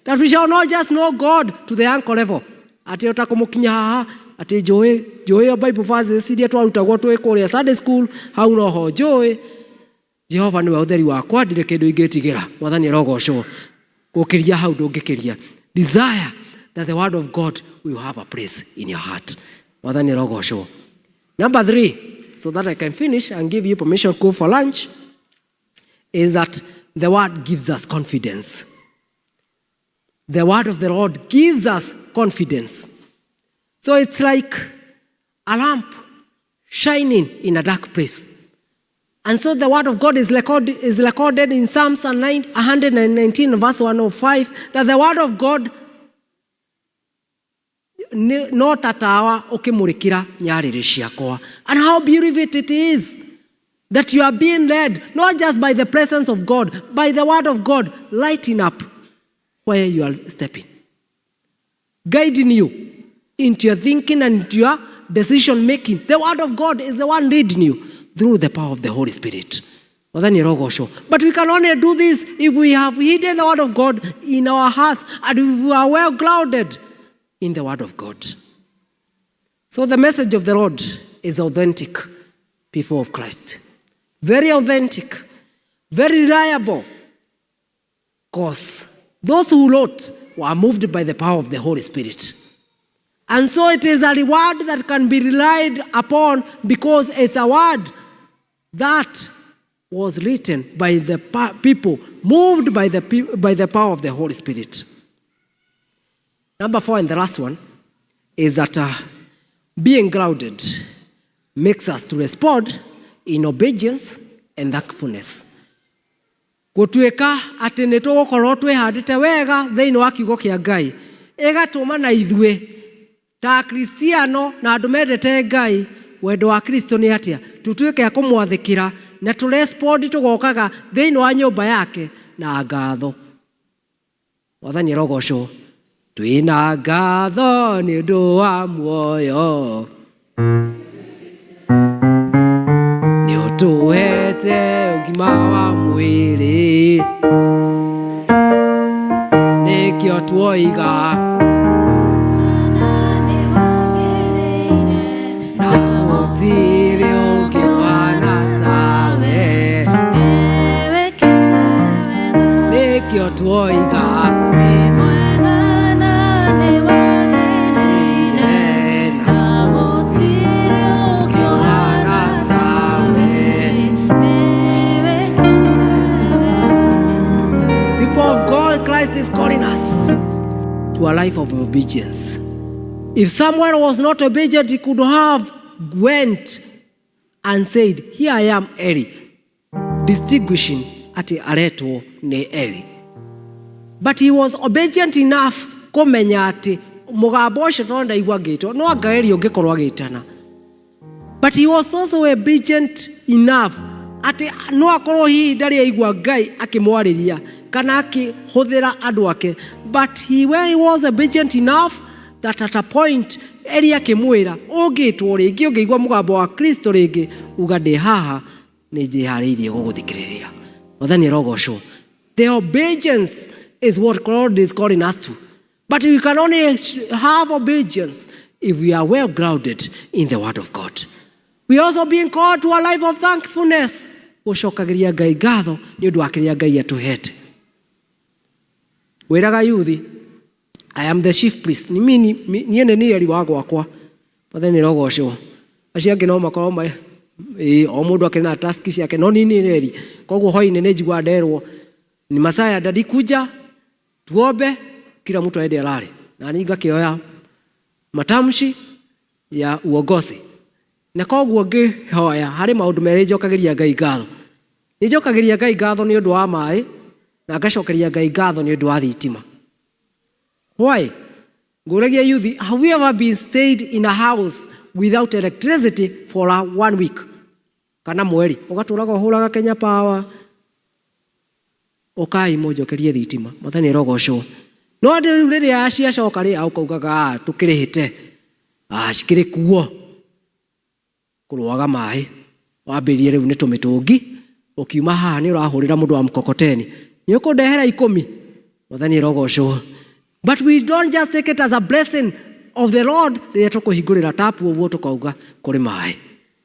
That we shall not just know God to the ankle level, atĩ ota kũmũkinya haha, atĩ njũĩ njũĩ o Bible verses iria twarutagwo twĩ kũrĩa Sunday school, hau noho njũĩ Jehova nĩwe ũtheri wakwa, ndirĩ kĩndũ ingĩtigĩra. Mwathani arogocwo. Gũkĩria hau ndũngĩkĩria. Desire that the word of God will have a place in your heart. Mwathani arogocwo. Number three, so that I can finish and give you permission to go for lunch, is that the word gives us confidence. The word of the Lord gives us confidence. So it's like a lamp shining in a dark place. And so the word of God is recorded in Psalms 119, verse 105, that the word of God no ta tawa ũkĩmũrĩkĩra nyarĩrĩ ciakwa. And how beautiful it is that you are being led not just by the presence of God, by the word of God lighting up where you are stepping, guiding you into your thinking and into your decision making. The word of God is the one leading you through the power of the Holy Spirit. Mwathani arogocwo. But we can only do this if we have hidden the word of God in our hearts and if we are well grounded in the word of God. So the message of the Lord is authentic, people of Christ. Very authentic, very reliable. Because those who wrote were moved by the power of the Holy Spirit. And so it is a reward that can be relied upon because it's a word that was written by the people moved by the power of the Holy Spirit. Number four, and the last one, is that being grounded makes us to respond in obedience and thankfulness. Gũtuĩka atĩ nĩ tũgũkorwo twĩhandĩte wega thĩinĩ wa kiugo kĩa Ngai ĩgatũma na ithuĩ ta Akristiano na andũ mendete Ngai, wendo wa Kristo nĩ atĩa tũtuĩke a kũmwathĩkĩra na tũrespond, tũgokaga thĩinĩ wa nyũmba yake na ngatho. Mwathani arogocwo. Twĩna ngatho nĩ ũndũ wa muoyo, nĩ ũtũhete ũgima wa mwĩrĩ, nĩkĩo tuoiga na gũtirĩ ũngĩ ũhana tawe, nĩkĩo tuoiga na gũtirĩ ũngĩ ũhana tawe. People of God, Christ is calling us to a life of obedience. If someone was not obedient, he could have went and said, "Here I am, Eli," distinguishing atĩ aretwo nĩ Eli. But he was obedient enough kũmenya atĩ mũgambo ũcio tondũ ndaigua ngĩtwo no anga Eli ũngĩkorwo agĩtana. But he was also obedient enough atĩ no akorwo hihi ndarĩ aigua Ngai akĩmwarĩria kana akĩhũthĩra andũ ake, but when he was obedient enough that at a point Eli akĩmwĩra, ũngĩtwo rĩngĩ, ũngĩigua mũgambo wa Kristo rĩngĩ, uga ndĩ haha, nĩ njĩharĩirie gũgũthikĩrĩria. Mwathani arogocwo. The obedience is what God is calling us to, but we can only have obedience if we are well grounded in the word of God. We are also being called to a life of thankfulness, gũcokagĩria Ngai ngatho nĩ ũndũ wa kĩrĩa Ngai atũhete. Wĩraga yuthi, I am the chief priest. Niĩ nĩ niĩ Eli wa gwakwa. Mwathani rogocwo. Acio angĩ no makorwo o mũndũ akĩrĩ na task ciake, no niĩ nĩ Eli. Koguo hwaĩ-inĩ nĩ njiguaga nderwo ni masaa ya daddy kuja tuombe, kila mtu aende alale, na niĩ ngakĩoya matamshi ya uongozi, na koguo ngĩhoya harĩ maũndũ merĩ njokagĩria Ngai ngatho. Nĩ njokagĩria Ngai ngatho nĩ ũndũ wa maĩ na ngacokeria Ngai ngatho nĩ ũndũ wa thitima. Why? Ngũragia youth, have you ever been stayed in a house without electricity for a one week kana mweri, ũgatũraga ũhũraga Kenya Power, ũkai mũnjokerie thitima? Mwathani ĩrogocwo. No rĩu rĩrĩa ciacoka rĩ, ũkaugaga, "Ah, tũkĩrĩhĩte, ah, cikĩrĩ kuo." Kũrũaga maĩ wambĩrĩrie rĩu nĩ tũmĩtũngi, ũkiuma haha nĩ ũrahũrĩra mũndũ wa mkokoteni, nĩ ũkũndehera 10. Mwathani ĩrogocwo. But we don't just take it as a blessing of the Lord rĩrĩa tũkũhingũrĩra tapu ũguo tũkauga kũrĩ maĩ.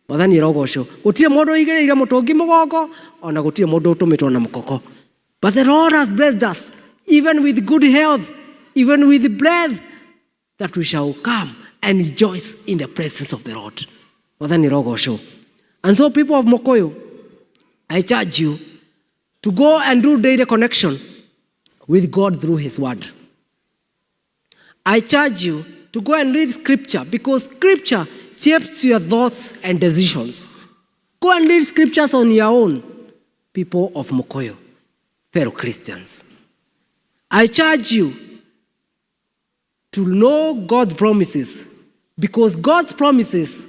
Mwathani ĩrogocwo. Gũtirĩ mũndũ ũigĩrĩire mũtũngi mũgongo, ona gũtirĩ mũndũ ũtũmĩtwo na mũkoko, but the Lord has blessed us even with good health, even with breath. that we shall come and rejoice in the presence of the Lord. Mwathani rogocwo. And so people of Mukuyu, I charge you to go and do daily connection with God through his word. I charge you to go and read scripture because scripture shapes your thoughts and decisions. Go and read scriptures on your own, people of Mukuyu, fellow Christians. I charge you to know God's promises because God's promises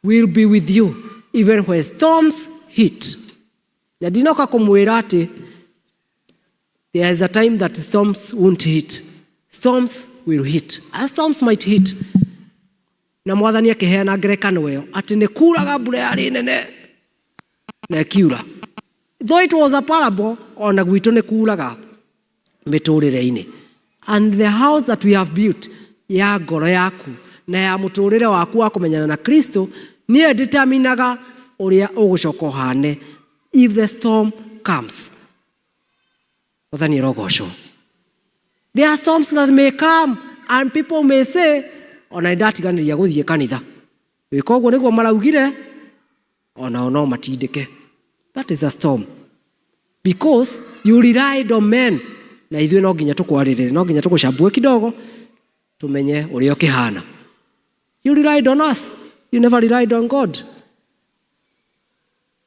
will be with you even when storms hit. Na ndinoka kumwira ati there is a time that storms won't hit. Storms will hit. And storms might hit. Na mwathani akiheana ngerekano ĩyo atĩ nĩ kuraga mbura yarĩ nene na ĩkiura. Though it was a parable, ona gwitũ nĩ kuraga mĩtũrĩre-inĩ. And the house that we have built ya ngoro yaku na ya mũtũrĩre waku wa kũmenyana na Kristo nĩyo determinaga ũrĩa ũgũcoka ũhane if the storm comes. Mwathani arogocwo. There are storms that may come and people may say ona nĩ ndatiganĩria gũthiĩ kanitha. Gwĩka ũguo nĩguo maraugire onao no matindĩke. That is a storm. Because you relied on men na ithuĩ no nginya tũkwarĩrĩre no nginya tũgũcambue kidogo tumenye ũrĩa ũkĩhana. You relied on us. You never relied on God.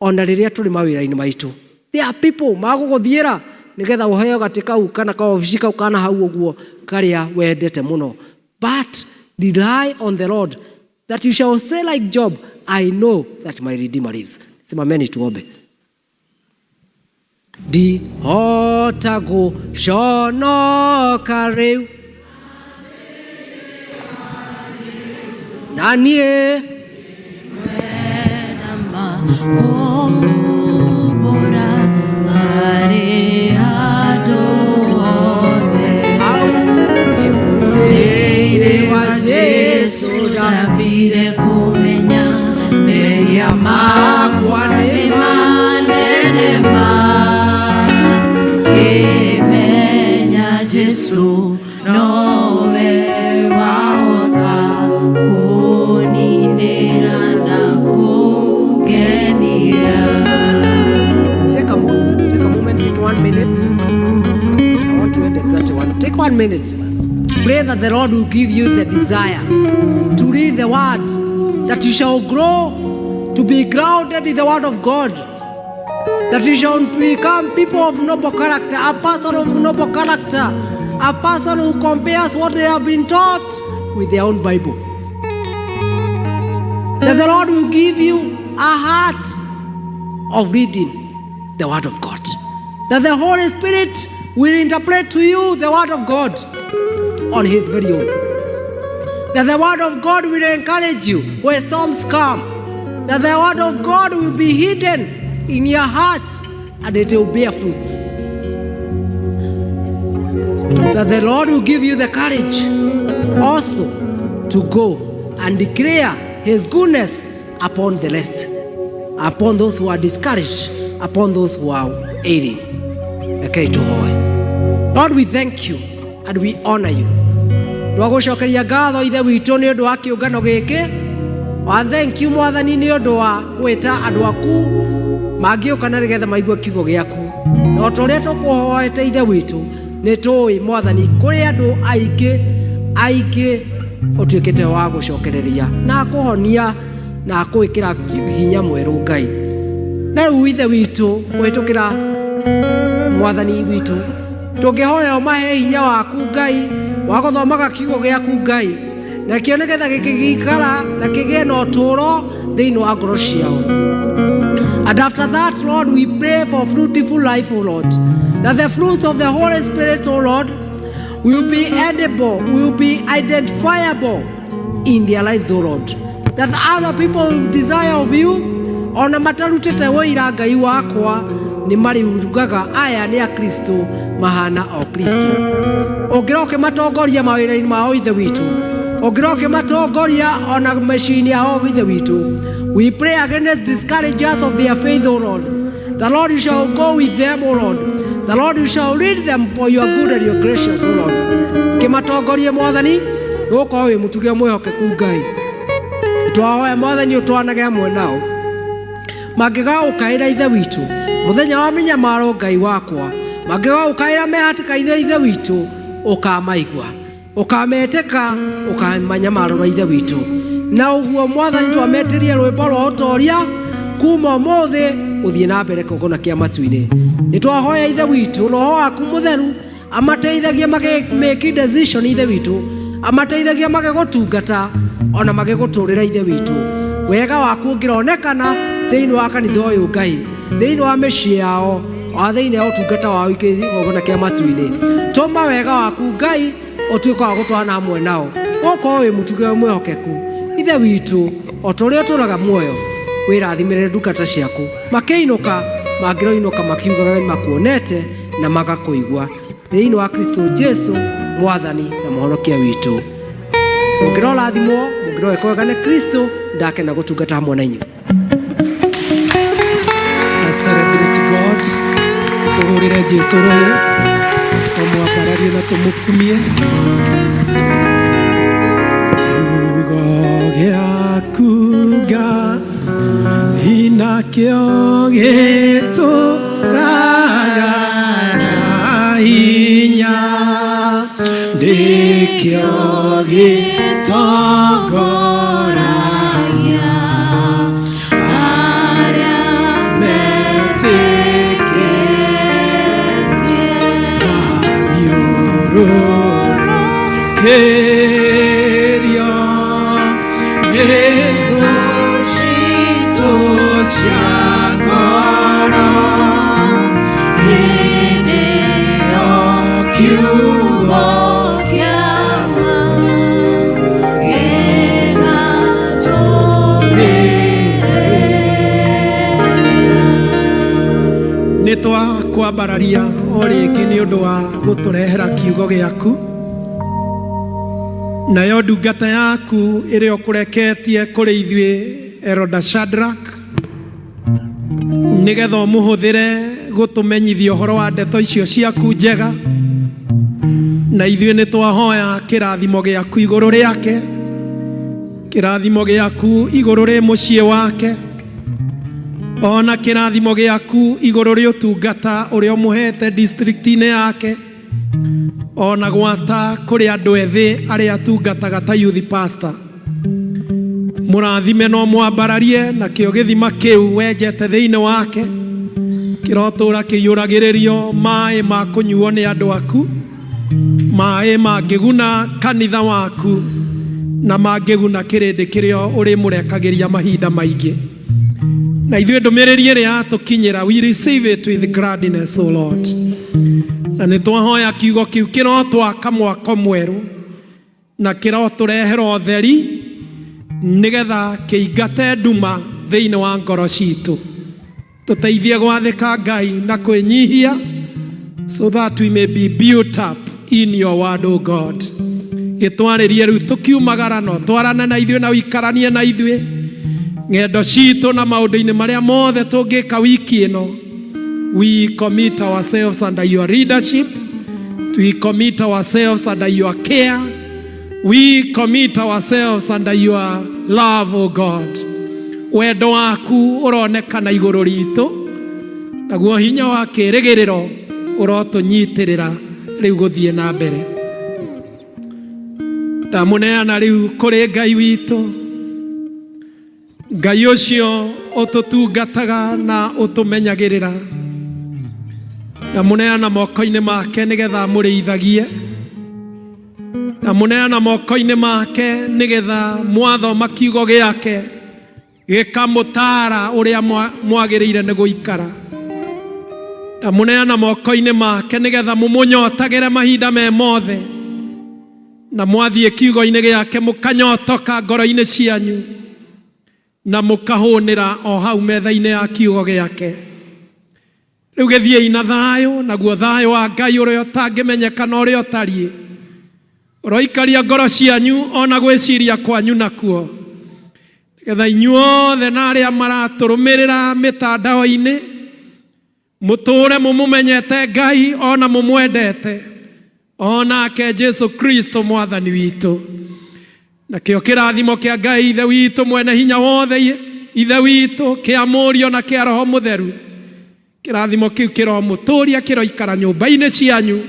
Ona rĩrĩa tũrĩ mawĩra-inĩ maitũ. There are people magũgũthiĩra nĩgetha ũheo gatĩ kau kana kaobici kau kana hau ũguo karĩa wendete mũno. But rely on the Lord that you shall say like Job, I know that my Redeemer lives. Simameni tuombe. Ndihota gũconoka rĩu na niĩ Kumbura harĩ andũ othe. Mũtĩ-inĩ wa Jesũ ndambire kũmenya mehia makwa nĩ manene ma. Ngĩmenya Jesũ nowe wahota kũninĩra na kũngenia. Take a moment, take a moment, take 1 minute. I want to end exactly one. Take 1 minute. Pray that the Lord will give you the desire to read the word, that you shall grow to be grounded in the word of God, that you shall become people of noble character, a person of noble character, a person who compares what they have been taught with their own Bible. That the Lord will give you a heart of reading the Word of God. That the Holy Spirit will interpret to you the Word of God on His very own. That the Word of God will encourage you when storms come. That the Word of God will be hidden in your hearts and it will bear fruits. That the Lord will give you the courage also to go and declare His goodness upon the rest, upon those who are discouraged, upon those who are ailing. Rekei tũhoe. Lord, we thank you and we honor you. Twagũcokeria ngatho ithe witũ nĩ ũndũ wa kĩũngano gĩkĩ. Wa thank you mwathani nĩ ũndũ wa gwĩta andũ aku mangĩũka na nĩgetha maigue kiugo gĩaku. Na o ta ũrĩa tũkũhoete ithe witũ nĩ tũĩ mwathani kũrĩ andũ aingĩ aingĩ ũtuĩkĩte wa gũcokereria na kũhonia na gwĩkĩra hinya mwerũ Ngai. Na rĩu ithe witũ kũhĩtũkĩra mwathani witũ tũngĩhoya ũmahe hinya waku Ngai wa gũthomaga kiugo gĩaku Ngai nakĩo nĩgetha gĩkĩgĩikara na kĩgĩe na ũtũũro thĩinĩ wa ngoro ciao. And after that, Lord, we pray for fruitful life, O Lord. That the fruits of the Holy Spirit, O Lord, will be edible, will be identifiable in their lives, O Lord. That other people will desire of you, ona matarutĩte wũira Ngai wakwa, nĩ marĩugaga aya nĩ Akristo mahana o Kristo. Ũngĩroka ũkĩmatongoria mawĩra-inĩ mao ithe witũ, ũngĩroka ũkĩmatongoria ona mĩciĩ-inĩ yao ithe witũ. We pray against discouragers of their faith, O Lord. The Lord, you shall go with them, O Lord. The Lord, you shall lead them for your good and your gracious, O Lord. Kĩmatongorie mwathani Nĩgũkorwo wĩ mũtugi mwĩhokeku Ngai. Twahoya Mwathani ũtwanage hamwe nao. Mangĩgagũkaĩra Ithe witũ mũthenya wa mĩnyamaro, Ngai wakwa, mangĩgagũkaĩra me hatĩka-inĩ, Ithe witũ, ũkamaigua, ũkametĩka, ũkamanyamarũra, Ithe witũ. Na ũguo Mwathani twametĩrie rwĩmbo rwa ũtoria kuma ũmũthĩ gũthiĩ na mbere kĩgongona kĩa matu-inĩ. Nĩ twahoya Ithe witũ, Roho waku mũtheru amateithagie magĩ make decision, Ithe witũ, amateithagie magĩgũtungata ona magĩgũtũrĩra, Ithe witũ. Wega waku ũngĩronekana thĩinĩ wa kanitha ũyũ, Ngai, thĩinĩ wa mĩciĩ yao, o thĩinĩ wa ũtungata wao kĩgongona kĩa matu-inĩ. Tũma wega waku, Ngai, ũtuĩke wa gũtwarana hamwe nao, gũkorwo wĩ mũtugi wĩ mwĩhokeku, Ithe witũ, o ta ũrĩa ũtũraga muoyo. Wĩrathimĩre ndungata ciaku makĩinũka, mangĩroinũka makiugaga nĩ makuonete na magakũigua, thĩinĩ wa Kristo Jesu, Mwathani na Mũhonokia witũ. Mũngĩrorathimwo, mũngĩroweka wega nĩ Kristo. Ndakena gũtungata hamwe na inyuĩ. I celebrate God. Tũhũrĩre Jesu rũhĩ, tũmwambararie na tũmũkumie. Kiugo gĩaku Ngai nakĩo gĩtũraga na hinya, nĩkĩo gĩtongoragia arĩa metĩkĩtie. Twathiũrũrũkĩrio nĩ thũ citũ cia ngoro, hĩndĩ ĩyo kiugo kĩa ma gĩgatũmĩrĩria. Nĩ twakwambararia o rĩngĩ nĩ ũndũ wa gũtũrehera kiugo gĩaku, nayo ndungata yaku ĩrĩa ũkũreketie kũrĩ ithuĩ, Elder Shadrach, nĩgetha ũmũhũthĩre gũtũmenyithia ũhoro wa ndeto icio ciaku njega. Na ithuĩ nĩ twahoya kĩrathimo gĩaku igũrũ rĩake, kĩrathimo gĩaku igũrũ rĩ mũciĩ wake, ona kĩrathimo gĩaku igũrũ rĩ ũtungata ũrĩa ũmũhete district-inĩ yake, ona gwata kũrĩ andũ ethĩ arĩa atungataga ta youth pastor. Mũrathime no mwambararie, nakĩo gĩthima kĩu wenjete thĩinĩ wake kĩrotũra kĩiyũragĩrĩrio maĩ ma kũnyuo nĩ andũ aku, maĩ mangĩguna kanitha waku na mangĩguna kĩrĩndĩ kĩrĩa ũrĩmũrekagĩria mahinda maingĩ. Na ithuĩ ndũmĩrĩri ĩrĩa yatũkinyĩra, we receive it with gladness, O Lord. Na nĩ twahoya kiugo kĩu kĩrotwaka mwako mwerũ na kĩrotũrehera ũtheri, nĩgetha kĩingate nduma thĩinĩ wa ngoro citũ, tũteithie gwathĩka Ngai na kwĩnyihia, so that we may be built up in your word, O God. Gĩtwarĩrie rĩu tũkiumagara, no twarane na ithuĩ na ũikaranie na ithuĩ ng'endo citũ na maũndũ-inĩ marĩa mothe tũngĩka wiki ĩno. We commit ourselves under your leadership, we commit ourselves under your care, we commit ourselves under your love, O God. Wendo waku ũronekana igũrũ ritũ, naguo hinya wa kĩĩrĩgĩrĩro ũrotũnyitĩrĩra rĩu gũthiĩ na mbere. Ndamũneana rĩu kũrĩ Ngai witũ, Ngai ũcio ũtũtungataga na ũtũmenyagĩrĩra. Ndamũneana moko-inĩ make nĩgetha amũrĩithagie. Ndamũneana moko-inĩ make nĩgetha mwathoma kiugo gĩake gĩkamũtaara ũrĩa mwagĩrĩire nĩ gũikara. Ndamũneana moko-inĩ make nĩgetha mũmũnyotagĩre mahinda me mothe, na mwathiĩ kiugo-inĩ gĩake mũkanyotoka ngoro-inĩ cianyu na mũkahũnĩra o hau metha-inĩ ya kiugo gĩake. Rĩu gĩthiĩi na thayũ, naguo thayũ wa Ngai ũrĩa ũtangĩmenyeka na ũrĩa ũtariĩ ũroikaria ngoro cianyu ona gwĩciria kwanyu nakuo, nĩgetha inyuothe na arĩa maratũrũmĩrĩra mĩtandao-inĩ mũtũũre mũmũmenyete Ngai ona mũmwendete, onake Jesu Kristo Mwathani witũ. Nakĩo kĩrathimo kĩa Ngai Ithe witũ mwene hinya wothe, Ithe witũ, kĩa Mũriũ na kĩa Roho Mũtheru, kĩrathimo kĩu kĩromũtũria, kĩroikara nyũmba-inĩ cianyu,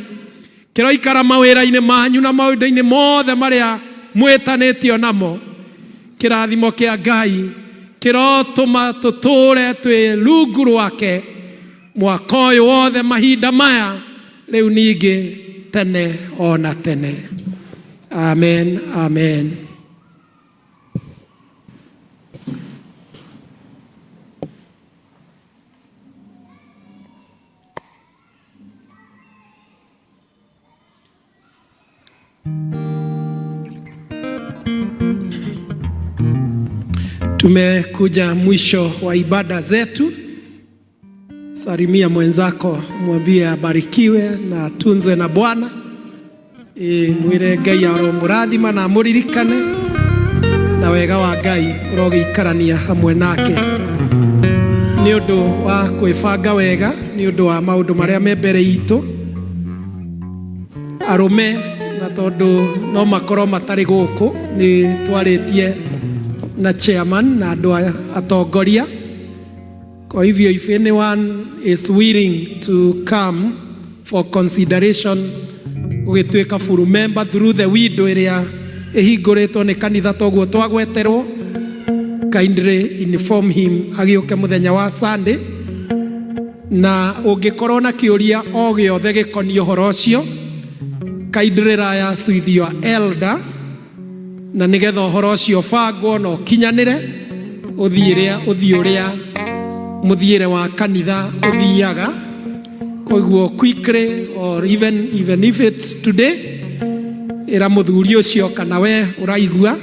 kĩroikara mawĩra-inĩ manyu na maũndũ-inĩ mothe marĩa mwĩtanĩtio namo. Kĩrathimo kĩa Ngai kĩrotũma tũtũre twĩ rungu rwake mwaka ũyũ wothe, mahinda maya, rĩu ningĩ tene ona tene. Amen, amen. Tumekuja mwisho wa ibada zetu. Salimia mwenzako, mwambie abarikiwe na atunzwe na Bwana. E, mwire Ngai aromũrathima na amũririkane na wega wa Ngai ũrogĩikarania hamwe nake. Nĩ ũndũ wa kwĩbanga wega, nĩ ũndũ wa maũndũ marĩa me mbere itũ, arũme na tondũ no makorwo matarĩ gũkũ, nĩ twarĩtie na chairman na andũ atongoria. Kwa hivyo if anyone is willing to come for consideration gũgĩtuĩka full member through the window ĩrĩa ĩhingũrĩtwo nĩ kanitha toguo twagweterwo, kindly inform him agĩũke mũthenya wa Sunday. Na ũngĩkorwo na kĩũria o gĩothe gĩkoniĩ ũhoro ũcio, kindly liaise with your elder na nĩgetha ũhoro ũcio ũbangwo na ũkinyanĩre, ũthiĩre ũthiĩ ũrĩa mũthiĩre wa kanitha ũthiaga. Koguo quickly, or even if it's today, ĩra mũthuri ũcio kana we ũraigua,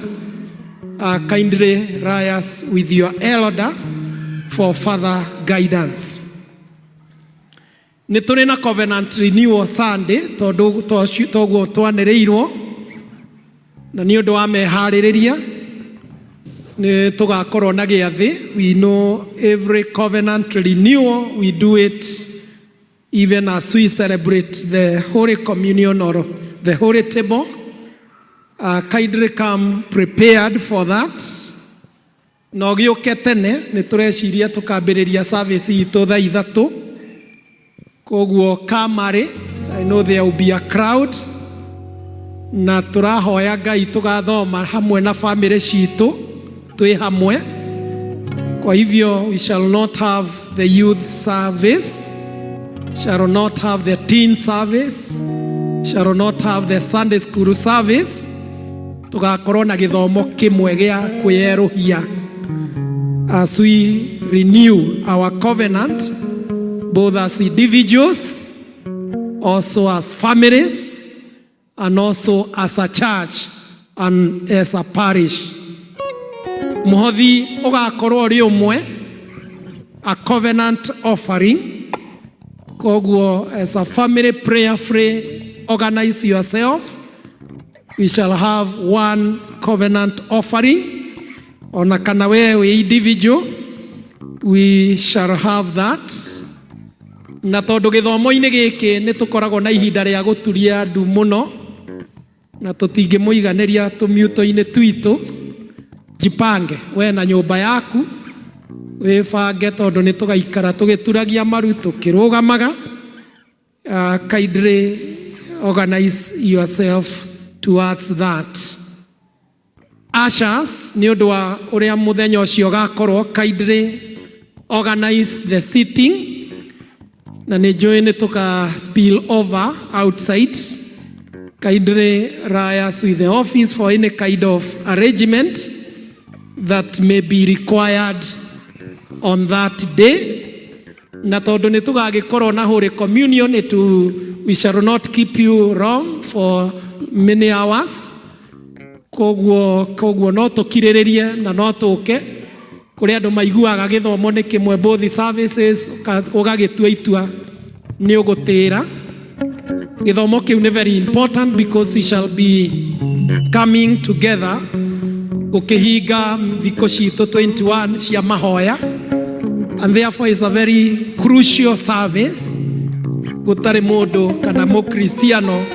kindly liaise with your elder for further guidance. Nĩ tũrĩ na covenant renewal Sunday tondũ toguo twanĩrĩirwo, na nĩ ũndũ wa meharĩrĩria nĩ tũgakorwo na gĩathĩ. We know every covenant renewal, we do it even as we celebrate the Holy Communion or the Holy Table. Kindly come prepared for that na ũgĩũke tene. Nĩ tũreciria tũkambĩrĩria service itũ thaa 3, koguo kamarĩ I know there will be a crowd, na tũrahoya Ngai tũgathoma hamwe na family citũ twĩ hamwe. Kwa hivyo we shall not have the youth service, shall not have the teen service, shall not have the Sunday school service. Tũgakorwo na gĩthomo kĩmwe gĩa kwĩyerũhia as we renew our covenant, both as individuals, also as families, and also as a church and as a parish. Mũhothi ũgakorwo ũrĩ ũmwe, a covenant offering. Koguo as a family, prayerfully organize yourself. We shall have one covenant offering. Ona kana we wĩ individual, we shall have that. Na tondũ gĩthomo-inĩ gĩkĩ nĩ tũkoragwo na ihinda rĩa gũturia ndu mũno na tũtingĩmũiganĩria tũmiuto-inĩ twitũ, jipange we na nyũmba yaku, wĩbange tondũ nĩ tũgaikara tũgĩturagia maru tũkĩrũgamaga. Kindly organize yourself towards that. Ushers, nĩ ũndũ wa ũrĩa mũthenya ũcio ũgakorwo, kindly organize the seating, na nĩ njũĩ nĩ tũka spill over outside. Kindly liaise with the office for any kind of arrangement that may be required on that day. Na tondũ nĩ tũgagĩkorwo na Holy Communion, we shall not keep you long for many hours. Koguo no tũkirĩrĩrie na no tũke kũrĩ andũ maiguaga gĩthomo nĩ kĩmwe, both services, ũgagĩtua itua nĩ ũgũtĩra gĩthomo kĩu. Nĩ very important because we shall be coming together gũkĩhinga thikũ citũ 21 cia mahoya, and therefore is a very crucial service. Gũtarĩ mũndũ kana mũkristiano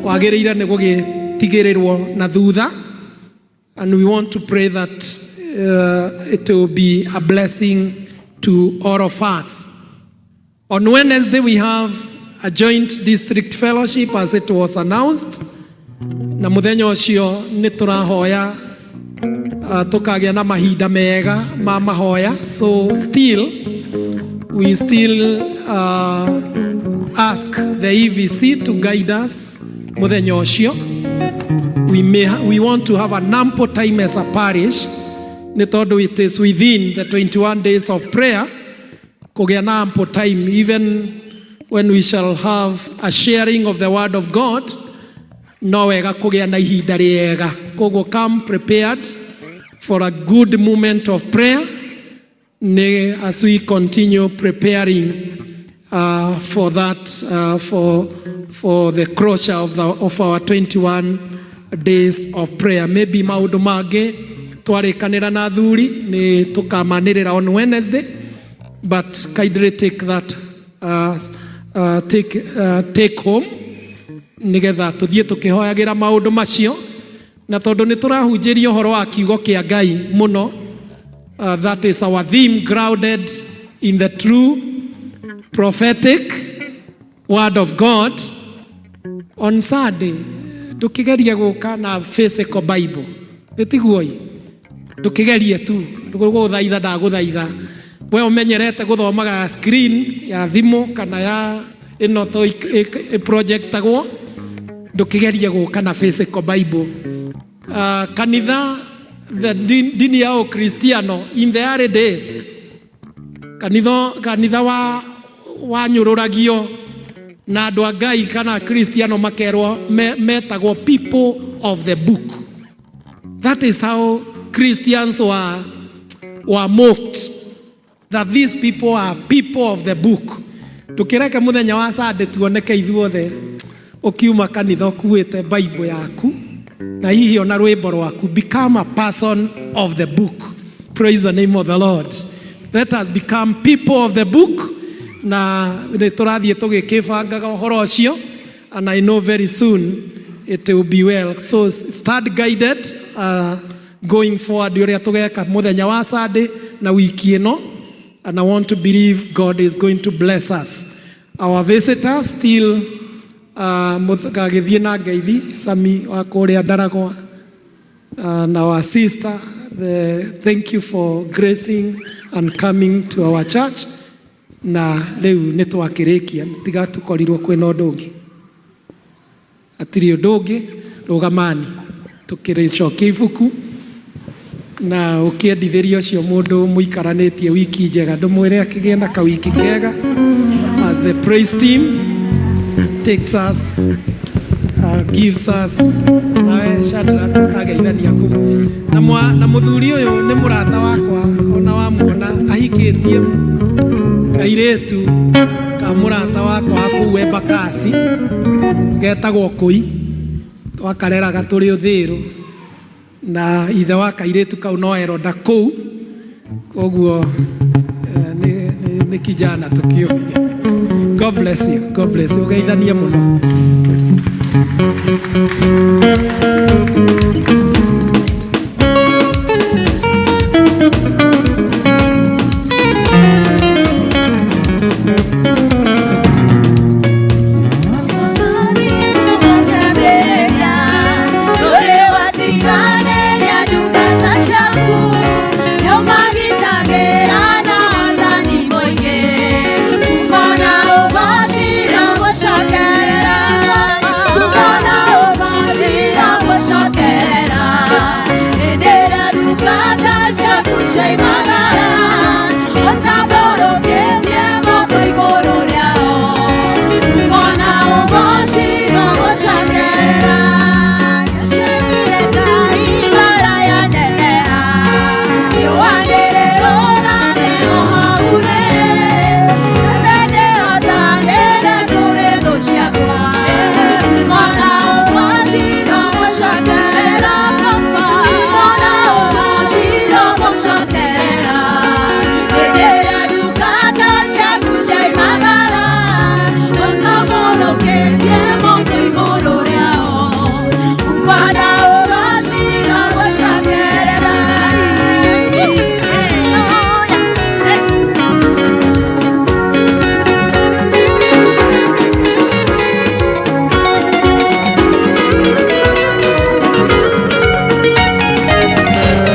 wagĩrĩire nĩ gũgĩtiga. tũgĩtigĩrĩrwo na thutha, and we want to pray that it will be a blessing to all of us. On Wednesday, we have a joint district fellowship as it was announced. Na muthenya ũcio nĩ tũrahoya tũkagĩa na mahinda mega ma mahoya. So still, we still ask the EVC to guide us muthenya ũcio. We want to have an ample time as a parish nĩ tondũ it is within the 21 days of prayer kũgĩa na ample time, even when we shall have a sharing of the word of God, no wega kũgĩa na ihinda rĩega. Koguo come prepared for a good moment of prayer nĩ as we continue preparing for that for the closure of our 21 days of prayer. Maybe maũndũ mangĩ twarĩkanĩra na athuri nĩ tũkamanĩrĩra on Wednesday, but kindly take that take home nigetha tuthiĩ tũkĩhoyagĩra maũndũ macio, na tondũ nĩ tũrahunjĩria ũhoro wa kiugo kĩa Ngai mũno, that is our theme, grounded in the true prophetic word of God. On Sunday, ndũkĩgerie gũka na physical Bible, ĩtiguoi ndũkĩgerie tu gũthaitha, ndagũthaitha we ũmenyerete gũthomaga screen ya thimũ kana ya ĩno to ĩ projectagwo, ndũkĩgerie gũka na physical Bible. Kanitha the dini ya Ũkristiano in the early days, kanitha wa wanyũrũragio na andũ a Ngai kana Kristiano makerwo metagwo people of the book. That is how Christians were mocked, that these people are people of the book. Ndũkĩreke mũthenya wa Sunday tuoneke ithuothe ũkiuma kanitha ũkuĩte Bible yaku na hihi ona rwĩmbo rwaku. Become a person of the book. Praise the name of the Lord. Let us become people of the book, na nĩ tũrathiĩ tũgĩkĩbangaga ũhoro ũcio, and I know very soon it will be well. So start guided going forward ũrĩa tũgeka mũthenya wa Sunday na wiki ĩno, and I want to believe God is going to bless us. Our visitors still mũgagĩthiĩ na ngeithi Sami wa kũrĩa Ndaragwa and our sister, thank you for gracing and coming to our church. Na rĩu nĩ twakĩrĩkia, tiga tũkorirwo kwĩna ũndũ ũngĩ, hatirĩ ũndũ ũngĩ. Rũgamani tũkĩrĩcokia ibuku na ũkĩendithĩria ũcio mũndũ mũikaranĩtie wiki njega, ndũmwĩre akĩgĩe na kawiki kega as the praise team takes us, gives us. Nawe Shadrack ũkageithania kũu na, na mũthuri ũyũ nĩ mũrata wakwa, ona wamuona ahikĩtie kairĩtu ka mũrata wakwa wa kũu Embakasi getagwo Kũi, twakareraga tũrĩ ũthĩrũ, na ithe wa kairĩtu kau no eronda kũu, koguo nĩ kijana tũkĩũĩ. God bless you, God bless you. Ũgeithanie mũno.